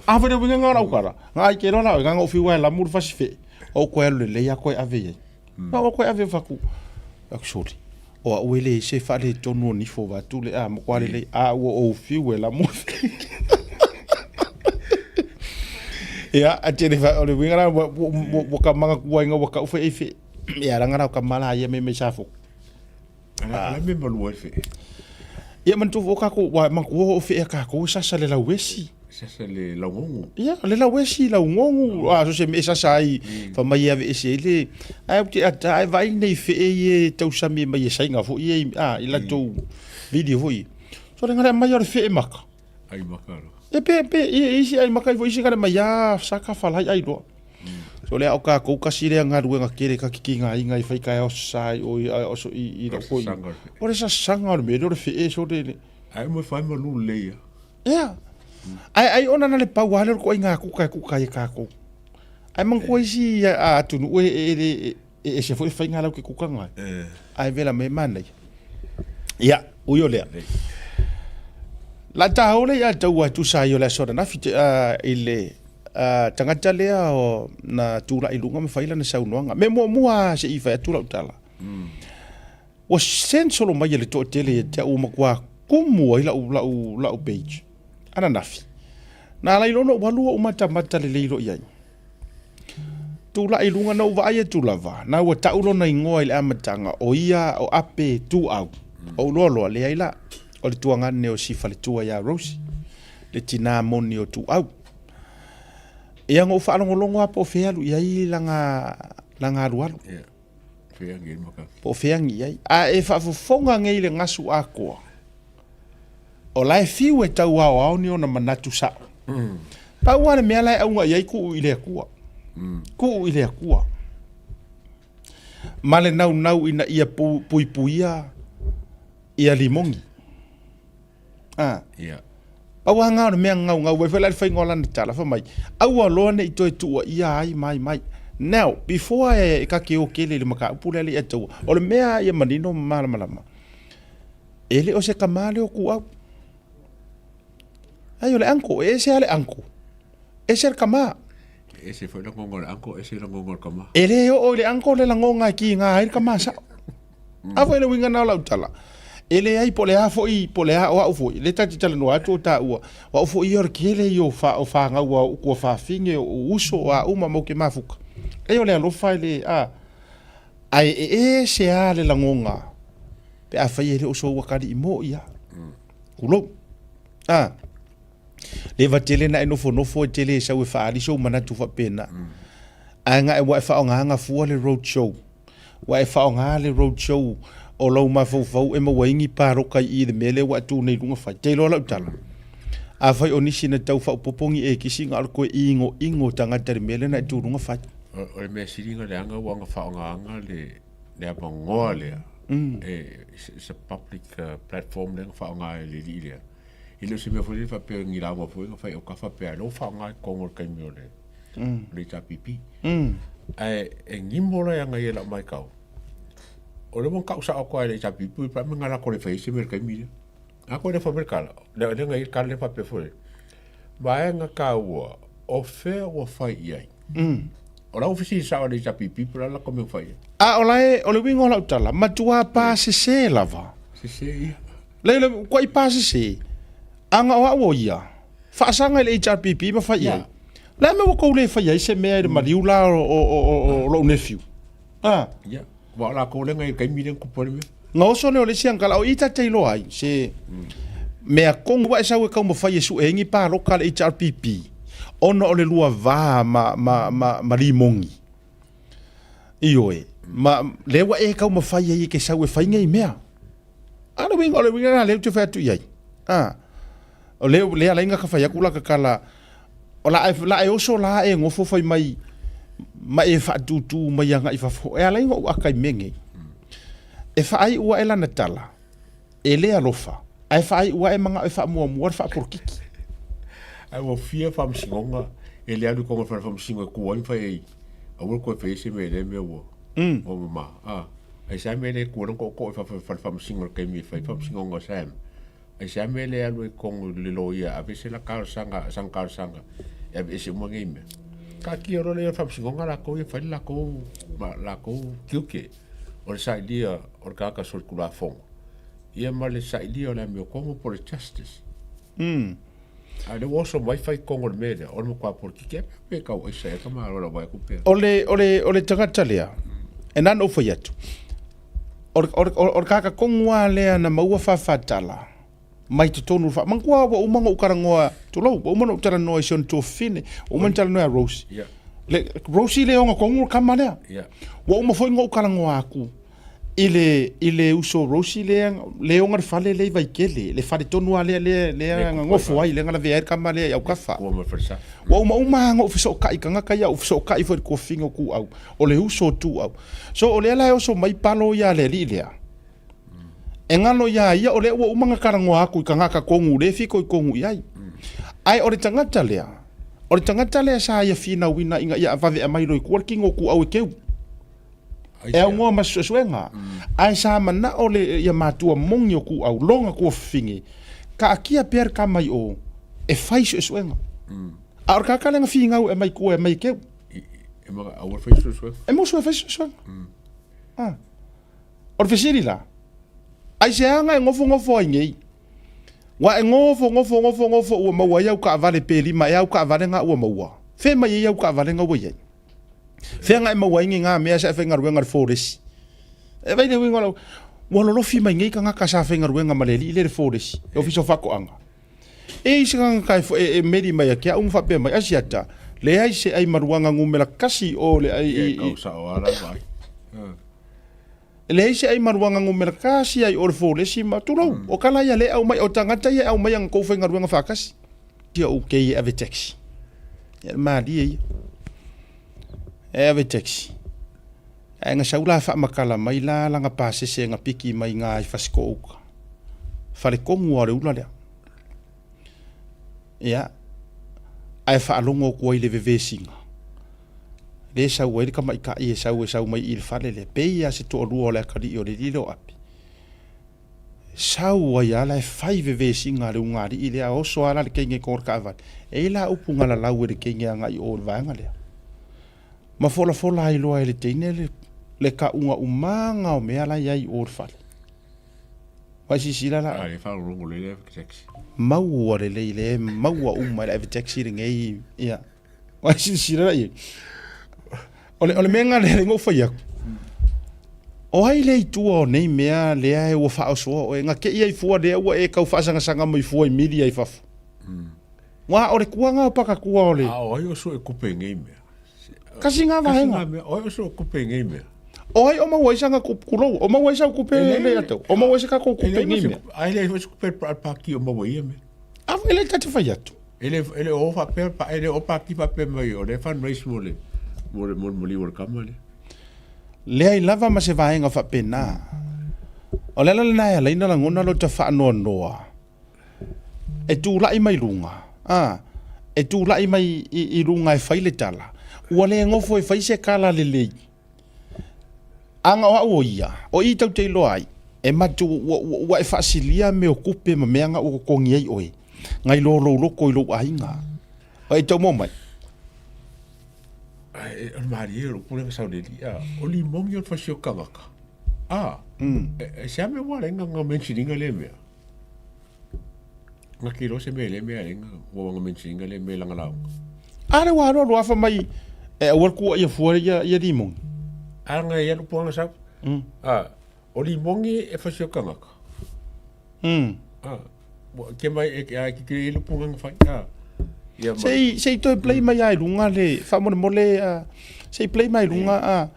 A foi le uiga nga o lau kala. Nga ai ke loa la oe, nga ou fiu ai lamu le fasi fe. O koe alu lelei a koe ave i ai. Ma o koe ave faku. Aku sori. O au e leai se faaletonu o nifo vaeatu le a matua lelei a ua ou fiu e lamu. Ia, a tele fa o le uiga la ua ua ka manatua ai ua kau fe fe. Ia langa la o ka mala ia me me safo. Ala me malu ai fe. Ia manatua foi o kākou, ua manatua o fea kākou e sasa le lauesi. Sasa le laugogo. Ia, le lauesi, laugogo, a so se mea e sasa ai, fai mai e aveese ai le, ae ou te ata, ae vaai nei fee ia e tausami mai e Saina foi ia, a, i latou video foi ia. So le gale mai o le fee maka. Ai maka lo. E pe, pe, i isi ai maka i foi isi gale mai a, saka falai ai loa. So lea o kākou kasi lea galuega kele ka kikiga aiga i fai ka e osa ai o i, oso i, i lau koi. O le sasaga o le mea lea o le fee so le. Ai mo fai malu le ia. Ia. Ai ai ona na le pau lava lea o le ituaiga kuka e kuka ai e kākou. Ae manatua isi atunuu e e e e ese foi le faiga lau ke kukaga ai. Ae vela mai e manaia. Ia, ui o lea. La ta ole ia taua e tusa ai o le aso ananafi te, uh, i le uh, tagata lea o, na tula'i luga ma fai lana saunoaga. Me muamua se i fai atu lau tala. Ua send solo mai e le toatele ia te au ua matua kumu ai lau, lau, lau page. Ananafi. Na ala ai loa ona ou alu ou matamata lelei loa i ai. Tulai i luga na ou vaai atu lava, na ua tau lona igoa i le amataga, o ia o Ape Tuau. Ou loa loa, leai la, o le tuagane o si faletua ia Rosie, le tinā moni o Tuau. Ia na ou faalogologo lava po o fea e alu i ai lana, lana alualu. Yeah. Po o fea agi i ai. A e faafofoga nei i le gasu atoa, o la e fiu e tau aoao ni ona manatu sao. Pau lava le mea la e auga i ai tuu i le Atua. Tuu i le Atua. Ma le naunau ina ia puipuia ia limogi. A. Yeah. Pau lava lena o le mea na gaugau ai foi la i le faiga o lana tala, fai mai, aua loa ne i toe tuuaia ai mai mai. Now, before e ka ke o kele i le mataupu lea le ia taua, o le mea ia manino ma malamalama, e le o se tama lea o kuau. Ai o le uncle, e ese lava le uncle, ese le tama. E ese foi lagoga o le uncle, ese lagoga o le tama. E le oo i le uncle le lagoga e kiga ai le tama sao. A foi le uiga na o lau tala, e leai po o le a foi, po o le a, o au foi, lea ta te talanoa atu o taua, o au foi ia o le tele ia o, fa, o fanau a ou tuafafine, o ou uso, o a uma, matou te mafuta. Leai o le alofa e le, a, ae e ese lava le lagoga pe afai e le o sou atalii moi lava. Tulou. A, leva tele na e nofonofo e tele e sau e faaali sou manatu faapena. Ae na e ua e faaaogaina fua le road show. Ua e faaaoga le road show o lou mafaufau e maua ai ni paloka i i le mea lea ua e tu nei i luga fai. Te iloa lau tala. Afai o nisi na tau faaopoopo ni ekisi na o le toe inoino o tagata i le mea lea na e tu luga fai. O le mea sili na leaga ua na faaaogaina le le avanoa lea e it's a public platform lea na faaaoga e le alii lea. E le o se mea foi lea faapea ni lauga foi na fai autafa pe a lea ua faaaoga i totonu o le taimi o le o le HRPP. Ae e gimo la ia ngai e lau matau, o lea ua tau sao atu lava e le HRPP pe a mea na latou le fai ai se mea i le taimi lea. A koe le fai mai le tala, lea lea ngai le tala lea faapea foi, vaega taua o fea ua fai i ai. O lau fesili sao i le HRPP po o le a le latou mea ua fai i ai. A o la e, o le uiga o lau tala, matua pasese lava. Sese ia. Le le kuai pasese, aga o au o ia, faasaga i le HRPP ma fai i ai. Le a mea ua tou le fai ai se mea i le maliu la o lou nephew? A. Ia, aua o latou lea na i le taimi lea na tupu ai le mea. Na oso lea o le isi ankala, o i ta te iloa ai, se mea tonu ua e sau e taumafai e sue ai ni paloka a le HRPP, ona o le lua va ma, ma, ma, ma Limoni. Ioe, ma lea ua e taumafai ai e te sau e fai nei mea. A le uiga, o le uiga lena lea ou te fai atu i ai. A, o lea, lea ala ai na ka fai atu la ka tala, o la e, la e oso la e gofo fai mai, ma e faatūtū mai agai i fafo. E ala ai na ou aka i mea nei. E faaiu ae lana tala, e le alofa, ae faaiu ae manao e faamuamua le faapolokiki. Ae ua fia faamasinoga e le alu i totonu o le fale faamasino e tu ai ma fai ai, aua le toe faia se mea i lea mea ua, ua mama. A, aisea mea le tu ai lona tootoo i fafo i le fale faamasino i le taimi e fai ai faamasinoga o Sam? Aisea mea le alu ai i totonu i le loia e ave se la talosaga, sana talosaga e aveese uma nei mea? Taatia loa lea i le faamasinoga latou ia fai le latou, ma latou tiute o le sailia o le tagata solitulafono ia ma le sailia o le amiotonu po o le justice. A o lea ua oso mai fai i totonu o le mea lea, o le matua polokiki. Pe pe tau aisa ea ka malo lau vaai atu pea. O le, o le, o le tagata lea, e na ona ou fai atu, o le, o le, o le tagata tonu lava lea na maua faafatala mai totonu o le faa... Manatua ua uma ona ou talanoa, tulou, ua uma ona ou talanoa i si ona tuafafine, ua uma ona talanoa ia Rosie. Yeah. Le, Rosie le ogatonu le tama lea. Yeah. Ua uma foi ona ou talanoa atu i le, i le uso Rosie lea, le ona le fale lea i Vaitele, le fale tonu lava lea, lea, lea na nofo ai, lea na lavea ai le tama lea i autafa. Ua ma falesa. Ua uma uma lava ona ou fesootai i tagata ia, ou fesootai foi i le tuafafine o Tuau, o le uso o Tuau. So o lea la e oso mai palo ia le alii lea, e galo iā ia o lea ua uma ona talanoa atu i tagata tonu lea e fitoitonu i ai. Ae o le tagata lea, o le tagata lea sa ia finauina ina ia vave aumai loa i tua le tino o Tuau e teu. E aunoa ma se suesuega. Ae sa manao le ia matua moni o Tuau, lona tuafafine, taatia pea le tama i o e fai suesuega. A o le tagata lea na finau e aumai i tua e aumai e teu. Aua e fai suesuega. E musu e fai suesuega. O le fesili la, aisea na e nofonofo ai nei? Ua e nofo, nofo, nofo, nofo ua maua ai au taavale pe lima ea au taavale na ua maua. Fea mai ai au taavale na ua i ai? Fea na e maua ai nei mea sa e faigaluega i le foresi? E vaai le uiga o lau, ua lolofi mai nei tagata sa faigaluega ma le alii lea i le foresi, le ofisa o faatoaga. E i se tagata e meli mai ia te au ma faapea mai, Asiata, leai se ai maruaga numera kasi o le ai i... Kau sao ala vai. E leai se ai maruaga numera kasi ai o le foresi ma tulou. O kala ia le aumai, o tagata ia e aumai ana tou faigaluega faatasi. Ia ou kei e ave taxi. Ia le malie ia. E ave taxi. Ae na sau la faamatala mai la lana pasese na piki mai iga i Fasitoouta uka. Faletonu lava o le ula lea. Ia, ae faalogo atu ai i le vevesiga. Lea e sau ai le tamaitai e sau e sau mai i le fale lea, pei lava se toalua o le atalii o le alii lea o Api. Sau ai lava la e fai vevesiga a le ugaalii lea, a oso lava la le teine i totonu o le taavale, e i ai la upu na lalau e le teine agai i o i le vaega lea. Ma folafola ai loa e le teine le, le tauga umaga o mea la e i ai i o i le fale. Vai silasila la. A, le faalogologo lelei le taxi. Maua lelei le maua uma e le ave taxi lenei, ia. Vai silasila la i ai. O le, o le mea lena lea na ou fai atu. O ai lea i tua o nei mea lea e ua faaosoa oe, na te i ai fua lea ua e tau faasagasanga mai fua i mili ai fafo. Ua o le kuaga o pakatua o le. A o ai o sue kupe i nei mea? Kasi ngā vaega. Kasi ngā mea. O ai o sue kupe i nei mea? O ai o maua ai sanga kulou? O maua ai sau kupe le atau? O maua ai se kako kupe i nei mea? A ele ai se kupe pa paki o maua ia mea. A vai le tate fai atu. Ele ele o fa pe pa ele o paki fa pe mai o le fundraise mo le mo le mo le mo le kama le. Leai lava ma se vaega faapena. O le ala lena e ala ai ona lagona lota faanoanoa e tulai mai luga, a, e tulai mai i, i luga e fai le tala, ua le nofo e fai se tala lelei. Aga o au o ia, o i tau te iloa ai, e matu ua, ua, ua e faasilia mea o tupe ma mea na ua totogi ai oe, nai lo lou loto i lou aiga. O e tau mo mai. Ai, o le malie o le upu lea sau le li, a, o limogi o le fasi o kangaka. A, e, e se ame ua lenga nga mentioninga le mea. Nga kilo se mea le mea lenga, ua nga mentioninga le mea langa lauga. A le ua alu alu afa mai e aua le kua ia fua ia, ia limogi. A nga ia lupu anga sau. A, o limogi e fasi o kangaka. A, ua ke mai e ke a ki ki lupu nga fai. A, ia mai. Sei, sei toe play mai ai lunga le, faamolemole, a, sei play mai lunga, a,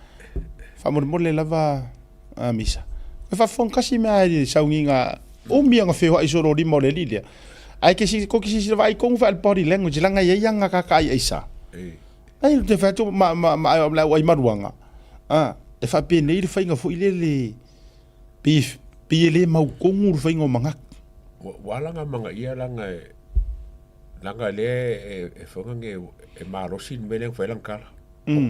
faamolemole lava, a misa. E faafofoga kasi mea ai le sauniga umi ona feoai solo lima o le alii lea. Ae ke si ko ke sisi vaai kongu fa body language langa ia ia nga ka ai aisa. Ai te fa tu ma ma ma la ai maruanga. A e fa pe nei le fainga foi le le pe pe le mau kongu le fainga o manga. Wa langa manga ia langa e langa le e e fonga nge e malosi le mele fai lang kala.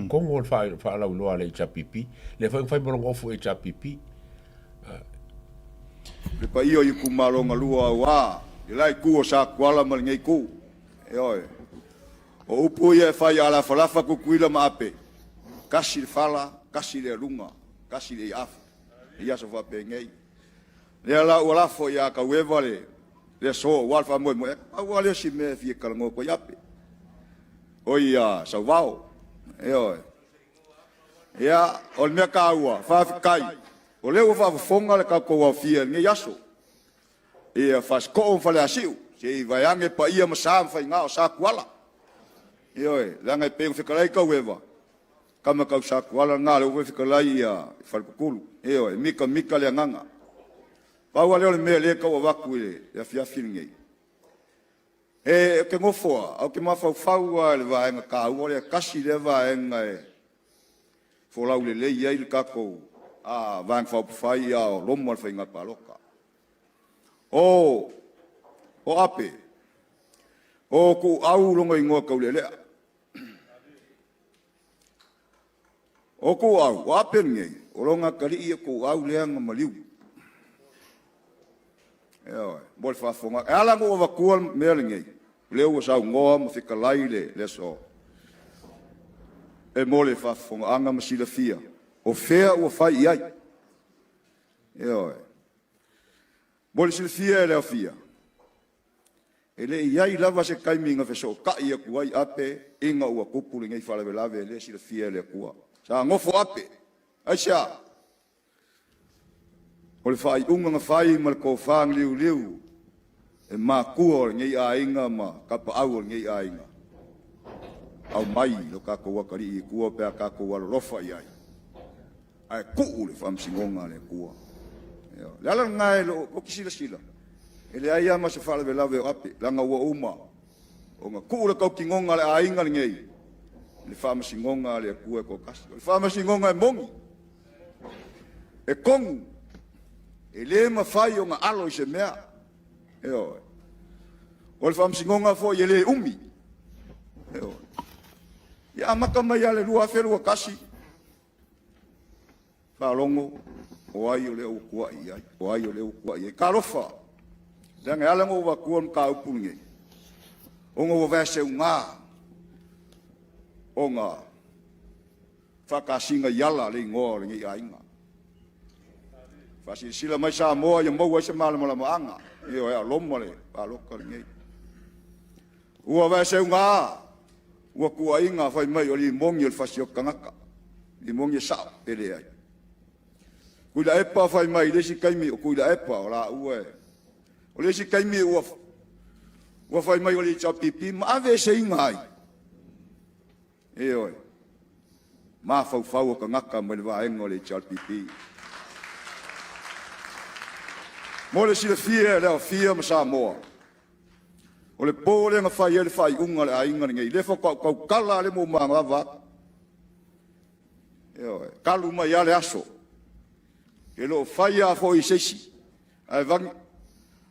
Kongo le fa fa lau loa le HRPP. Le fai fai molongo ofu HRPP. Le paia o itumalo galua auā le la itu o Satuala ma lenei itu. Ioe. O upu ia e fai a lafalafa Tutuila ma Ape, tasi le fala, tasi le aluga, tasi le iafu. I aso faapenei. Lea la ua lafo ia Taueva le le aso aua le faamoemoe, pau lava lea o si mea e fia talanoa atu ai Ape. Oi ia Sauvao. Ioe. Ia, o le mea taua, faafetai, o lea ua faafofoga le tatou aofia i lenei aso, ia Fasitoo ma Faleasiu, se i vaeane paia ma sa ma faiga o Satuala. Ioe, leaga e pei ona fetalai Taueva, tama tau Satuala lena, o lea ua fetalai ia Faletutulu. Ioe, mitamita le agaga. Pau lava lea o le mea o lea e tau avatu i le afiafi lenei, E, ou te nofo lava, ae ou te mafaufau lava i le vaega taua lea, tasi lea vaega e folau lelei ai le tatou Vaega Faaupufai a o loma le faiga palota. O, o Ape, o Tuuau lona igoa taulealea. O Tuuau, o Ape lenei, o lona atalii o Tuuau lea na maliu. Ioe, mo le faafofoga. E ala ona ou avatua le mea lenei, o lea ua saunoa ma fetalai le, le aso, e mo le faafofogaaga ma silafia, o fea ua fai i ai. Ioe. Mo le silafia e le aofia, E le i i ai lava se taimi na fesootai atu ai Ape ina ua tupu lenei faalavelave le silafia e le Atua. Sa nofo Ape. Aisea? O le faaiuga na fai ma le tofa na liuliu e matua o lenei aiga ma tapaau o lenei aiga, aumai lo tatou atalii i tua pe a tatou alolofa i ai, ae tuu le faamasinoga a le Atua. O le ala lena e lou te silasila, e leai lava ma se faalavelave o Ape, leaga ua uma ona tuu le tautinoga a le aiga lenei i le faamasinoga a le Atua e toatasi. O le faamasinoga e moni, e tonu, e le mafai ona alo i se mea. Ioe. O le faamasinoga foi e le umi. Ioe. Ia amata mai lava i le 2021, faalogo o ai o lea ua tuai i ai, o ai o lea ua tuai i ai. Talofa! Leaga e ala ona ou avatua le mataupu lenei, ona ua vaeseuga ona faatasina i ala le igoa o lenei aiga. Faasilasila mai Samoa ia maua ai se malamalamaaga, ioe, a o loma le palota lenei. Ua vaeseuga ua tuuaiga fai mai o limoni o le fasioti tagata. Limoni e sao pe leai. Tuilaepa fai mai i le isi taimi o Tuilaepa o laua e O le isi taimi ua ua fai mai o le HRPP ma aveeseina ai. Ioe. Mafaufau o tagata mai le vaega o le HRPP. Mo le silafia e le aofia ma Samoa, o le po lea na fai ai le faaiuga a le aiga lenei, lea faatoa ou tautala lava le maumaga atu. Ioe, talu mai lava le aso, e le o faia lava foi e se isi,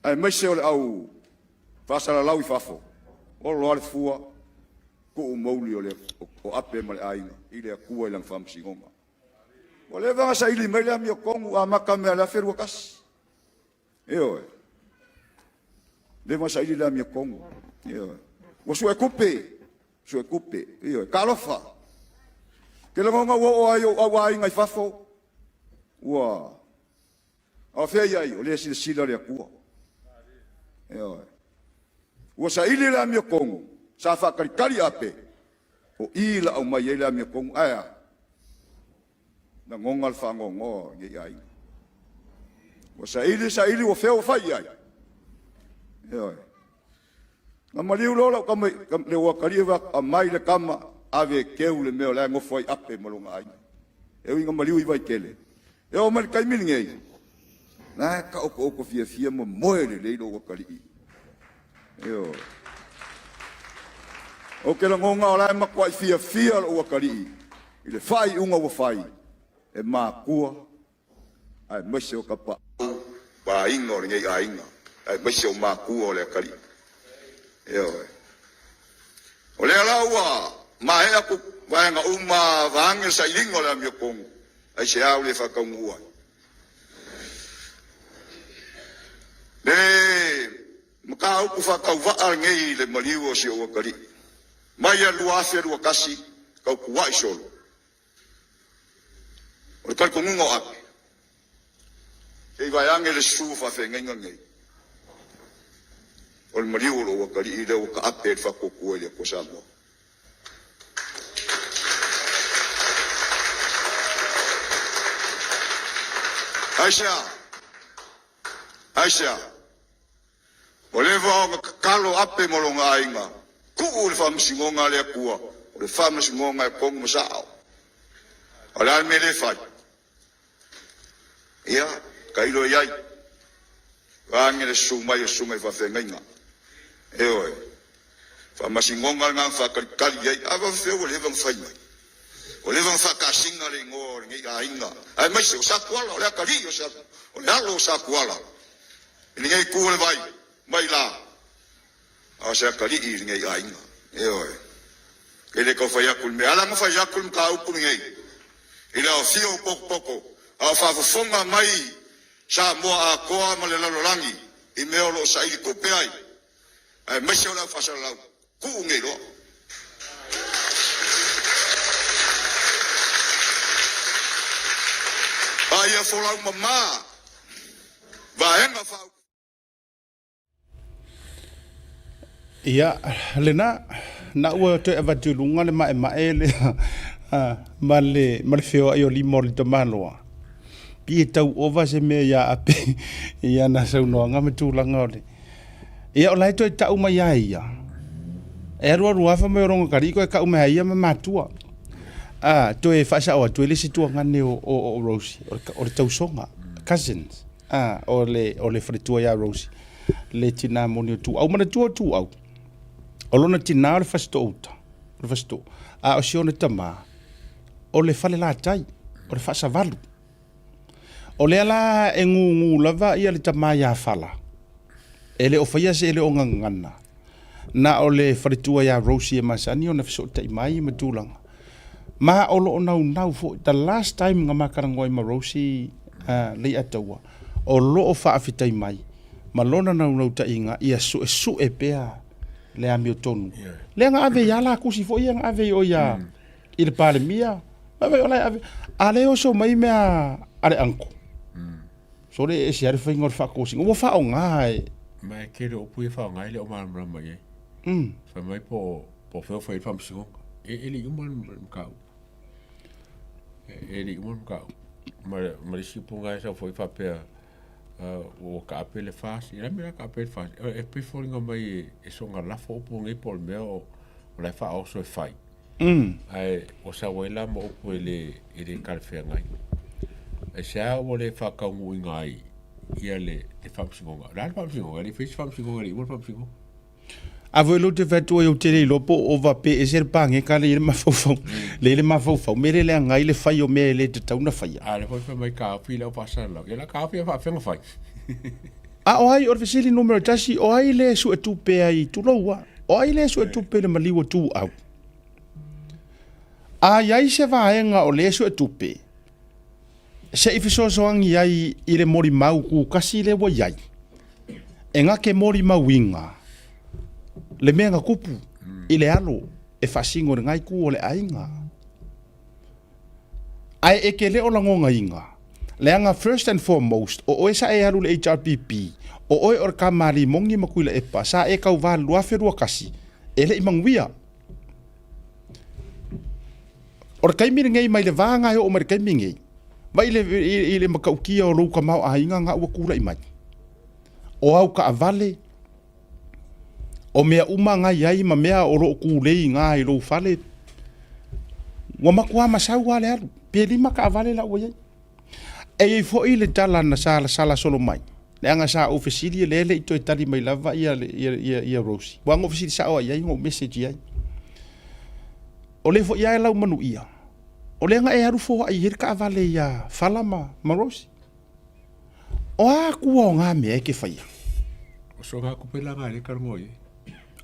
aemaise o le au faasalalau i fafo, olo lava le fua, tuu mouli o le o Ape ma le aiga i le Atua i lana faamasinoga. Ua leva ona saili mai le amiotonu amata mea le 2021. Ioe. Leva ona saili le amiotonu. Ioe. Ua suetupe, suetupe. Ioe. Talofa. Ke lagona ua oo ai ou au aiga i fafo, ua A o fea i ai? O lea e silasila le Atua. Ioe. Ua saili le amiotonu, sa faatalitali ape, o i la aumai ai le amiotonu. Ae a? Lagona le faanoanoa o lenei aiga. Ua saili, saili, ua fea ua fai i ai? Ioe. Na maliu loa lau tama, le ua talia aumai le tama, ave e keu le mea o la e nofo ai Ape ma lona aiga. E ui ina maliu i Vaitele. E oo mai le taimi lenei, la e taoto'oto fiafia ma moe lelei lou atalii. Ioe. Ou te lagona o la e matuai fiafia lou atalii i le faaiuga ua fai e matua aemaise o tapaau ma aiga o lenei aiga, aemaise o matua o le atalii. Ioe. O lea la ua maea ku vaega uma vaage le sailiga o le amiotonu, aisea ua le faataunuu ai? Le mataupu faatauvaa lenei i le maliu o si ou atalii, mai le 2021 tautua'i solo. O le talitonuga o Ape, se i vae ane le susu o faafeagaiga nei, o le maliu o lou atalii lea ua taape ai le faatuatua i le Atua Samoa. Aisea? Aisea? Ua leva ona tatalo Ape ma lona aiga, tuu le faamasinoga a le Atua, o le faamasinoga e tonu ma sao. O le a le mea lea e fai? Ia, tailo i ai. Vaeane le susu mai o susuga i faafeagaiga. Ioe. Faamasinoga lena na faatalitali i ai. A faafefea ua leva ona fai mai? Ua leva ona faakasina le igoa o lenei aiga, aemaise o Satuala, o le atalii o Satuala, o le alo o Satuala. I lenei itu o le vai, mai la, a o se atalii i lenei aiga. Ioe. E le tau fai atu i le mea. Ala ona fai atu le mataupu lenei, i le aofia o potopoto, a o faafofoga mai Samoa atoa ma le lalolagi i mea o lo o saili tupe ai, aemaise o le au faasalalau, tuu nei loa. A ia folau mama vaega faaupufai. Ia, lena, na ua toe avatu i luga le maemae lea ma le, ma le feoai o lima o le tamaloa. Pi e tau ova se mea ia Ape i ana saunoaga ma tulaga o le... Ia, o la e toe tau mai a ia. E alualu afa mai o lona kalii koe kau mai a ia ma matua. A, toe faasao atu e le isi tuagane o, o, o Rosie, o le, o le tausoga, cousins. A, o le, o le faletua ia Rosie, le tinā moni o Tuau. Manatua o Tuau, o lona tinā o le Fasitoo-uta, o le Fasitoo. A o si ona tamā, o le Falelatai, o le Faasavalu. O lea la e gūgū lava ia le tamā iā Fala, e le o faia se e le o gagana. Na o le faletua iā Rosie e masani ona fesootai mai ma tulaga. Ma o lo o naunau foi, the last time na ma talanoa ai ma Rosie Leiataua, o lo o faafetai mai ma lona naunautaiga ia suesue pea le amiotonu. Lea na ave ia la tusi foi ia na ave i o ia i le Palemia, vaai o la e ave, a le oso mai mea a le uncle. Sole e ese lava le faiga o le faatosina, ua faaaoga e. Ma e tele o upu ia e faaaoga e le o malamalama i ai. Fai mai po o fea o fai ai le faamasinoga. E le i uma le mataupu. E le i uma le mataupu. Ma le isi upu na e sau foi faapea ua taape le FAST. O le a le mea o le a taape ai le FAST? E pei e foliga mai e soona lafo upu nei po o le mea o la e faaoso e fai. Ae ua sau ai la ma upu e le, e le talafeagai. Aisea ua le faataunuuina ai ia le, le faamasinoga? O le a le faamasinoga? E le i faia se faamasinoga, e le i uma le faamasinoga. A foi lou te fai atu ai ou te le iloa po o ova pe ese le pageka le i le mafaufau, le i le mafaufau me le leaga ai le fai o mea e le tatau ona faia. A lea foi fai mai taofi i lau faasalalau. Ia la taofi a faafefea ona fai? A o ai, o le fesili numera tasi, o ai le suetupe ai, tulou a, o ai le suetupe i le maliu o Tuau? A i ai se vaega o le suetupe, se i fesoasoani ai i le molimau kukasi lea ua i ai, e gake molimauina le mea na tupu i le alo e faasino i lena itu o le aiga. Ae e te le o lagonaina, leaga first and foremost, o oe sa e alu i le HRPP, o oe o le kamali'i moni ma Tuilaepa, sa e tauva i le 2021, e le i manuia. O le taimi lenei mai le va lena e oo mai i le taimi lenei, vai i le, i le matautia o lou tamaoaiga na ua tulai mai. O au taavale, O mea uma na i ai ma mea o lo o tulei i ina i lou fale, ua matua masau lava le alu, pe lima taavale la ua i ai. E i ai foi le tala na salasala solo mai, leaga sa ou fesili lea e le i toe tali mai lava ia, ia, ia, ia Rosie. Ua na ou fesili sao lava i ai, na ou message i ai. O lea foi lava e laumanuia, o lea na e alu foai ai le taavale ia Fala ma, ma Rosie. O a atu o ngā mea e te whaia? O so ngā kupe la ngā reka rongo i.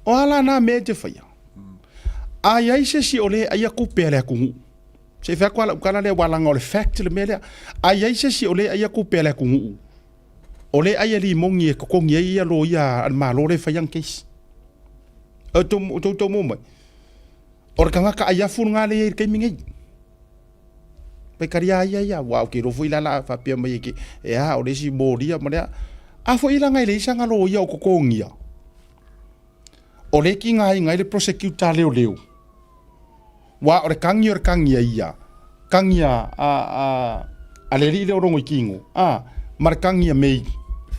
O a la nā mea e te whaia? A i ai se si o le ai a kupe a le akungu. Se whea koa la ukala lea walanga o le fact le mea lea. A i ai se si o le ai a kupe a le akungu. O le ai a limongi e kokongi ai ia lo ia al malo le whaiang case. O tau tau mai. O le kangaka ai afu ngā le i le kaimi ngei. Pai kari a ia ia, ua ke rofo i lala faapea mai e ke, e a, o le isi molia ma lea. A foi langa i le isa nga lo ia o kokongia. O le ki nga inga i le prosecutor leo leo. Wa o le kangi o le kangi a ia. Kangi a, a, a, a le li le o rongo i kingo. A, ma le kangi a mei.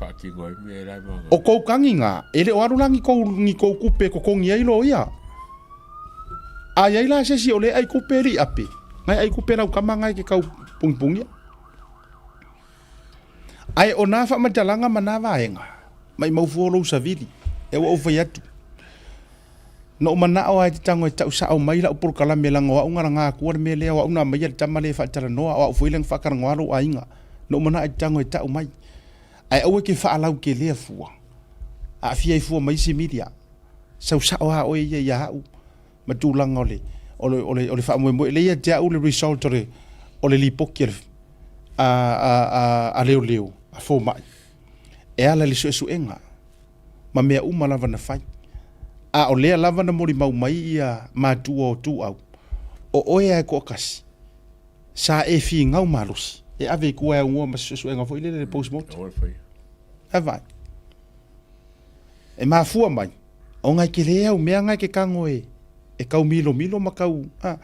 Whaakingo ai mea e rai manga. O kou kangi nga, e le o alu langi kou, ni kou kupe kokongi ai lo ia. A i ai la se isi o le ai kupe li ape, ngai ai kupe lau kama ngai ke kau pungipungia. Ae o nā whamatalanga ma nā vaenga, mai mau fua lou savili, e ua ou fai atu. Na ou manao ai te tango e tau sao mai lau polokalame langa o au ngala akua le mea lea o au na maia le tama le whaatalanoa o au foi le whakarangoa lou aiga. Na ou manao ai te tango e tau mai. Ae aua ke whaalau ke lea fua. Aafia ai fua mai isi media. Sau sao lava oe ia ia au ma tulaga o le o le o le o le faamoemoe lea ia te au le result o le o le lipoti a le a a a a leoleo a fomai e ala i le suesuega ma mea uma lava na fai. A o lea lava na molimau mai ia matua o Tuau, o oe lava e toatasi sa e finau malosi e ave i tua e aunoa ma se suesuega foi lele le post-mortem. E vaai. E mafua mai, ona e tele au mea na e te tago e, e tau milomilo ma tau, a,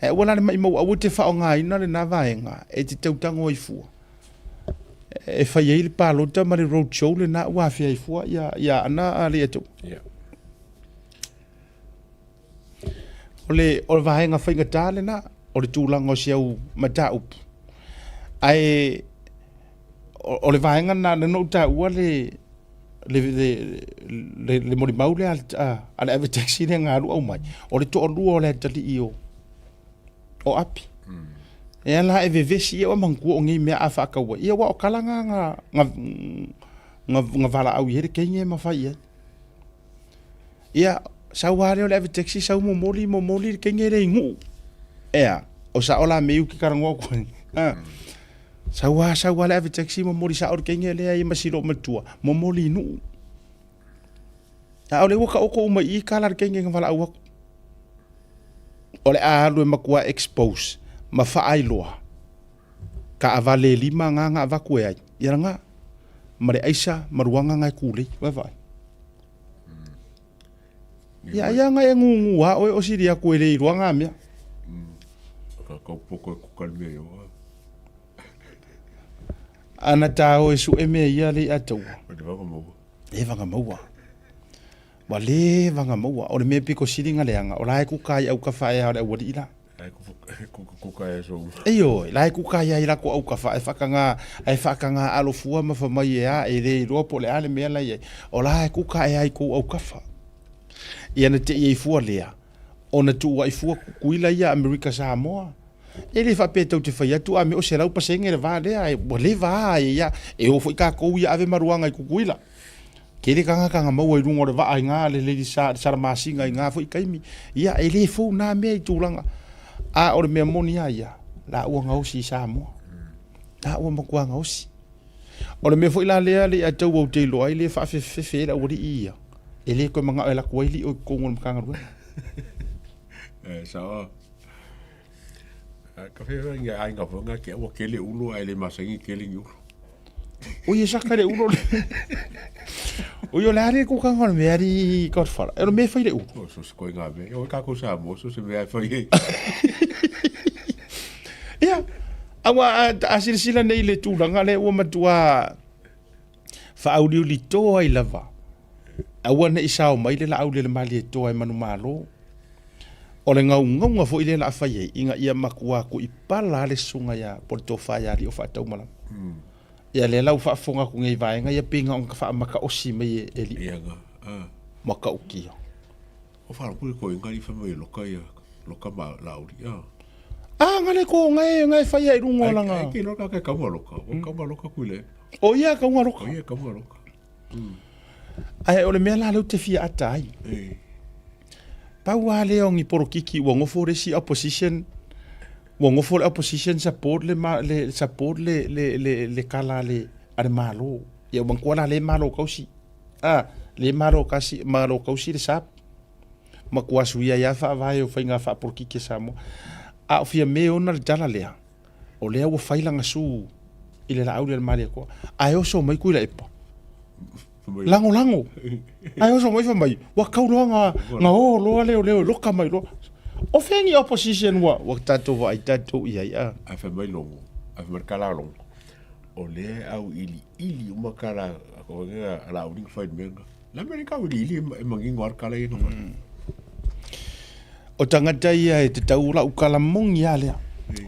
e aua la le maimau aua e te faaaogaina lena vaega e te tau tago ai fua. E fai ai le palota ma le road show lena ua afea ai fua ia, ia ana a le atu. Yeah. O le, o le vaega faigata lena, o le tulaga o si au mataupu. Ae, o, o le vaega lena na ou taua le, le, le, le, le molimau lea a, a le ave taxi lea na alu aumai, o le toalua o le atalii o, o Api. E ala e vevesi ia o manatua o nei mea a faatau ai. Ia aua o tala na na, na, na, na valaau i ai le teine ma fai i ai. Ia, sau lava lea o le ave taxi, sau momoli, momoli le teine lea i Nuu. Ea, o sa'o la mea i uki talanoa atu ai. A, sau a, sau a le ave taxi momoli sa'o le kenge lea ia ma si loomatua, momoli i Nuu. A o lea ua taoto uma i i kala le kenge na valaau atu. O le a alu e matua expose ma faailoa taavale e lima na na avatu e ai. Ia lena, ma le aisa ma luaga na e tulei. Vaavaai. Ia aia na e gugu a oe o sili atu e le iloa na mea. Ana ta o e sue mea ia le ia taua. Leva na maua. Ua leva na maua. O le mea pito sili na leaga, o la e kuka i aukafa ea o le aualii la. Ioe, la e kuka ia i lako aukafa e whakanga, e whakanga alofua ma whamai e a, e le iloa po le a le mea la iai. O la e kuka e ai kou aukafa. Ia na te i fua lea, ona tuu ai fua kukuila ia Amerika Samoa. E le faapea tou te fai atu a me o 100% le va lea, e, ua leva a e ia, e o foi tatou ia ave maruaga i Kukuila. Tele tagata na maua i luga o le vaa i gā le lady sa, Salamasina i gā foi taimi. Ia, e le fou nā mea i tulaga. A o le mea moni a ia, la ua gaosi i Samoa. La ua matua gaosi. O le mea foi la lea le ia tau au te iloa ai le faafefefefe ai le aualii ia. E le toe manao e alu atu ai lio i totonu o le Matagaluega. E, sao. Ka fia ngi aiga foi nga ke ua kele ulu ai le masangi kele ngi ulu. Oi e saka le ulu le. Oi o le ari ku kanga o le mea ari Godfather. E o le mea fai le ulu. O so se koi ngā mea. O ka ko sa mo so se mea fai e. Ia, aua a, a silasila nei le tulaga lea ua matua faauliuli toa ai lava. Aua ne i sao mai le laau le malie toa e manumalo. O le gaugauga foi lea o le a fai ai, ina ia matua tuipala le susuga ia po o le tofa ia Alii o Faataumalama. Ia lea la ua faafofoga atu nei i vaega ia pei na ona faamataosi mai e Alii. Ia nga. Ah. Matautia. O wharakuri ko engari wha mai loka ia loka ma lauri. Ah. Ah, nga le ko nga e nga e whai ai runga o langa. Ai ke loka ke kaunga loka. O kaunga loka kui le. O ia kaunga loka. O ia kaunga loka. Ae o le mea la lea ou te fia ata ai. Pau lava lea o ni polokiki ua nofo le isi opposition, ua nofo le opposition support le, le support le, le, le, le kala a le, a le Malo. Ia ua manatua la lea e Malo kausi. A, lea e Malo kasi, Malo kausi le SAP. Matua suia ai lava faavae o faiga faapolokiki a Samoa. A o Fiame ona le tala lea. O lea ua fai lana su i le laau lea le Malietoa. Ae oso mai Tuilaepa. Lagolago. Ae oso mai fai mai, ua tau loa na, na o loa leoleo e loka mai loa. O fea ni opposition ua, ua tatou vaai tatou i ai, a. Ae fai mai Logo, ae fai mai le kala a Logo, o lea e auiliili uma kala a Laauli na fai i le mea lena. Le a mea le ka auiliili e manino lava le kala ia na fai. O tagata ia e tatau lau kala moni lava lea.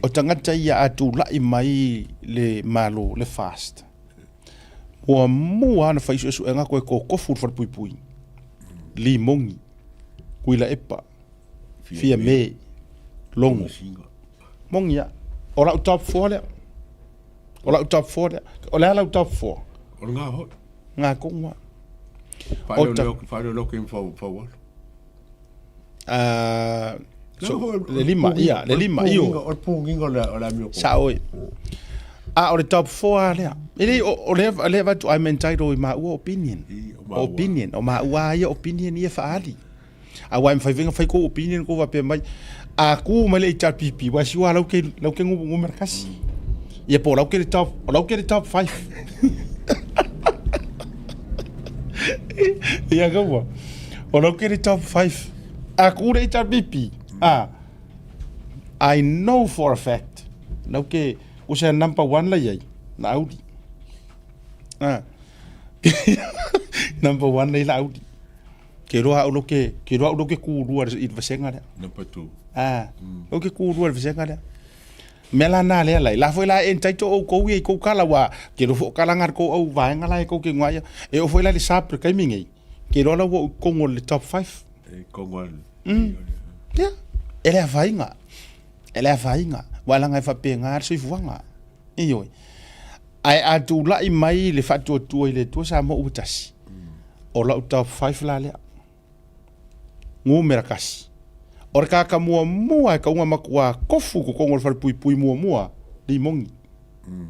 O tagata ia a tulai mai le Malo, le FAST, muamua lava ona fai suesuega toe totofu le falepuipui, Limoni, Tuilaepa, Fiame, Logo. Moni lava. O lau top four lea. O lau top four lea. O le a lau top four? O lena foi. Ngā kongu lava. Faaleoleo ke fau alo. So, le lima, ia, le lima, io. O le pugiga o le amio. Sao e. A o le top 4 a lea. E le, o lea, lea avatu, I'm entitled i maua opinion. Opinion, o maua ia opinion ia faali. Aua e mawhai venga whai kou opinion kou wapea mai. A ku mai le HRPP, wa siwa lau ke, lau ke ngu, ngu merakasi. Ia po, lau ke le top, lau ke le top 5. Ia kaua. O lau ke le top 5. A ku le HRPP. A, I know for a fact. Lau ke, o se number 1 la iai, na auli. A, number 1 la i la auli. Ke roa au ke, ke roa au ke kūrua i le vasenga lea. Number 2. A, au ke kūrua i le vasenga lea. Mea la nā lea lai. La foi la e entitle oukou ia i kou kala ua ke roa foi o kala ngā kou au vaenga la e kou ke ngua ia. E o foi la le sap le kaimi ngei. Ke roa la ua u kongo le top 5. E kongo al. Ia. E le afainga. E le afainga. Wa langa e whapenga le soifuaga. Ioe. Ae a tulai mai le faatuatua i le Atua Samoa ua tasi, o lau top 5 la lea. Numera kasi. O le kaka muamua e kauga makuā kofu i totonu o le falepuipui muamua, Limoni.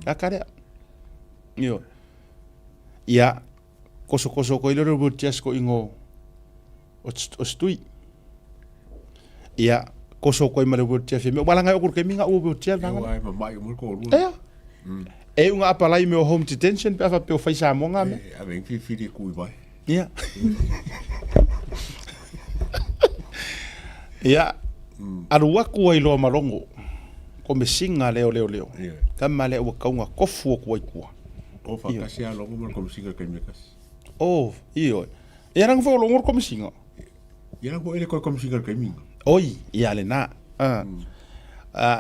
Kaka lea. Ioe. Ia, kosokoso koe lea o le wheelchair sikoiga o, o Stui. Ia, koso koe ma le wheelchair fia mea. Ua laga e oku i le taimi ga ua wheelchair le vaega lea. Ua e mama'i uma le toalua. Ea. E iu ga apalai mea o home detention pe a faapea o fai Samoa ga mea. E ave i filifili e tu i vai. Ia. Ia, alu aku ai loa ma logo, komesiga lea o leoleo. Tama lea ua kauga kofu atu ai tua. O faatasi a logo ma le komesiga i le taimi e tasi. O, ioe. Ia leaga foi o logo le komesiga. Ia leaga foi e le toe komesiga i le taimi. Oi, ia lena. A.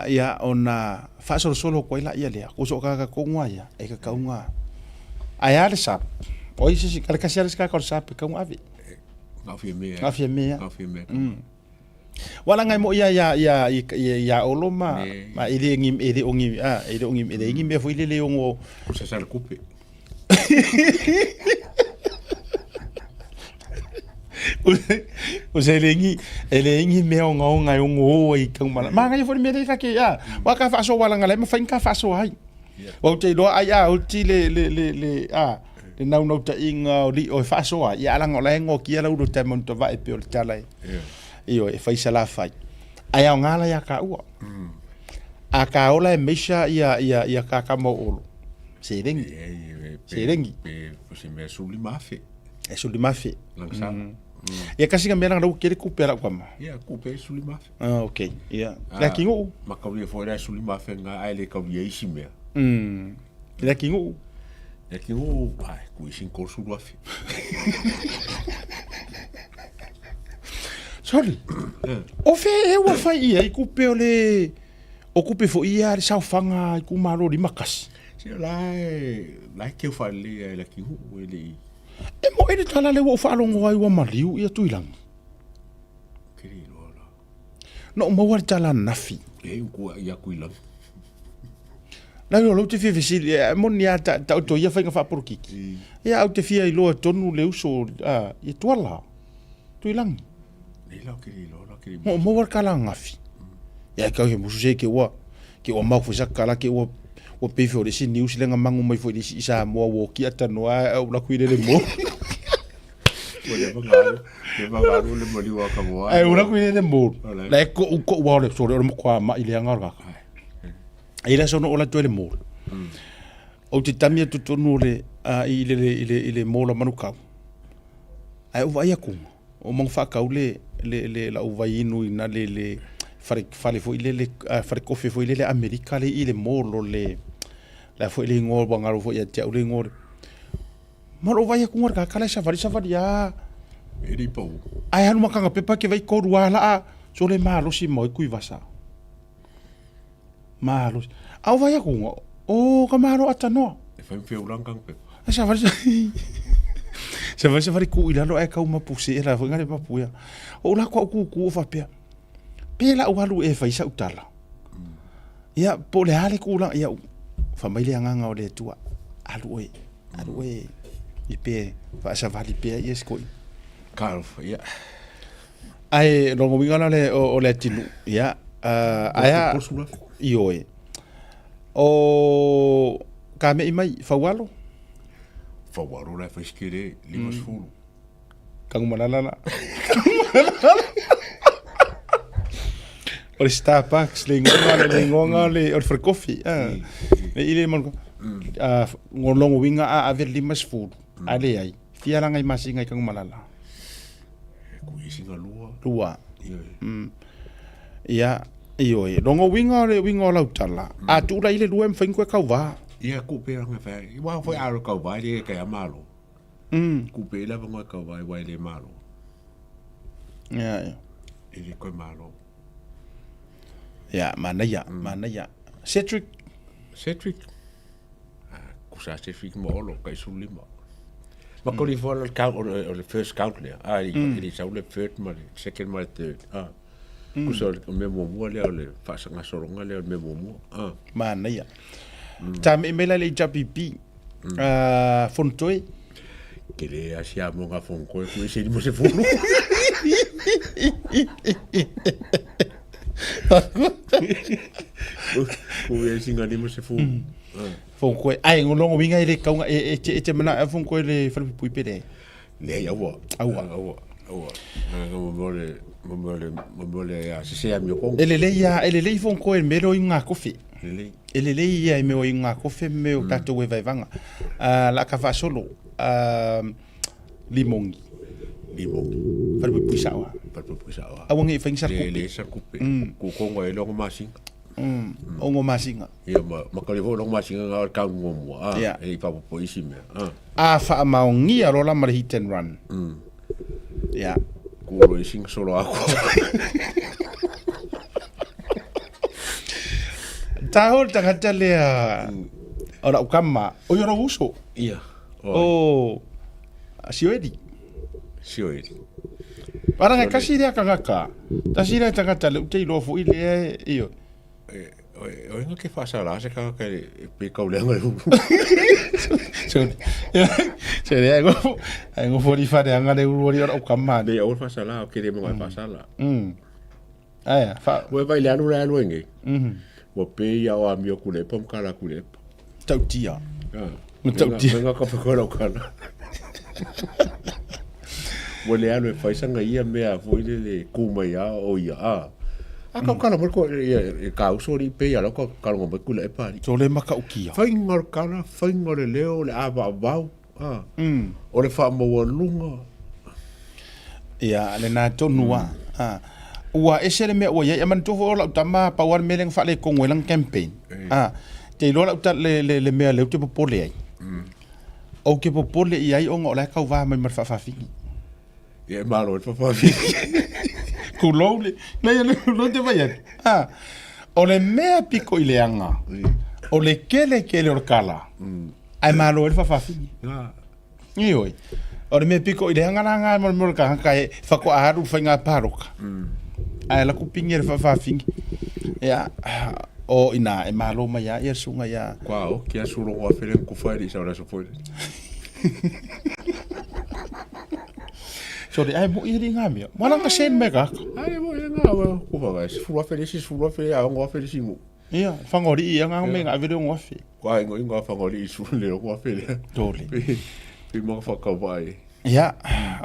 Ia ona faasolosolo atu ai laia lea, kuso o kaka tonu a ia, e kakauga. Ae a le sap? O ai se isi, le kasi a le isi kaka o le sap e kauga ave. Na o fia mea. Na o fia mea. Na o fia mea. Ua laga e moi ia ia ia ia ia Olo ma ma e le ngi e le o ngi a e le o ngi e le ngi mea foi le le ongo. O sa sa le kupe. O se le ngi e le ngi mea ogaoga e ono o ai i Taumala. Manaia foi le mea lea kake a. Wa ka faasoa langa le mafai ka faasoa ai. Wa ou te iloa ai a oti le le le le a le naunautaiga o lio e faasoa ai. Ia langa o la e gokia lau lo taima o tavae pe o le tala e. Ioe e fai salafai. Ae aoga la ia taua. A ka ola e meisa ia ia ia ka ka mau olo. Selegi. Selegi. Pe o se mea suli mafe. E suli mafe. Langsala. Ia kasi nga mea langa lau kele kupe ala ukama. Ia kupe suli mafe. Ah, okay. Ia. Le kingu. Ma kaulia foi la suli mafe nga ai le kaulia isi mea. Le kingu. Le kingu, ai, kui sin korsulu afe. Sorry. O fe e ua fai ia i kupe o le o kupe fo ia le saofaga i kumalo 51. Se la e la e keu whaelea e la ki hu e le i. E mo e le tala le ua ou faalogo ai ua maliu ia Tuilagi. Kere iloa la. Na ou maua le tala ananafi. E uku ia Tuilagi. La ua lau te fia fesili, e moni a ta, ta oto ia whainga whaaporokiki. Ia au te fia iloa tonu le uso a, ia tuala. Tuilagi. Nei la kere iloa la kere. Mo maua le kala angafi. Ia kau he musu se ke ua, ke ua mau foi sa kala ke ua ua pei foi o le isi news le nga mangu mai foi le isi i Samoa ua oki atanoa au la kui le le mo. Ua le vangalu, le vangalu le maliu a ka moa. Ai ula kui le le mo. La e ko ko ua ole sore o le makoa ma i le anga o le kaka. E la sono ola toe le mo. O te tami atu tonu o le i le i le i le mo la manukau. Ae ou vaai aku, o mangu whaakau le, le, le lau vai inu ina le, le fale, fale foi le, le fale kofe foi le le Amerika le i le molo le, la foi le ingoa ua ngaro foi ia te au le ingoa le. Ma lou vaai aku ngā kala e savali savali a. E li pau. Ae alu makanga pepa ke vai koru a laa, so le malosi mai kui vasa. Malosi. A o vai aku ngā, o ka malo atanoa. E whai mwhia ulang kang pepa. E savali savali savali ku i lalo ae kau mapu se e la foi ngare mapu ia. O la kwa ku ku o whapea. Pe la ualu e whai sa utala. Ia, po o le a le kula, ia, fai mai le agaga o le Atua, alu oe, alu oe i pe faasavali pea ia si koina. Talofa, ia. Ae, lona uiga la le, o, o le atinuu, ia, uh, ae a, ioe. O ka me'i mai, Faualo? Faualo la e fai sikele, 50. Tagumalala la. O le Starbucks, le ingoa le ingoa le o le falekofi. Ah. Le ile mo. Ah, ngolongo winga a ave le 50. A le ai. Fia langa i masinga i Tagumalala. Ku i singa lua. Lua. Ia, ioe. Longo winga o le winga o lautala. A tu la ile lua e mawhai koe kauvā. Ia, ku pe ranga whai. Wa whai aro kauvā, le kai a malo. Kupe lava ngoe ka wai wai le malo. Ia, ia. E le koe malo. Ia, manaia, manaia. Cedric. Cedric. Ah, kusa Cedric mo olo, kai sulima. Ma kori fo le count, o le first count lea. Ah, i le sau le third ma le second ma le third. Ah. Kusa o le mea muamua lea o le faasangasologa lea o le mea muamua. Ah. Manaia. Ta me mela le HPP. Fonotoe. Ke le a sia mo nga fonkoe ku se mo se fulu. Ku e singa lima se fu. Fong koe, ai ngolongo winga i le kaunga e e te e te mana e fong koe le whalepupui pere. Leai, aua. Aua. Aua. Aua. Nga mo le mo le mo le ya se se amio kongo. E lelei ia, e lelei fong koe me ro i ngā kofi. Lelei. E lelei ia i mea o i ngā kofi me o tātou e vaivanga. Uh, la ka whaasolo, uh, limongi. Limongi. Whalepupui saoa. Whalepupui saoa. Aua nge i whaingi sa Le kupe. le sa kupe. Ku kongo e longo masinga. Ongo masinga. Ia ma ma ka le fo longo masinga nga ka ngomua. Ah, Ia. e i papopo isi mea. Ah. A whaamaongia rola ma le hit and run. Ia. Ku ro i singa solo ako. Tāho le tangata lea o lau kama, o i ora uso. Ia. O Sioeli. Sioeli. Paranga kasi lea kangaka. Tasi lea tangata le ute iloa foi lea e io. O inga ke whaasara se kangaka e pe kau leanga le uru. So, so lea e ngofo, e ngofo li whare anga le uru ori ora o kama. Nei o whaasara o kere mga whaasara. Aia, wha... Ua vai le alu le alu engei. Ua pe ia o amio kulepa mkala kulepa. Tautia. Ah. Matautia. Menga ka whakora o kana. Ua le alu e whaisanga ia mea foi le le kūmai a o ia a. A kau kala mai ko ia e ka uso ri pe ia lau ka kalongo mai kula e pari. So le maka ukia. Whainga o le kala, whainga o le leo, le awa vau. A. O le whaamaualunga. Ia, le nā tonu a. A. Ua ese le mea ua iai, a manatua foi o lau tama pau a le mea lea na faalekogo ai lana campaign. A. Te iloa lau ta le, le, le mea lea ou te popole ai. Ou te popole i ai ona o la e kauvā mai ma le faafafine. Ia e malo e le faafafine. Kulou le, leai le kulou te fai atu. A. O le mea piko i leaga, o le kele kele o le kala, ae malo ai le faafafine. A. Ioe. O le mea piko i leaga la ngā mo le mea o le kāngaka e whakoa aru le whainga pāroka. Ae la kupingi e le whaawhawhingi. Ia, o ina e malo mai a ia sunga ia. Kua o kia surongo a whele kufa e li sa ora so foi. Sorry, ai mo i ngā mea. Wala nga sen me kaka. Ai mo i ngā wa kufa ga. Sifuru a whele si sifuru a whele a ongo a whele singu. Ia, whangori ia ngā me ngā vere ongo awhi. Kua ingo ingo a whangori i sifuru le ongo a whele. Tole. Pi mga whakawai. Ia,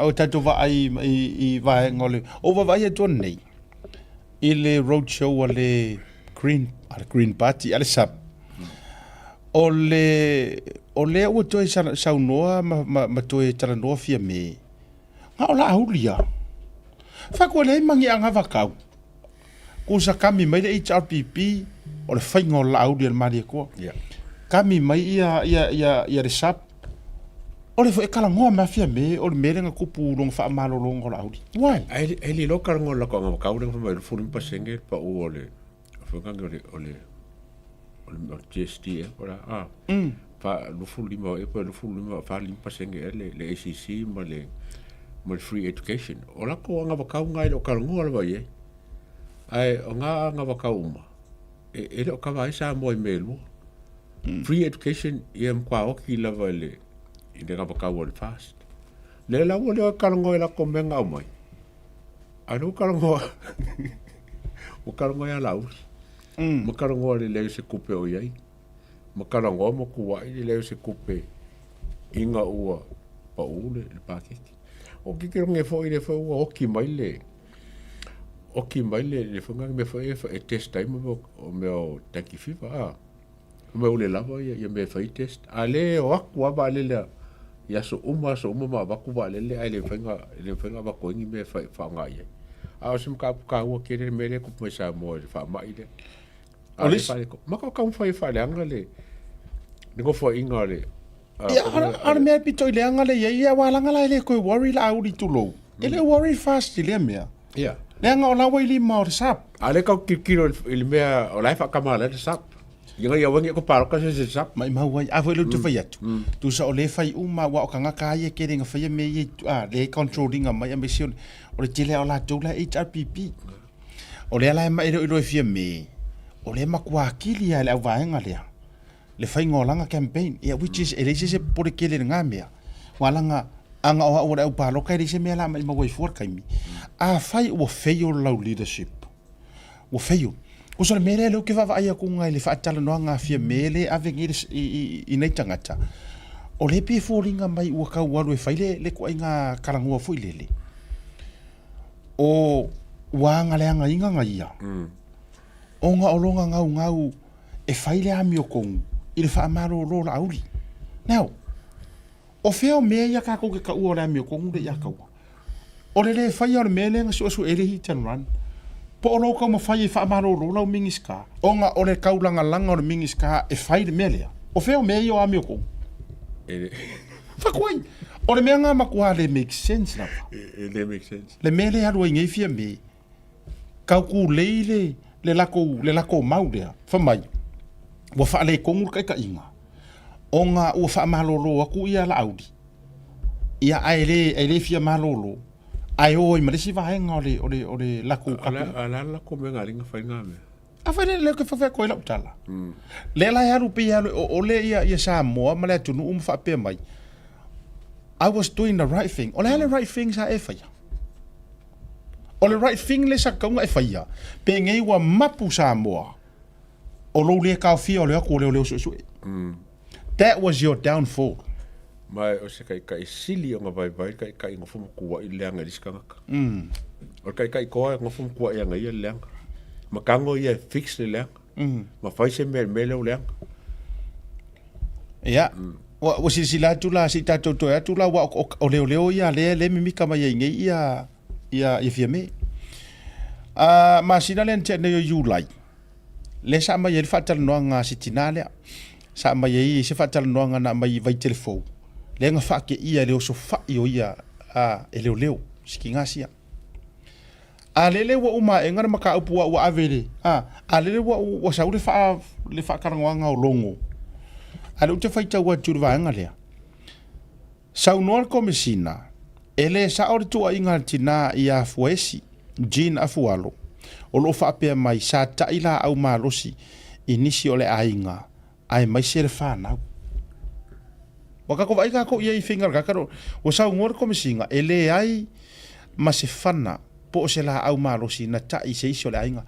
o tātou vaai i, i vaenga o le... O vaavaai atu anei, i le road show a le Green, a le Green Party, a le SUP. O le, o lea ua toe saunoa ma, ma, ma toe talanoa fia me, nga o la auli a. Whaku leai mangi a ngava kau. Kusa kami mai le HRPP, o le whainga o la auli a le malie koa. Yeah. Kami mai ia, ia, ia, ia le SUP, o le foi e kalangoa ma fia me, o le mele nga kupu longa wha malolonga o la auli. Why? Ai ai li lo kalango la ko ngā kau le mai le fulu pasenge pa u o le whangange o le o le o le o GST e ora a. Fa lufu lima e pa lufu lima fa lima pasenge e le le ACC ma le ma le free education. O la ko ngā kau ngai lo kalango la vai e. Ai o ngā ngā kau uma. E e le o ka vai sa mo i melu. Free education ia mkwa oki lava le i le ngā kau o le fast. Le la ua le kalango e la ko menga au mai. A no kalango o kalango ia lauri. Ma kalango le leo se kupe o iai. Ma kalango ma kuai le leo se kupe inga ua pa u le, le paketi. O kike ronge fo i le fo ua oki mai le oki mai le le whanga me fo e e test ai mo o mea o tanki fiva a. O mea ule lava ia ia me fai test. A le o aku ava le le ia so uma so uma ma vaku va le le ai le whanga le whanga va koingi me fai whanga ia. A o se mka ka ua kere me le kupu mai sa mo le wha mai le. A O le le wha le ko. Maka ka whai wha le anga le le ngofo inga le. Ia, a le mea pito i leaga le ia, ia wa langa la e le koe worry la auli tulou. E le worry fast i lea mea. Ia. Leaga o laua i lima o le SUP. A le kau kirikiro i le mea o la e whakamala le SUP. Ia ngai awangi ko paroka se se SUP. Mai mau ai, a foi le te fai atu. Tusa o le fai uma wa o kangaka ai e kere nga fai me i a le controlling mai a me si o le tele o la tou la HRPP. O le ala e mai ilo e fia me. O le makua akili a le au vaenga lea. Le whainga o langa campaign. Ia, which is, e leise se pore kele ngā mea. Wa langa, anga o au o le au pāloka, e leise mea la mai maua i fua kaimi. Afai ua fail lau leadership, ua fail. Kusa o le mea lea lea ou te vaavaai atu i le faatalanoaga a Fiame lea e ave nei i nai tagata, o lea e pei e foliga mai ua tau alu e fai le ituaiga talanoa foi lele, o ua agaleagaina na ia, ona o lona naunau e fai le amiotonu i le faamalolo o Laauli. Now, O fea o mea ia tatou te taua o le amiotonu lea ia taua? O le le faia o le mea lea na suesue ai le hit and run. Po o lou taumafai e faamalolo lau Minisita ona o le taulagalaga o le Minisita e fai le mea lea. O fea o mea ia o amiotonu? Fai atu ai, o le mea lena matua le make sense lava. E le make sense. Le mea lea e alu ai nei Fiame, tautulei le, le latou, le latou mau lea, fai mai, ua faaletonu le taitaiga, ona ua faamalolo atu ia Laauli, ia ae le, ae le fia malolo, ae o ai ma le isi vaega o le, o le, o le latou A o le a le latou mea na alii na fai na mea? Afai le lea ou te fai atu ai lau tala. Lea la e alu pei e alu e oole ia, ia Samoa ma le atunuu ma faapea mai, I was doing the right thing. O le a le right thing sa e faia? O le right thing le sa tatau ona e faia, penei ua mapu Samoa, o lou le taofia o le o atu o leoleo suesue. That was your downfall. Ma o se taitai sili ona vaivai le taitai nofo ma tuuai le leaga i le isi tagata. O le taitai toa e nofo ma tuuai ia ia le leaga. Ma tago ia e fix le leaga. Ma fai se mea i le mea lea ua leaga. Ia, ua silasila atu la, se i tatou toe atu la, aua o leoleo ia lea e mimita mai ai nei ia, ia, ia Fiame. A, masina lea na tea nei o Iulai, lea sa aumai ai le faatalanoaga a si tinā lea. Sa aumai ai se faatalanoaga na aumai i Vaitele Fou, lea na faateia e le osofai o ia a, e leoleo, si tinā sia. A lele ua uma aʻega le mataupu a ua ave i le, a, a lele ua, ua sau le faa, le faatalanoaga o Logo. A lea ou te faitau atu i le vaega lea. Saunoa le Komesina, e le sao le tuuaiga a le tinā ia Afuaesi, Jean Afualo, o lo o faapea mai sa ta'i laau malosi i nisi o le aiga aemaise le fanau. Ua tatou vaai tatou i ai i faiga o le tagata, ua saunoa le Komesina e leai ma se fana po o se laau malosi na ta'i i se isi o le aiga.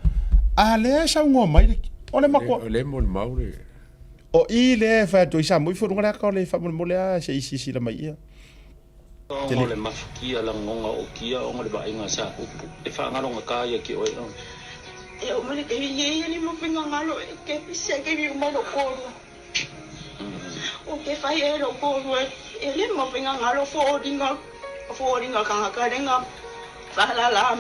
A lea e saunoa mai le, o le matua. O le molimau le. O i lea e fai atu ai Samoa ifo i luga le ata o le faamolemole a se i silasila mai ia. Ona o le mafikia lagoga o kia ona le vaaiga sa upu e faagalogatā ia ki oe ona. E o mai ke ye ye ni mo pinga ngalo e ke pise ke mi uma lo kolu. O ke fai e lo kolu e e le mo pinga ngalo fo dinga fo dinga kanga ka lenga fa la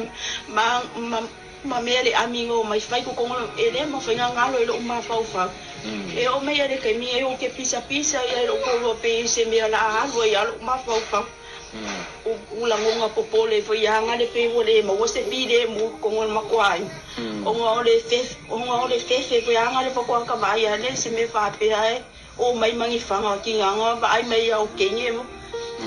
ma ma ma mea le amigo mai fai ko kongo e le mo finga ngalo e lo ma fau fau. E o mai le ke mi e o ke pisa pisa ia lo ko lo pe se mea la alu ia lo ma fau fau. U u la ngonga popole fo ia nga le pe wo le mo se pi le mo kongo ma kwai. O nga o le fe o nga o le fe fe fo ia nga le fo kwa ka va ia le se me fa pe ai o mai mangi fanga ki nga nga va ai mai au ke nge mo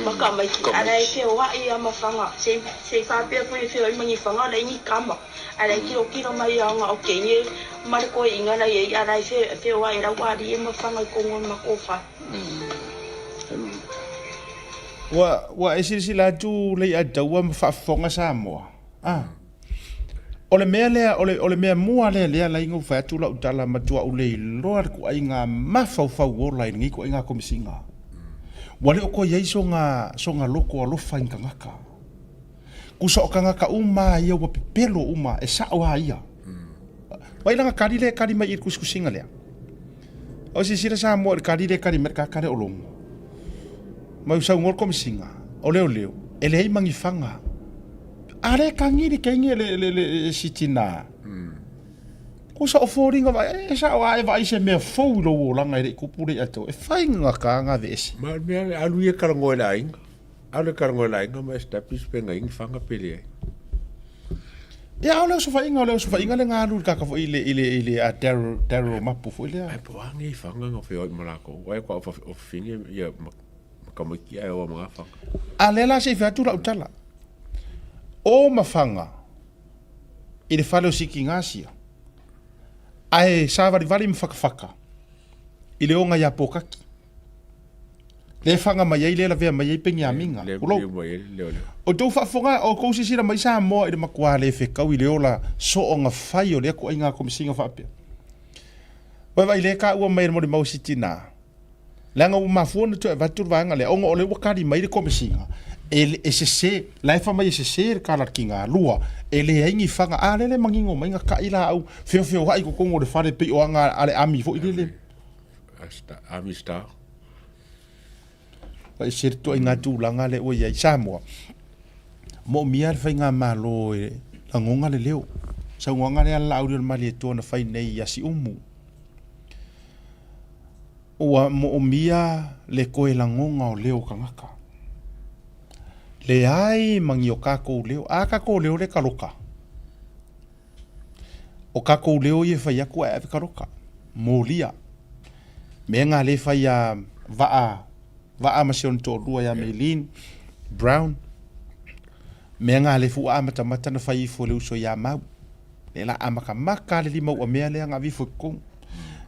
ma ka mai ki ala e fe o ai ma fanga se se fa pe fo e fe o mangi fanga le ni kama ala e kilo kilo mai ia nga o ke nge ma le ko inga la ye ala e fe fe o ai la wa ri ma fanga ko ngo ma ko fa. Ua ua e silasila atu le ia taua ma faafofoga Samoa. Ah. O le mea lea, o le, o le mea mua lea lea laina ua fai atu lau tala matua u le iloa le kuaiga mafaufau ola i lenei kuaiga komisiga. Ua le o toe i ai soga, soga loko alofa i ni tagata. Kusa o tagata uma a ia ua pepelo uma, e sa'o a ia. Vai lana kali lea e kali mai i le tusitusiga lea. O silasila Samoa i le kali lea e kali mai le tagata lea o Logo. Ma ua saunoa le komisiga, o leoleo, e leai ma ni faga. A lea e tagi le teine le, le, le, le si tinā. Kusa o foliga vaai, e sao a e vaai se mea fou i lou olaga e le i tupu le i ato. E fai gata nga veese. Ma o le mea, alu ia e talanoa i le aiga. Alu e talanoa i le aiga ma establish pe na i ni faga pe leai. Ia, o le osofaiga, o le osofaiga le galu i le kaka foi i le, i le, i le a Daryl, Daryl Mapu foi lea. Ae po o a nei faga na feoai ma lakou, aua e kwa o fafine ia ma, ma tamaiti ae o ma faga. A lea la se i fai atu lau tala. O ma faga i le fale o Sikigasia, ae savalivali ma fakafaka i le oga ia Pōkaki. Lea e faga mai ai, lea e lavea mai ai Peniamina. Tulou. O tou faafofoga, o tou silasila mai Samoa i le matua le fetau i le ola soona fai o lea ituaiga komisiga faapea. Ua vaai lea e taua mai e le molimau si tina, leaga ua mafua ona toe avatu le vaega lea, ona o lea ua tali mai le komisiga, e, e sese, la e fai mai e sese le kalatiga lua, e leai ni faga, a lele manino mai na ta'i laau feofeoai i totonu o le fale pei o aga a le ami foi lele. Army style. Ua ese le ituaiga tulaga lea ua i ai Samoa. Moomia le faigamalo e lagona le leo. Saunoaga lea a le Laauli o le Malietoa na fai nei ia Siumu. Ua moomia le toe lagona o leo o tagata. Leai ma ni o tatou leo. A tatou leo le taloka. O tatou leo ia e fai atu ae ave taloka. Molia. Mea na le fai a Vaa, Vaa ma si ona toalua ia Maylene Brown. Mea na le fua amatamata na fai ifo e le uso ia Mau. Lea la amatamata le lima ua mea lea na ave ifo i totonu.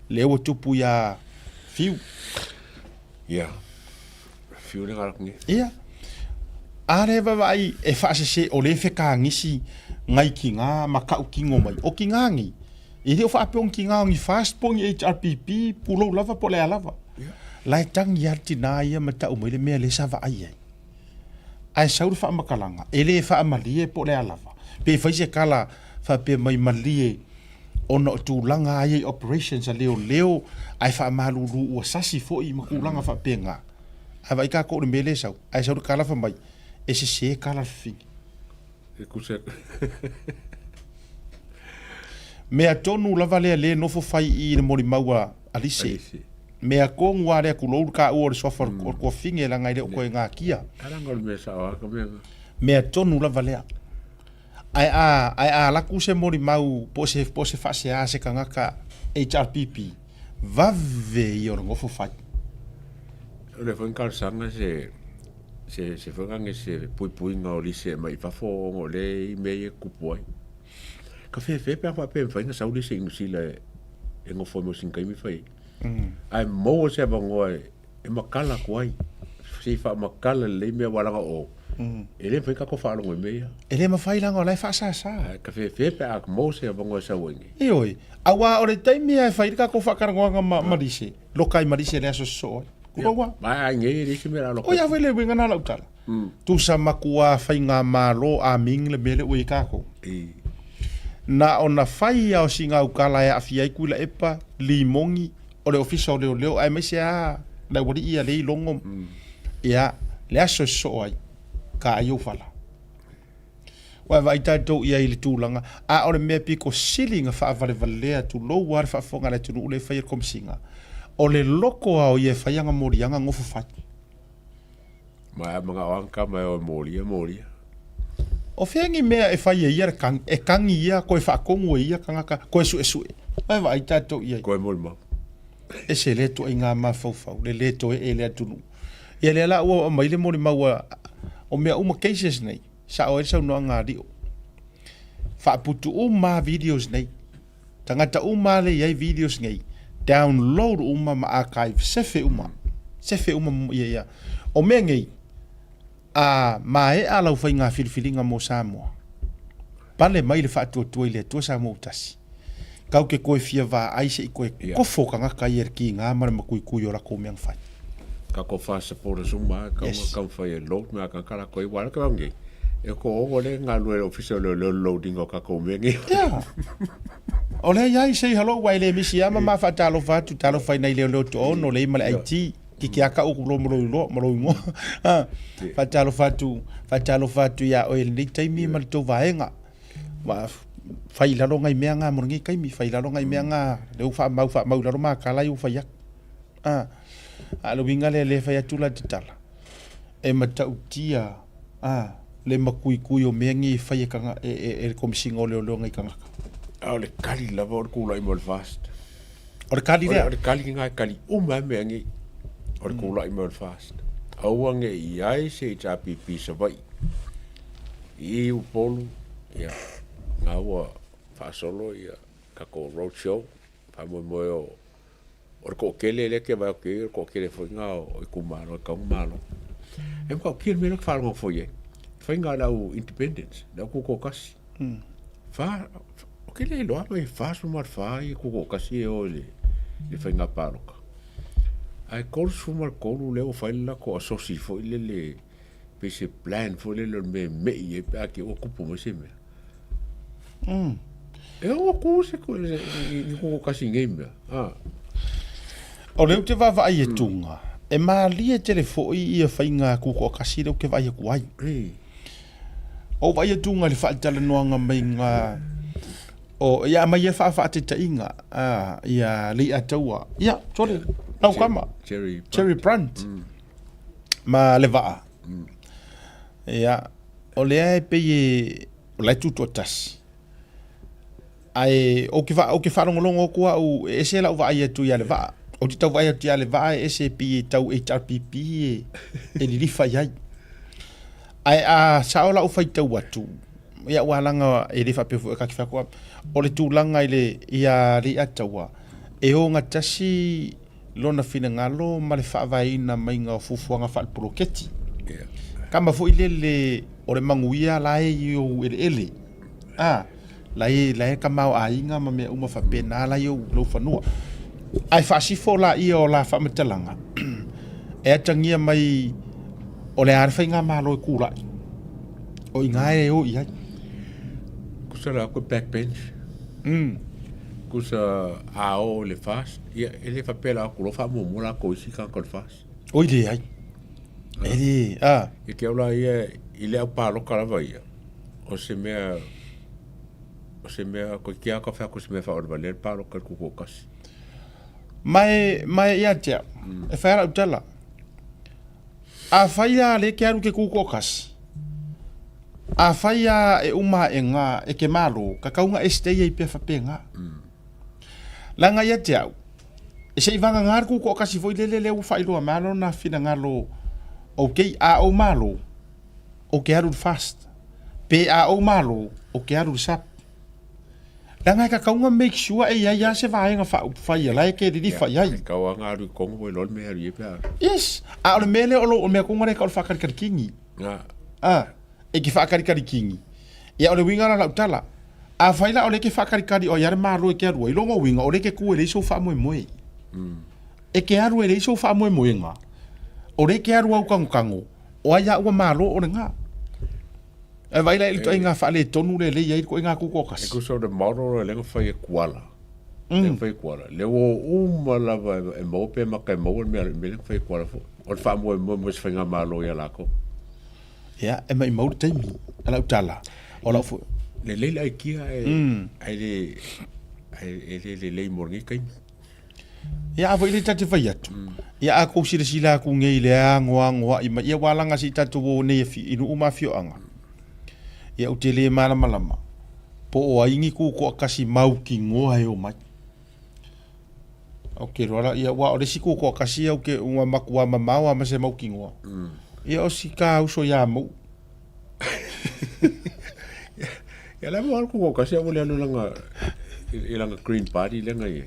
Lea ua tupu ia Fiu. Ia. Fiu le galak ni. Ia. A le vaavaai e faasese o le fekagisi ngai kiga ma ka'u kino mai. O kiga nei, e le o faapea o ni kiga o ni FAST po o ni HRPP, pulou lava po o le a lava. La e tagi lava le tina ia ma ta'u mai le mea lea sa vaai ai. Ae sau le faamatalaga, e le faamalie po o le a lava. Pe fai se tala faapea mai malie ona o tulaga lava ia i operations a leoleo ae faamalulu ua sasi foi ma tulaga faapena. Ae vaai tatou i le mea lea e sau, ae sau le tala fai mai, e sese tala le fafine. E kusa. Mea tonu lava lea le nofo fai i le molimau a Alise. Mea tonu lava lea tulou le taua o le suafa o le tuafafine leaga e le o toe natia. Leaga o le mea sao lava ka mea. Mea tonu lava lea. Ae a, ae a alu atu se molimau po o se, po o se faasea a se tagata HRPP, vave ia o le nofo fai. O le foi talosaga se se se foi lea se puipuiga o lise mai fafo ona o lea i mea ia e tutupu ai. Ka fefe pe a faapea e mafai ona sau lise i Niu Sila e nofo ai mo sina taimi fai ai. Ae maua se avanoa e makala atu ai, se i faamakala lelei mea aua leaga o e le mafai ona tatou faalogo i mea ia. E le mafai leaga o la e faasasa. Ae ka fefe pe a maua se avanoa e sau ai nei. Ioe, aua o le taimi lava e fai ai le tatou faatalanoaga ma Lise, loka ai ma Lise i le aso sosoo ai. Kulou lava. Ma ai nei e leai se mea o le a loka atu. O ia foi le uiga lena o lau tala. Tusa matua faigamalo a Ming le mea lea ua i ai tatou. Na ona fai lava o sina aukala e aafia ai Tuilaepa, Limoni, o le Ofisa o Leoleo aemaise lava le aualii ia lea i Logo, ia, le aso e sosoo ai, ka ai ou fala. Ua vaai tatou i ai i le tulaga, a o le mea pito sili na faavalevalea, tulou lava le faafofoga a le atunuu lea e faia le Komesina, o le loko lava o ia e fai ana moliaga nofo fai. Ma e manao lava tama e o e molia, molia. O fea ni mea e fai e ia le kagi, e kagi ia, koe faatonu e ia tagata, koe suesue. Ua vaai tatou i ai. Koe molimau. Ese lea ituaiga mafaufau, le le toe ee le atunuu. Ia lea la ua aumai le molimau a, o mea uma cases nei, sao ai le saunoaga a Lio. Faaputu uma lava videos nei. Tagata uma lava lea e i ai videos nei, download uma ma archive, sefe uma. Sefe uma ia ia. O mea nei, a maea lau faiga filifiliga mo Samoa, pale mai le faatuatua i le Atua Samoa ua tasi. Kau ke toe fia vaai se i toe kofo tagata ia i le kiga ma le matuitui o latou mea na fai. Kako fa supporters uma ka yes. ka fai e load me ka kala koi wala ka ngi e ko o le nga le office le le loading o ka ko me ngi yeah. O le iai say hello wai le misi ama ma fa talofa atu talofa ina i le leo to ono le ma le IT ki ki aka uku lo mo lo mo lo ingoa. Faatalofa atu, faatalofa atu iā oe i lenei taimi ma le tou vaega. Ma fai i lalo ngai mea ngā mo lenei taimi, fai i lalo ngai mea ngā, lea ua faamau, faamau i lalo makala ia ua fai atu. A, a o le uiga lea, lea e fai atu la te tala, e matautia, a, le matuitui o mea nei e fai e, e, e, e le Komesina o Leoleo ngai tagata. A o le kali lava o le kula'i mo le FAST. O le kali lea? O le kali lena e kali uma ai mea nei. O le kula'i mai o le FAST. Aua ne i ai se HRPP i Savaii. I Upolu, ia, na ua faasolo ia tatou road show, faamoemoe o. O le toatele lea e te vaai atu i ai, o le toatele foi lena o itumalo e tatau ona malo. E matautia le mea lea ou te faalogo atu foi i ai, faiga a le au independents, le au tutoatasi. Fa, ou te le iloa pe 44 ia tutoatasi e o i le faiga palota. Ae 33 lea ua fai le latou asosi foi lele, pei se plan foi lele o le mea e me'i ai pe a te i ua tupu mai se mea. E ono tu se ni tutoatasi i nei mea. O lea ou te vaavaai i tuga, e malie tele foi ia faiga tutoatasi lea ou te vaai atu ai. Ou vaai atu i le faatalanoaga mai ga o ia aumai ia faafaataitaiga a ia Leiataua ia sole lau kama Jerry Jerry Brunt ma le vaa. Ia o lea e pei e o la e tutoatasi. Ae ou te, ou te faalogologo atu au, e ese lau vaai atu ia Levaa. Ou te tau vaai atu ia Levaa e ese pei e tau HRPP e, e lilifa i ai. Ae a sao lau faitau atu, ia ua laga e le faapea foi ka te whai o le tulaga i le ia Leiataua, e ogatasi lona finagalo ma le faavaeina maiga o fuafuaga faalepoloketi. Yeah. Kama foi lele o le manuia la e i ou eleele. A, la e, la e tamaoaiga ma mea uma faapena la i ou lou fanua. Ae faasifo laia o la faamatalaga, e atagia mai o le a le faigamalo e tulai, o i ina e o i ai. Kusa la ko backbench. Kusa a o le FAST, ia e le faapea la aku lo faamuamua latou isi tagata o le FAST. Oi leai. E le, a. E te au la ia i le au paloka lava ia, o se mea, o se mea, ko te aka whea ko se mea whaorevalea le paloka le kukuokasi. Ma e, ma e ia te au, e whai ara utala. A whai a le ke aru ke kukuokasi, a whai a e uma e ngā, e ke malo, ka kaunga e stay ei pea whape ngā. Langa ia te au, e se i vanga ngā le kukuokasi foi lele le ua whailoa mai lona finagalo, okay, a o malo, o ke aru le fast. Pe a ou malo, o ke aru le sap. Leaga e kakaunga make sure e iai a se vaega faaupufai la e ke lilifa i ai. E kau a ngā aru i Kongo mo i loa le mea aru i e pe aru. Yes, a o le mea lea o lo o mea konga lea ka o le whakakarikari kingi. Ngā. A, e ke whakakarikari kingi. Ia o le winga la lau tala. A whai la o le ke whakakarikari o ia le malo e ke arua. I longo winga o le ke kue le iso whaamoemoe. E ke aru e le iso whaamoemoenga. O le ke aru au kangokango. O ai a ua malo o le ngā. E vai la i le ngā whaale tonu le lei ai ko ngā kuko kasi. E kusa o le maoro le lenga whai e kuala. Lenga whai e kuala. Le o uma lava e maua pe maka e maua le mea le lenga whai e kuala fo. O le whaamua e mua mua se whai ngā malo ia lako. Ia, e mai mau le taimi. A lau tala. O lau fo. Le leila ai kia e, ai le, ai e le le lei mo lenei taimi. Ia a foi le tate fai atu. Ia a kou silasila aku nei le agoagoaʻi mai ia ua laga se i tatou o nei i nuu ma afioaga. Ia ou te le malamalama po o ai ni kūtoʻatasi mautinoa e omai. Ou te iloa la ia aua o le isi kūtoʻatasi au ke ua matua mamao lava ma se mautinoa. Ia o si ka uso iā Mou. Ia la mo ko ka se mo le ano langa i langa Green Party le ngai.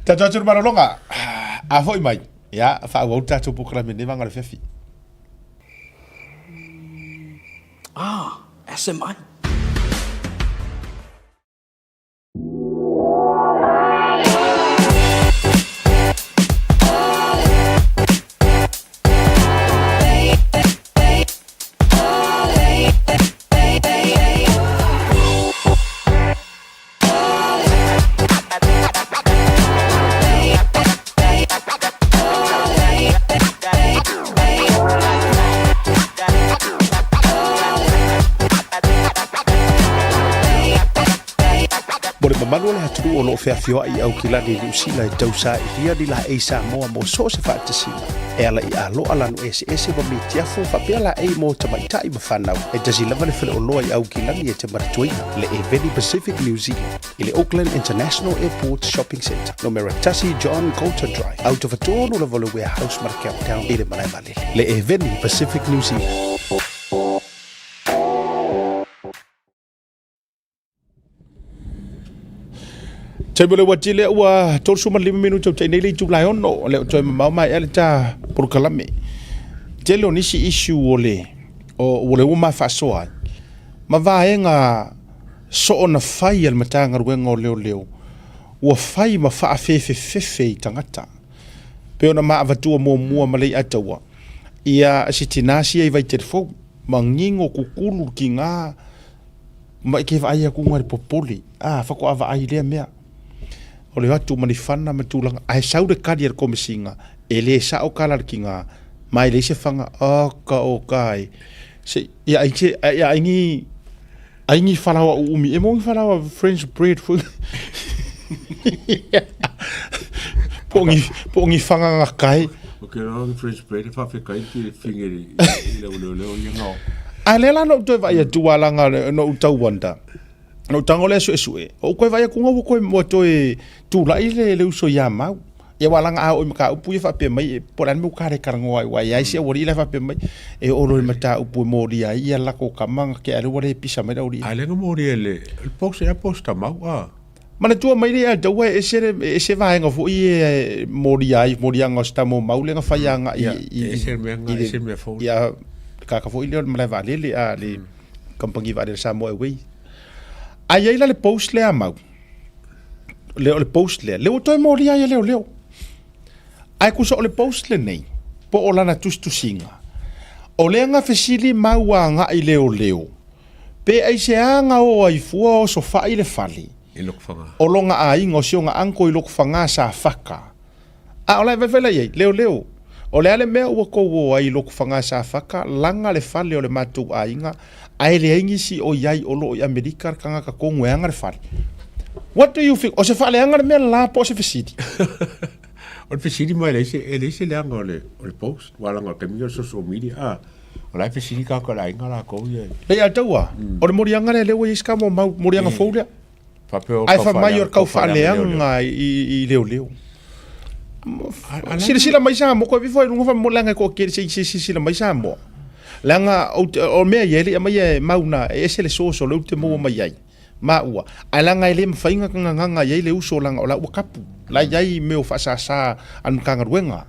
Tatou atu le malologa. A foi mai. Ia, faaauau le tatou polokalame nei vaega o le afiafi. Ah, SMI. Mo le mamalu o le atunuu o lo o feafioai i Aukilani i Niu Sila e tausailia ni laei Samoa mo so o se faatasiga e ala i aloa lanu eseese ma mitiafu faapea laei mo tamaitai ma fanau e tasi lava le faleoloa i Aukilani e te manatuaina le Eveni Pacific New Zealand i le Auckland International Airport Shopping Centre nomera tasi John Coulter Drive autofatonu lava o le Warehouse ma le Countdown i le malae vaalele le Eveni Pacific New Zealand. Taimi o le uati lea ua 35 minuti o tai nei le itula e ono, lea o toe mamao mai le ta polokalame. Tele o nisi issue o le o ua le ua ma faasoa ai. Ma vaega soo na fai a le Matagaluega o Leoleo ua fai ma faafefefefe i tagata. Pei ona ma avatua muamua ma Leiataua ia se tina sia i Vaitele Fou ma ngingo kukulu le kiga ma e ke vaai aku le popole a faatoa vaai lea mea o le o atu ma ni fana ma tulaga ae sau le kali a le komesiga e le sao kala le kiga ma e leai se faga oka oka e se ia ai se ia ai ni ai ni falaoa uumi e mo ni falaoa French bread foi po ni po ni fanga ngakae O ke rā ni French bread e whawhekai ki le fingere i le leo leo ia ngao. A le la no toe vai atu alanga no tau wanda. No tango le sue sue. O koe vai aku ngau koe mo toe tula'i le le uso ia mau. Ia wa langa a o maka upu ia whapea mai e po lani mu kare karangoa ai wai ai se awari ila whapea mai e olo i mata upu e mori ai ia lako kamanga ke ale wale pisa mai rauri. A lenga mori e le post e post ta mau a. Manatua mai le a taua e se e se vaenga foi e mori ai mori anga o se tamo mau lenga whai anga i i E se mea nga e se mea fou. Ia kaka foi le o le malae vaalele a le kampangi vaalele Samoa Airways. Ai ai la le post lea mau. Le o le post lea. Le ua toe molia ai e leoleo. Ae kusa o le post lenei, po o lana tusitusiga, o lea nga fesili mau agai leoleo, pe aisea ga o ai fua o sofa'i le fale I Lokofaga. o loga aiga o si oga uncle i Lokofaga sa faka. A o la e vaivai la i ai, leoleo, o le a le mea ua tou o ai i Lokofaga sa faka, laga le fale o le matou aiga, ae leai nisi o i ai o loo i Amerika le tagata tonu e aga le fale. What do you think? O se faaleaga le mea le la po o se fesili? O le fesili ma e leai se e leai se leaga o le o le post ua laga o le taimi o le social media a o la e fesili tagata o le aiga latou ia. Lei a taua, o le moliaga lea lea ua i ai se kamo mau moliaga fou lea. Faapea o Ae tau fai mai o faaleaga le kau tau faaleaga leoleo. faaleaga i leoleo. Silasila mai Samoa, koe vifo ai luga fa leaga e toatele se i silasila mai Samoa. Leaga o mea ia e le i aumaia e mau na e ese le source o lea ou te maua mai ai. Maua, ae leaga e le mafai ona gagaga i ai le uso leaga o la ua kapu. La i ai mea o faasasa a le Matagaluega.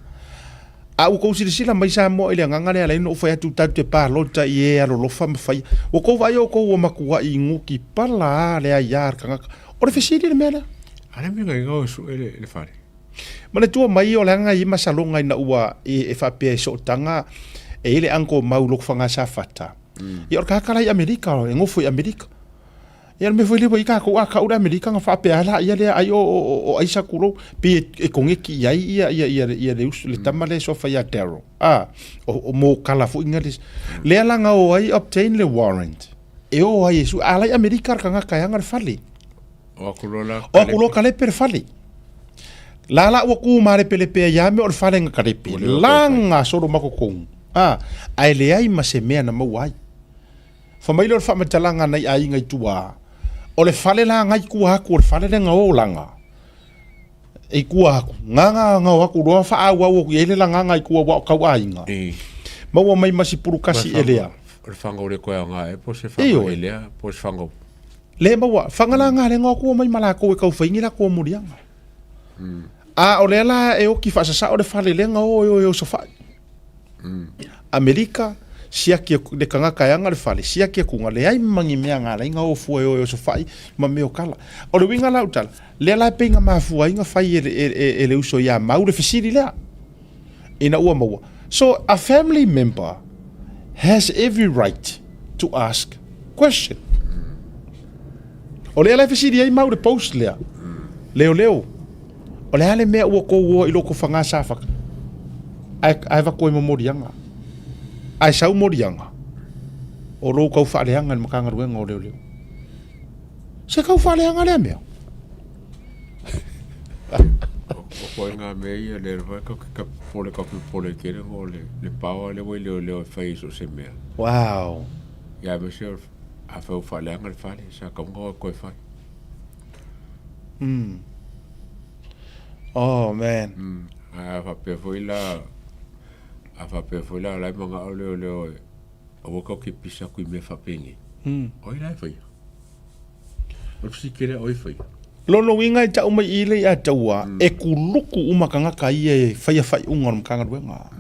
A ua tou silasila mai Samoa i le agaga lea ala ai ona ou fai atu tatou te palota i e alolofa ma faia. Ua tou vaai outou ua matuai guti pala a le aia a le tagata. O le fesili le mea lea. A le mea na o e sue le fale. Manatua mai o le aga i masaloga ina ua e faapea e sootaga e i ai le uncle mau Lotofaga Safata. Ia o le tagata la i Amerika, e nofo i Amerika. Ia le mea foi lea ua i ai tatou a tau le Amerika ona faapea lava laia lea ai o aisa tulou pei e koneti i ai ia ia ia ia le uso le tama lea e suafa ia Daryl. A o mokala foi nga le lea la nga o ai obtain le warrant. E o ai e su a la i Amerika le tagata e aga le fale. O aku loa la O aku loa kalepe le fale. La la ua ku malepelepea ia mea o le fale nga kalepe. La nga solo makokong. A ae leai ma se mea na maua ai. Fai mai lea o le faamatalaga a nai aiga i tua, o le fale la ngai tua atu o le fale lea na o laga i tua atu, nga nga o atu loa faaauau atu i ai le lagaga i tua ua o tau aiga. Maua mai ma si pulukasi elea. O le faga o le koe aoga e po se faga elea po se faga. Le maua, faga la nga le nga atu mai ma lakou e tau fai ni lakou moliaga. A o lea la e oki faasasao le fale lea na o e o e osofai. Amerika, siaki le tagata e aga le fale, siaki atu na leai ma ni mea na ala ai na o fua e o e osofai ma mea o kala. O le uiga la o tala, lea la e pei na mafua ai na fai e le uso ia Mau le fesili lea ina ua maua. So a family member has every right to ask question. O lea la e fesili ai Mau le post lea, leoleo. O le a le mea ua tou oa i loko faga sa faka? Ae, ae vaku ai ma moliaga. Ae sau moliaga, o lou kau faaleaga i le Matagaluega o Leoleo. Se kau faaleaga lea mea. O koe ngā mea ia le rwa ka ka pole ka pole kere ngo le le pawa le wai leo leo e whai so se mea. Wow. Ia me se a whau whaleanga le whale sa ka mga koe whai. Oh man. A faapea foi la, a faapea foi la, o la e manao leoleo e aua kau ke pisa aku i mea faapenei. O ai la e faia? O le fesili lea, o ai e faia? Lona uiga e tau mai i le ia taua e kuluku uma tagata ia e faia faaiuga o le Matagaluega.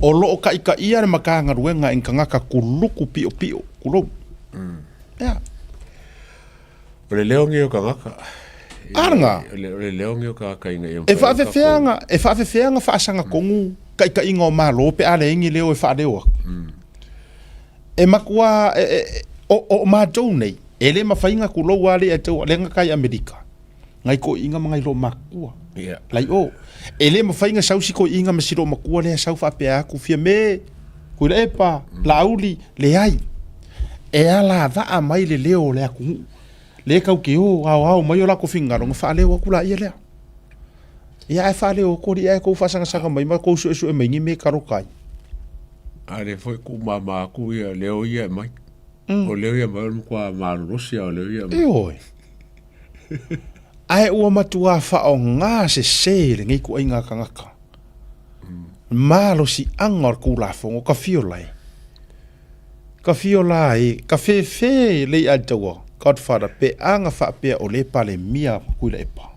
O lo o taitaia le Matagaluega e ni tagata kuluku piopio, tulou. Ea. O le leo lenei o tagata. A lena. O le leo lenei o tagata ina ia E faafefea ona, e faafefea ona faasagatonu taitaiga o Malo pe a leai ni leo e faaleo atu. E matua, e, e, o, o matou nei, e le mafai ona tulou lava le ia tau, lea na tai Amerika, nai toeaiina ma nai loomatua. Yeah. Lai o, e le mafai ona sau si toeaina ma si loomatua lea sau faapea atu, Fiame, Tuilaepa, Laauli, leai. E alavaa mai le leo o le atunuu, lea tatou te o aoao mai o latou finagalo ona faaleo atu laia lea. Ia ae faaleo atu alii ae tou faasagasaga mai ma tou suesue mai ni mea e taloka ai. A lea foi tuumama atu ia leo ia e aumai. O leo ia e aumai o le matua malolosi lava o leo ia e aumai. Ioe. Ae ua matua faaaoga sese lenei ituaiga tagata. Malosiaga o le Tulafono, ka fio lae. Ka fio la e, ka fefe le ia taua, Godfather, pe aga faapea o le Palemia Tuilaepa.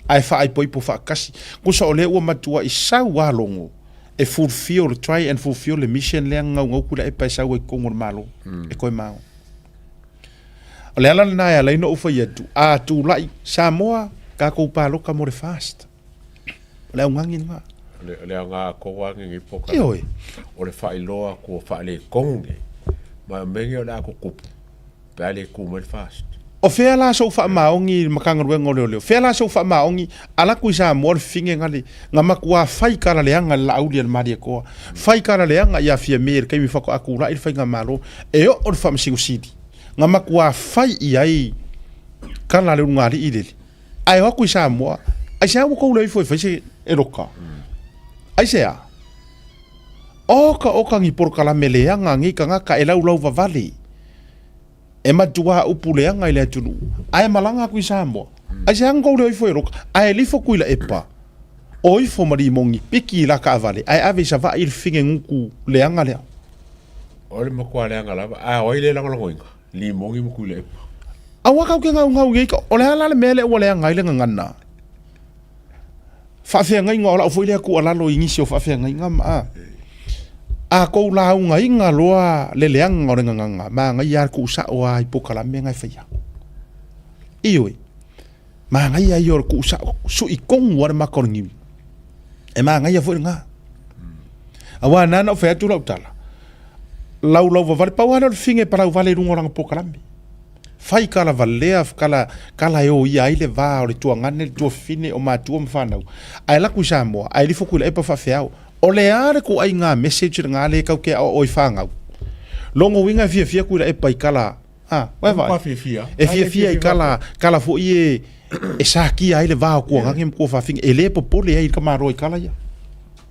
Ae faaipoipo faatasi. Tusa o lea ua matuai sau lava logo e fulfill, try and fulfill le mission lea na naunau Tuilaepa e sau ai i totonu o le Malo e toe mao. O le ala lena e ala ai ona ou fai atu, a tulai Samoa, tatou palota mo le FAST. O le augani lena. O le aoga atoa lava lenei polokalame. Ioe. O le faailoa atu o faaletonu nei, ma o mea nei o le a tutupu pe a le tu mai le FAST. O fea la sou faamaoni i le Matagaluega o Leoleo? Fea la sou faamaoni? Ala atu i Samoa le fifine na le, na matua fai tala leaga i le Laauli a le Malietoa. Fai tala leaga ia Fiame i le taimi faatoa tulai le faigamalo e oo i le Faamasino Sili. Na matua fai i ai tala a le ulugalii lele. Ae o atu i Samoa, aisea ua tou le ifo e fai se eloka? Aisea? Oka oka ni polokalame leaga a nei tagata e laulau vavale. E matua upu leaga i le atunuu, ae malaga atu i Samoa. Aisea na tou le o ifo e eloka? Ae lifo Tuilaepa, o ifo ma Limogi, piki i la taavale, ae ave i Savaii le fine gutu leaga lea. O le matua leaga lava, a o ai le lagolagoina? Limogi ma Tuilaepa. Aua kau ke gaugau i ka, o le a la le mea lea ua leaga ai le gagana? Faafeagaiga o lau foi lea tuualalo i nisi o faafeagaiga ma a. A kou laugaiga loa le leaga o le gagana, manaia lava le tuusao lava i polokalame na e faia. Ioe, manaia ia o le tuusao, sui tonu lava le mata o le niu. E manaia foi lena. Aua na ona ou fai atu lau tala, laulauvavale, pau lava lea o le fine palauvale i luga o lana polokalame. Fai kala valea, kala, kala e oia ai le va o le tuagane, le tuafafine, o matua ma fanau. Ae alu atu i Samoa, ae lifo Tuilaepa faafeao. O le a le ituaiga message lena lea tatou te aoao i fanau? Lona uiga e fiafia Tuilaepa i kala, a, ua e vaai? E fiafia i kala, kala foi e, e sakia ai le va o tuagane ma tuafafine. E le popole ai le tamaloa i kala ia.